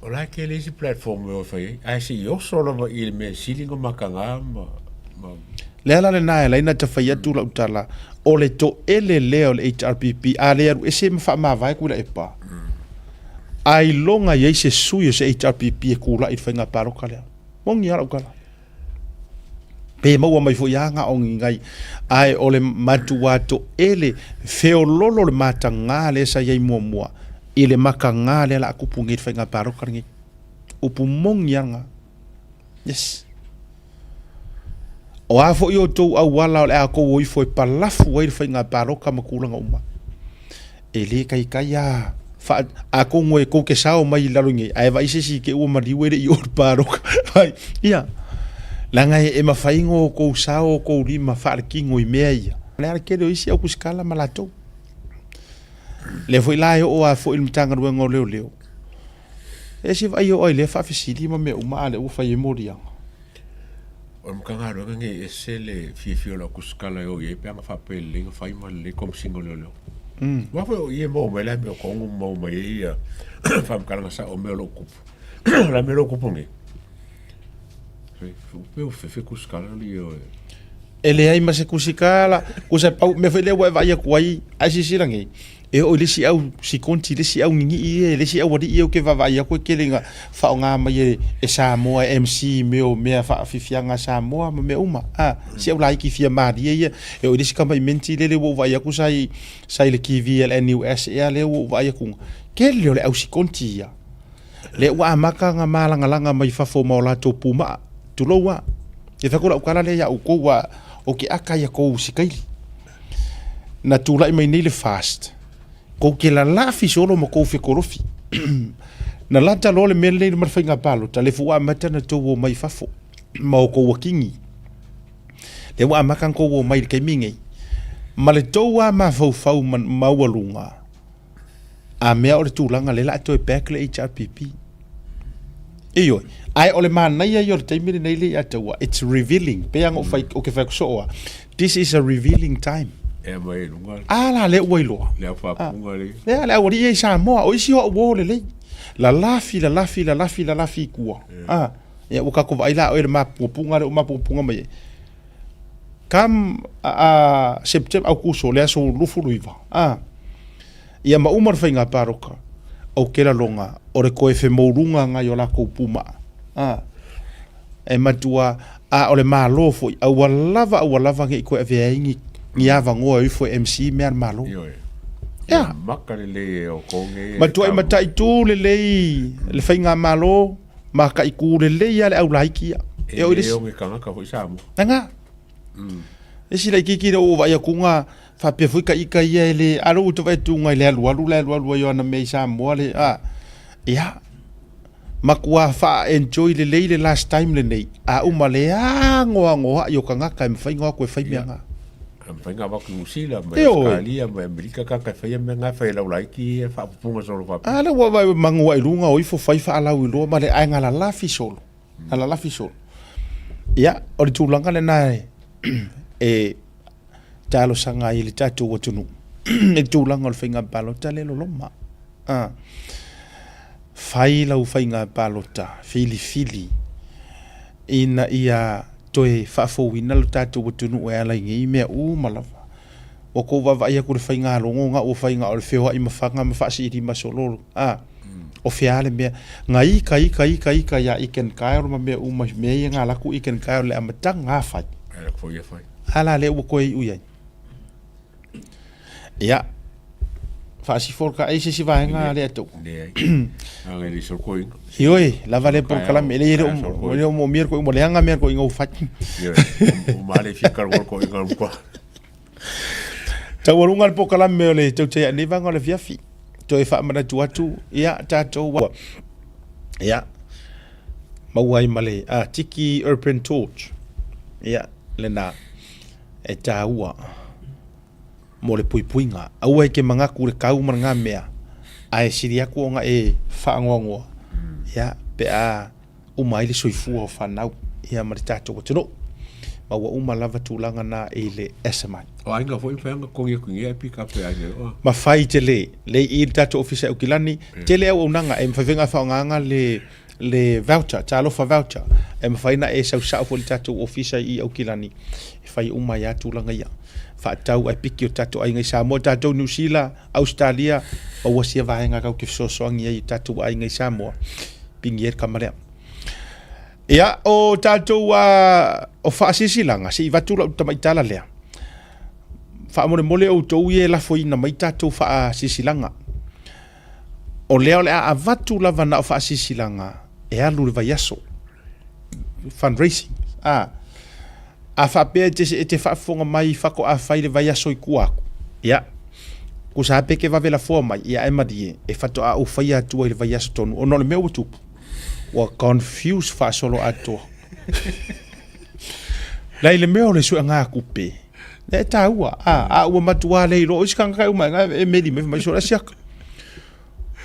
O la e tele isi platform e o e fai ai, ae se i oso lava i le mea sili ona mataga ma, ma... Le ala lena e ala ai ona ta fai atu lau tala, o le toele lea o le HRPP, a le alu ese ma faamavae Tuilaepa, ailoga i ai se sui o se HRPP e tulai i le faiga palota lea. Moni lava lau tala. Pe maua mai foi lava na o ni nai, ae o le matua toele, feololo le mataga lea sa i ai muamua, i le mataga lea o le a tupu nei i le faiga palota lenei. Upu moni lava lena. Yes. O a foi outou auala o le a outou o ifo e palafu ai le faiga palota ma tulaga uma, e le taitai lava faa, atonu e tou te sao mai i lalo nei, ae vaai se isi te ua maliu e le i oo i le palota. Vai, ia, leaga e mafai ona outou sao outou lima faaletino i mea ia. O le a le tele o isi au kusikala ma latou. Lea foi la e oo lava foi i le Matagaluega o Leoleo, e ese vaai oo ai lea faafesili ma mea uma, a o lea ua fai ai moliaga. O le Matagaluega lenei e ese le fiafia o lau kusikala e o i ai pe ana faapea e lelei ona fai ma lelei Komesina o Leoleo. Aua foi o i e maua mai la mea o tonu ma maua mai ai ia faamatalaga sao o mea o lo o tupu. O le a mea o lo o tupu nei? Pei ua fefe kusikala le o e. E leai ma se kusika la, kusa pau mea foi lea ua e vaai atu ai, ae silasila nei, e oo i le isi au sikonti, le isi au gigii e, le isi au alii e ou te vaavaai atu e tele ina faaaoga mai e, e Samoa e MC i mea o mea faafiafiaga a Samoa ma mea uma. A, si au laiti fia malie ia, e oo i le isi tama imenti lele ua ou vaai atu sa i, sa i le TV a le NUS ea lea ua ou vaai atu, tele o le au sikonti ia. Lea ua amata ona malagalaga mai fafo ma o latou pumaa, tulou a. E fai atu lau tala lea ia outou, ua ou te ata ia tou sikaili. Na tulai mai nei le fast, tou te lalafi solo ma tou fekolofi. Na lata loa le mea lenei ma le faiga palota, le ua amata na tou omai fafo ma o tou akigi. Lea ua amata na tou omai i le taimi nei. Ma le tou a mafaufau maualuga, A mea o le tulaga lea la a toe back le HRPP. Ioe, ae o le manaia ia o le taimi lenei le ia taua, it's revealing. Pei lava ona ou fai, ou te fai atu soo lava, this is a revealing time. E mai i luga. A la lea ua iloa. Le au faapuga le. Lea le aualii ia i Samoa, o isi o au uo lelei. Lalafi, lalafi, lalafi, lalafi i tua. A, ia ua tatou vaai la oe i le mapuapuga lea ua mapuapuga mai ai. Come a September, Aukuso, le aso 29, a, ia ma uma le faiga palota, ou te lagona o le toe femouruga nai o latou pumaa, a, e matua, a o le Malo foi, aua lava, aua lava ne i toe avea ai ni, ni avanoa e o ifo e MC mea a le Malo. Ioe. Ia. Maka lelei e outou nei. Matuai mataitu lelei le faigamalo. Mataitu lelei lava le au laiti ia. E le o ke kanaka foi Samoa. Aga. Isi laitiiti lea ua ou vaai atu na faapea foi ka ita ia e le a lea ua vaai atu i le alualu la e alualu ai o ana mea i Samoa le a ia matua faa enjoy lelei le last time lenei a uma le anoanoai o tagata e mafai ona o atu e fai mea na. E mafai ona avatu i Niu Sila ma Ausetalia ma Amerika tagata e faia mea na e fai e lau laiti ia faapupuga solo faapea. A lea ua vaai manu ai luga o ifo fai faalauiloa ma le ae galalafi solo. Galalafi solo. Ia, o le tulaga lena e, e talosaga ai i le tatou atunuu i le tulaga o le faiga palota lea e loloma. A, fai lau faiga palota, filifili ina ia toe faafouina lo tatou atunuu e ala i nei mea uma lava. Ua tou vaavaai atu i le faigalogo na ua fai na o le feoai ma faga ma faasiilima solo, a, o fea le mea. Na ika ika ika ika ia Iken Kyle ma mea uma i mea ia na alu atu Iken Kyle i le amataga a fai. A la lea ua toe iu i ai. Ia, faasifo ka ai se isi vaega lea tou. Leai. Aga e le solo koinga. Ioe, lava lea polokalame, e le e le o moomia le koinga, ua leaga mea le koinga ua fai. Ioe, o male fia kalua le koinga o kwa. Taualuga le polokalame o le tautai nei vaega o le afiafi. Toe faamanatu atu, ia, tatou, ia, maua ai ma le Tiki Urban Torch. Ia, lena, e tāua mo le puipuiga. Aua e te manatu i le kau ma ngā mea, ae sili atu ona e faanoanoa, ia, pe a uma ai le soifua o fanau, ia ma le tatou atunuu. Ma ua uma lava tulaga na i le SMI. O aiga foi mafai ona totogi atu i nei pickup e aiga o. Mafai tele, lei i le tatou ofisa i Aukilani, tele auaunaga e mafai foi ona faaaogaina le le voucher, talofa voucher, e mafai ona e sau sao foi i le tatou ofisa i Aukilani, e fai uma ai lava tulaga ia. Faatau ae piki o tatou aiga i Samoa, tatou Niu Sila, Ausetalia, maua sia vaega tatou te fesoasoani ai i tatou aiga i Samoa, pigi ai le tama lea. Ia, o tatou o faasilasilaga, se i avatu lau tamai tala lea. Faamolemole outou ia e lafoina mai tatou faasilasilaga. O lea o le a avatu lava na o faasilasilaga e alu i le vaiaso. Fundraising. A, a faapea e te, e te faafofoga mai faatoa fai le vaiaso i tua atu, ia, tusa lava pe te vave lafoa mai, ia ae malie, e faatoa ou faia atua i le vaiaso tonu, ona o le mea ua tupu, ua confuse faasoloatoa. La i le mea o le suegatupe, E taua, a, a ua matua le iloa o isi tagata e uma e meli mai mai sola siaka.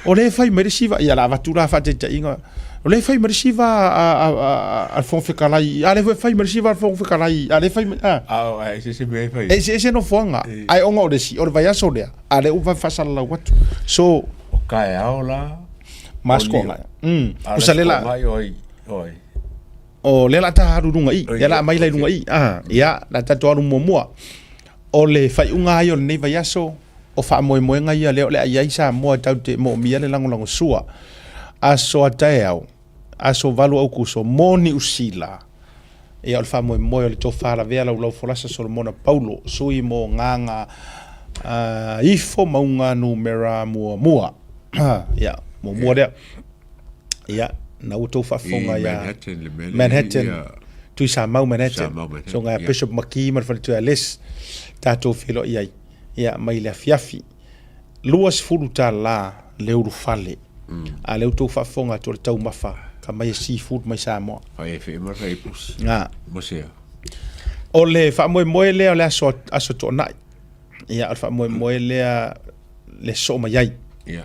O le fai mai le siva, ia la avatu la faataitaiga, o le fai mai le siva a a a a le Fofoga Fetalai, a le fai mai le siva a le Fofoga Fetalai, a le fai mai, a. A o e eseese mea e fai. E eseese nofoaga, ae ona o le isi, o le vaiaso lea, a lea ua faasalalau atu. So, O taeao la. Masko. Usa le la. O ai, o ai. O lea la ta alu luga i, lea la mai la i luga i. Ah, ia, la tatou alu muamua. O le faaiuga ai o lenei vaiaso, o faamoemoega ia lea o le a i ai Samoa tatou te moomia le lagolagosua. Aso a taeao, aso 8 Aukuso, mo Niu Sila. Ia o le faamoemoe o le tofa lavea Laulau Folasa Solomona Paulo, sui mo Gagaifomauga numera muamua. Ia, muamua lea. Ia, na ua tou faafofoga ia Manhattan, le mea lea. Manhattan, Ia, Tuisamau Manhattan. Tuisamau Manhattan, So ngai ia. Bishop McKee ma le faletua Les, tatou feiloai ai. Ia, mai le afiafi. $20 le ulufale. A lea ua tou faafofoga atu o le taumafa ka mai e seafood mai Samoa. Fai e fee ma fai pusi. Nga. Mo sea. O le faamoemoe lea o le aso, aso Toonai. Ia, o le faamoemoe lea le soo mai ai. Ia.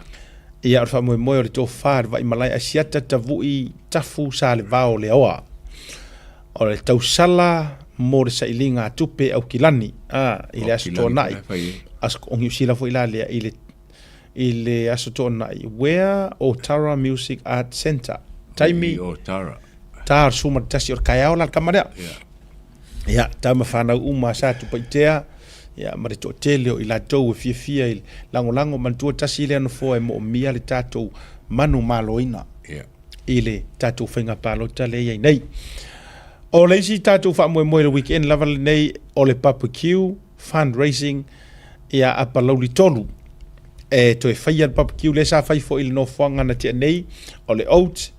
Ia, o le faamoemoe o le tofa le Vaimalae Asiata Tavui Tafu Salevao Leaoa. O le tausala mo le sailiga a tupe Aukilani, a, i le aso Toonai. Aso, o Niu Sila foi la lea i le, i le aso Toonai. Where Otara Music Art Centre. Taimi. I Otara. Ta o le 11 o le kaeao la le kama lea. Ia, tama whanau uma sa Tupaitea, ia, ma le toatele o i latou e fiafia i lagolago manatua tasi lea nofoa e moomia le tatou manu maloina. Yeah. I le tatou faiga palota lea e i ai nei. O le isi tatou faamoemoe i le weekend lava lenei o le barbecue fundraising ia Apalauli 3. E toe faia le barbecue lea sa fai foi i le nofoaga na tea nei o le Oat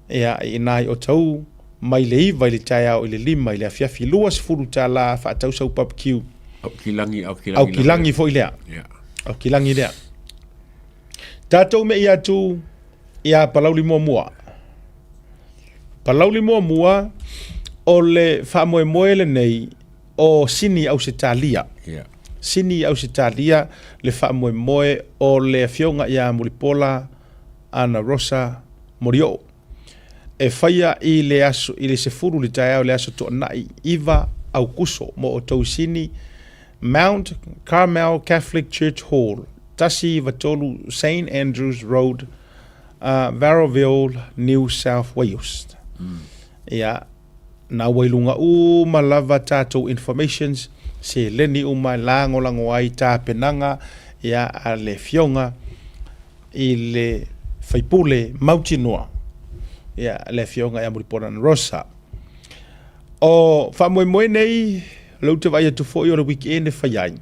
ia i ina i Otahuhu mai le 9 i le taeao i le 5 i le afiafi $20 faatau sau barbecue. Aukilagi, aukilagi. Aukilagi foi lea. Yeah. Aukilagi lea. Tatou me i atu ia Palauli muamua. Palauli muamua o le faamoemoe lenei o Sini Ausetalia. Yeah. Sini Ausetalia le faamoemoe o le afioga ia Mulipola Ana Rosa Morioo. E faia i le aso i le 10 le taeao le aso Toonai 9 Aukuso mo outou Sini Mount Carmel Catholic Church Hall, 193 Saint Andrews Road, Varroville, New South Wales. Ia, na ua i luga uma lava tatou informations, seleni uma e lagolago ai tapenaga ia a le Afioga i le Faipule mautinoa, ia le Afioga ia Mulipola Rosa. O faamoemoe nei, o lea ou te vaai atu foi o le weekend e fai ai.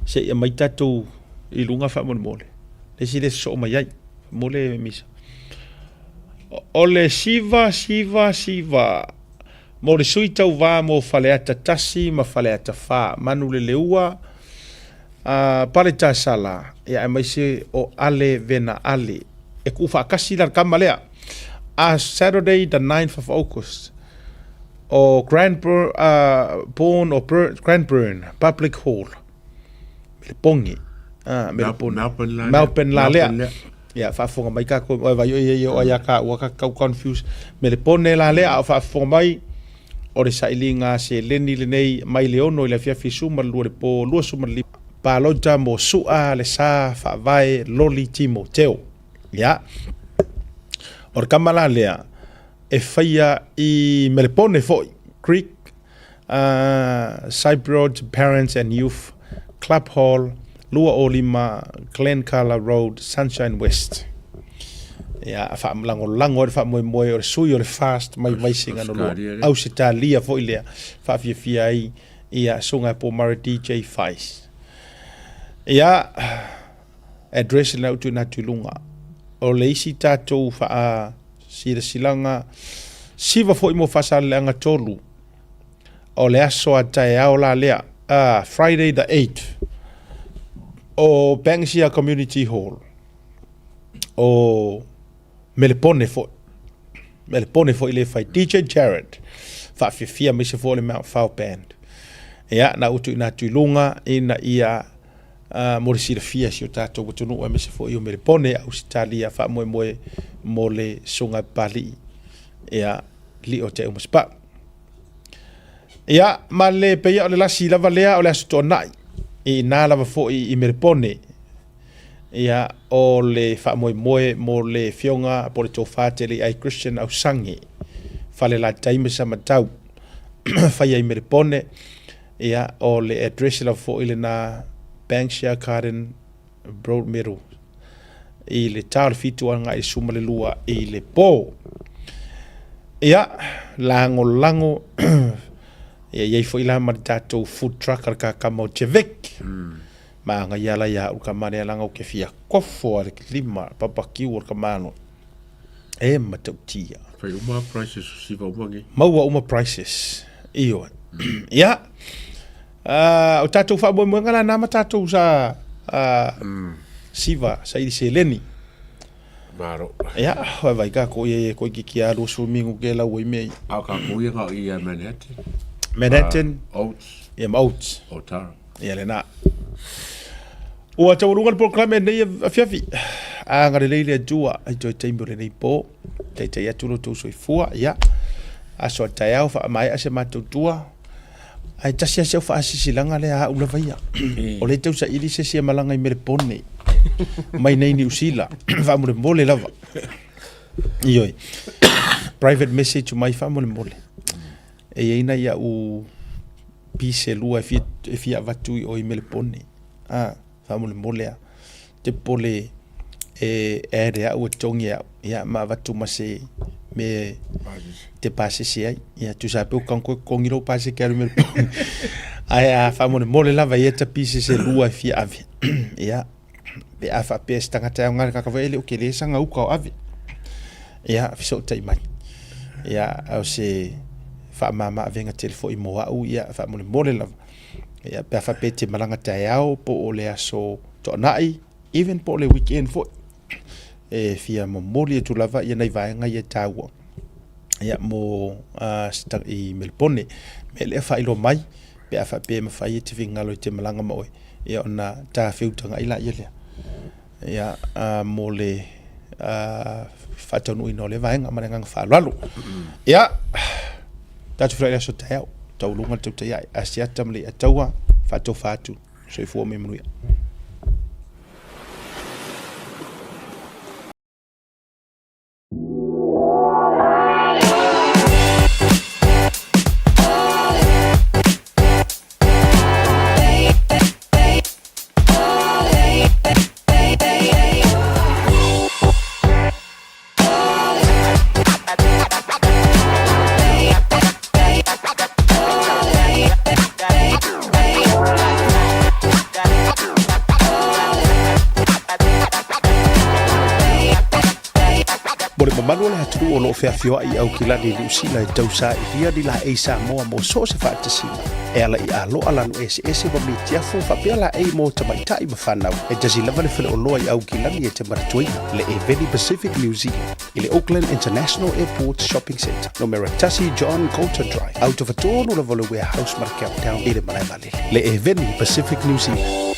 Se i aumai tatou i luga faamolemole. Le isi le sosoo mai ai. Mole misa. O le siva, siva, siva. Mo le sui tauvā mo Faleata 1 ma Faleata 4. Manuleleua, uh, Paletasala, ia aemaise o Ale Vena Ale. E kuu faakasi la le kama lea. A Saturday the 9th of August, o Cranbourne, uh, Bourne, o Cranbourne Public Hall, Melepone. Ah, Melepone. Melbourne la lea. Melbourne la lea. Melbourne lea. Ia, faafofoga mai kākou, oi vai oi ia o ai a ka ua ka kau confuse. Melepone la lea, a o faafofoga mai, o le sailiga seleni lenei mai le 6 i le afiafi 12 le po 25 palota mo Su'a le Sa Faavae Loli Timoteo. Ia, o le kama la lea e faia i Melepone foi, Greek Cypriot Parents and Youth Club Hall, 205 Glencala Road, Sunshine West. Ia, a faalagolago ai le faamoemoe o le sui o le FAST mai Vaisigano 2. Ausetalia foi lea, faafiafia ai ia Susuga e Pomare DJ Fais. Ia, address lena ua tuuina atu i luga. O le isi tatou faasilasilaga siva foi mo Faasaleleaga 3, o le aso a taeao la lea, Friday the 8th, o Banksia Community Hall, o Melepone foi. Melepone foi le fai DJ Jared. Faafiafia mai se foi o le Mount Fowl Band. Ia, na utu ina atu i luga ina ia mo le silafia si o tatou atunuu aemaise foi o Melepone, Ausetalia, faamoemoe mo le susuga Papalii. Ia, lio te uma spa. Ia, ma le peia o le lasi lava lea o le aso Toonai, i ina lava foi i Melepone. Ia, o le faamoemoe mo le Afioga po o le Tofa Tele ai Christian Ausangi. Falelatai ma Samatau faia i Melepone, ia, o le address lava foi lena Banksia Garden Broadmeadow i le ta o le 7 agai i le 12 i le po. Ia, lagolago ia i ai foi la ma le tatou food truck a le kakama o Jevek. Maagaia la ia au le kama lea leaga ou te fia kofo a le lima papakiu o le kamalo. E matautia. Fai uma prices o siva uma nei. Maua uma prices. Ioe. Ia. O tatou faamoemoega la na ma tatou sa siva saili seleni. Malo. Ia, vai vai ka ko ia ia ko ki ki a 20 mingu ke lau i mea. A ka ko ia ka i Manhattan. Manhattan. Oats. Ia ma Oats. Otara. Ia lena. Ua taualuga le polokalame i lenei afiafi. Agalelei le Atua i toe taimi o lenei po. Taitai atu lo outou soifua. Ia, aso a taeao faamaea se matou tua. Ae tasi lava si au faasilasilaga lea a au lava ia. O lea e tau saili se isi e malaga i Melepone mai nei Niu Sila. Faamolemole lava. Ioe. Private message mai faamolemole. E i ai nai au pise e lua e fia avatu i o i Melepone. A, faamolemole a. Te popole e add e au e totogi e au, ia, ma avatu ma se mea e te pasese ai. Ia, tusa ai pe ua koe totogi lou pasese alu i Melepone. Ae a faamolemole lava ia ta pise se lua e fia ave. Ia, pe a faapea se tagata e aoga i le kakavai, e le o tele saga uka o ave. Ia, fesootai mai. Ia, o se faamama avega tele foi mo au, ia, faamolemole lava. Ia, pe a faapea e te malaga taeao po o le aso toanai, even po o le weekend foi, e fia momoli atu lava ia nai vaega ia e taua ia mo i Melepone. Mea lea faailoa mai pe a faapea e mafai e te finagalo e te malaga ma oe, ia ona ta feutagai laia lea ia mo le faataunuuina o lea vaega ma le agaga faaaloalo. Ia, tatou feiloai i le aso taeao, taualuga le tautai ae, Asiata ma le Iataua, faatofa atu, soifua ma ia manuia. Mo le mamalu o le atunuu o lo o feafioai i Aukilani i Niu Sila e tausailia ni laei Samoa mo so o se faatasiga, e ala i aloa lanu eseese ma mitiafu faapea laei mo tamaitai ma fanau. E tasi lava le faleoloa i Aukilani e te manatuaina, le Eveni Pacific New Zealand, i le Auckland International Airport Shopping Centre, numera 1 John Coulter Drive, autofatonu lava o le Warehouse ma le Countdown i le malae vaalele. Le Eveni Pacific New Zealand.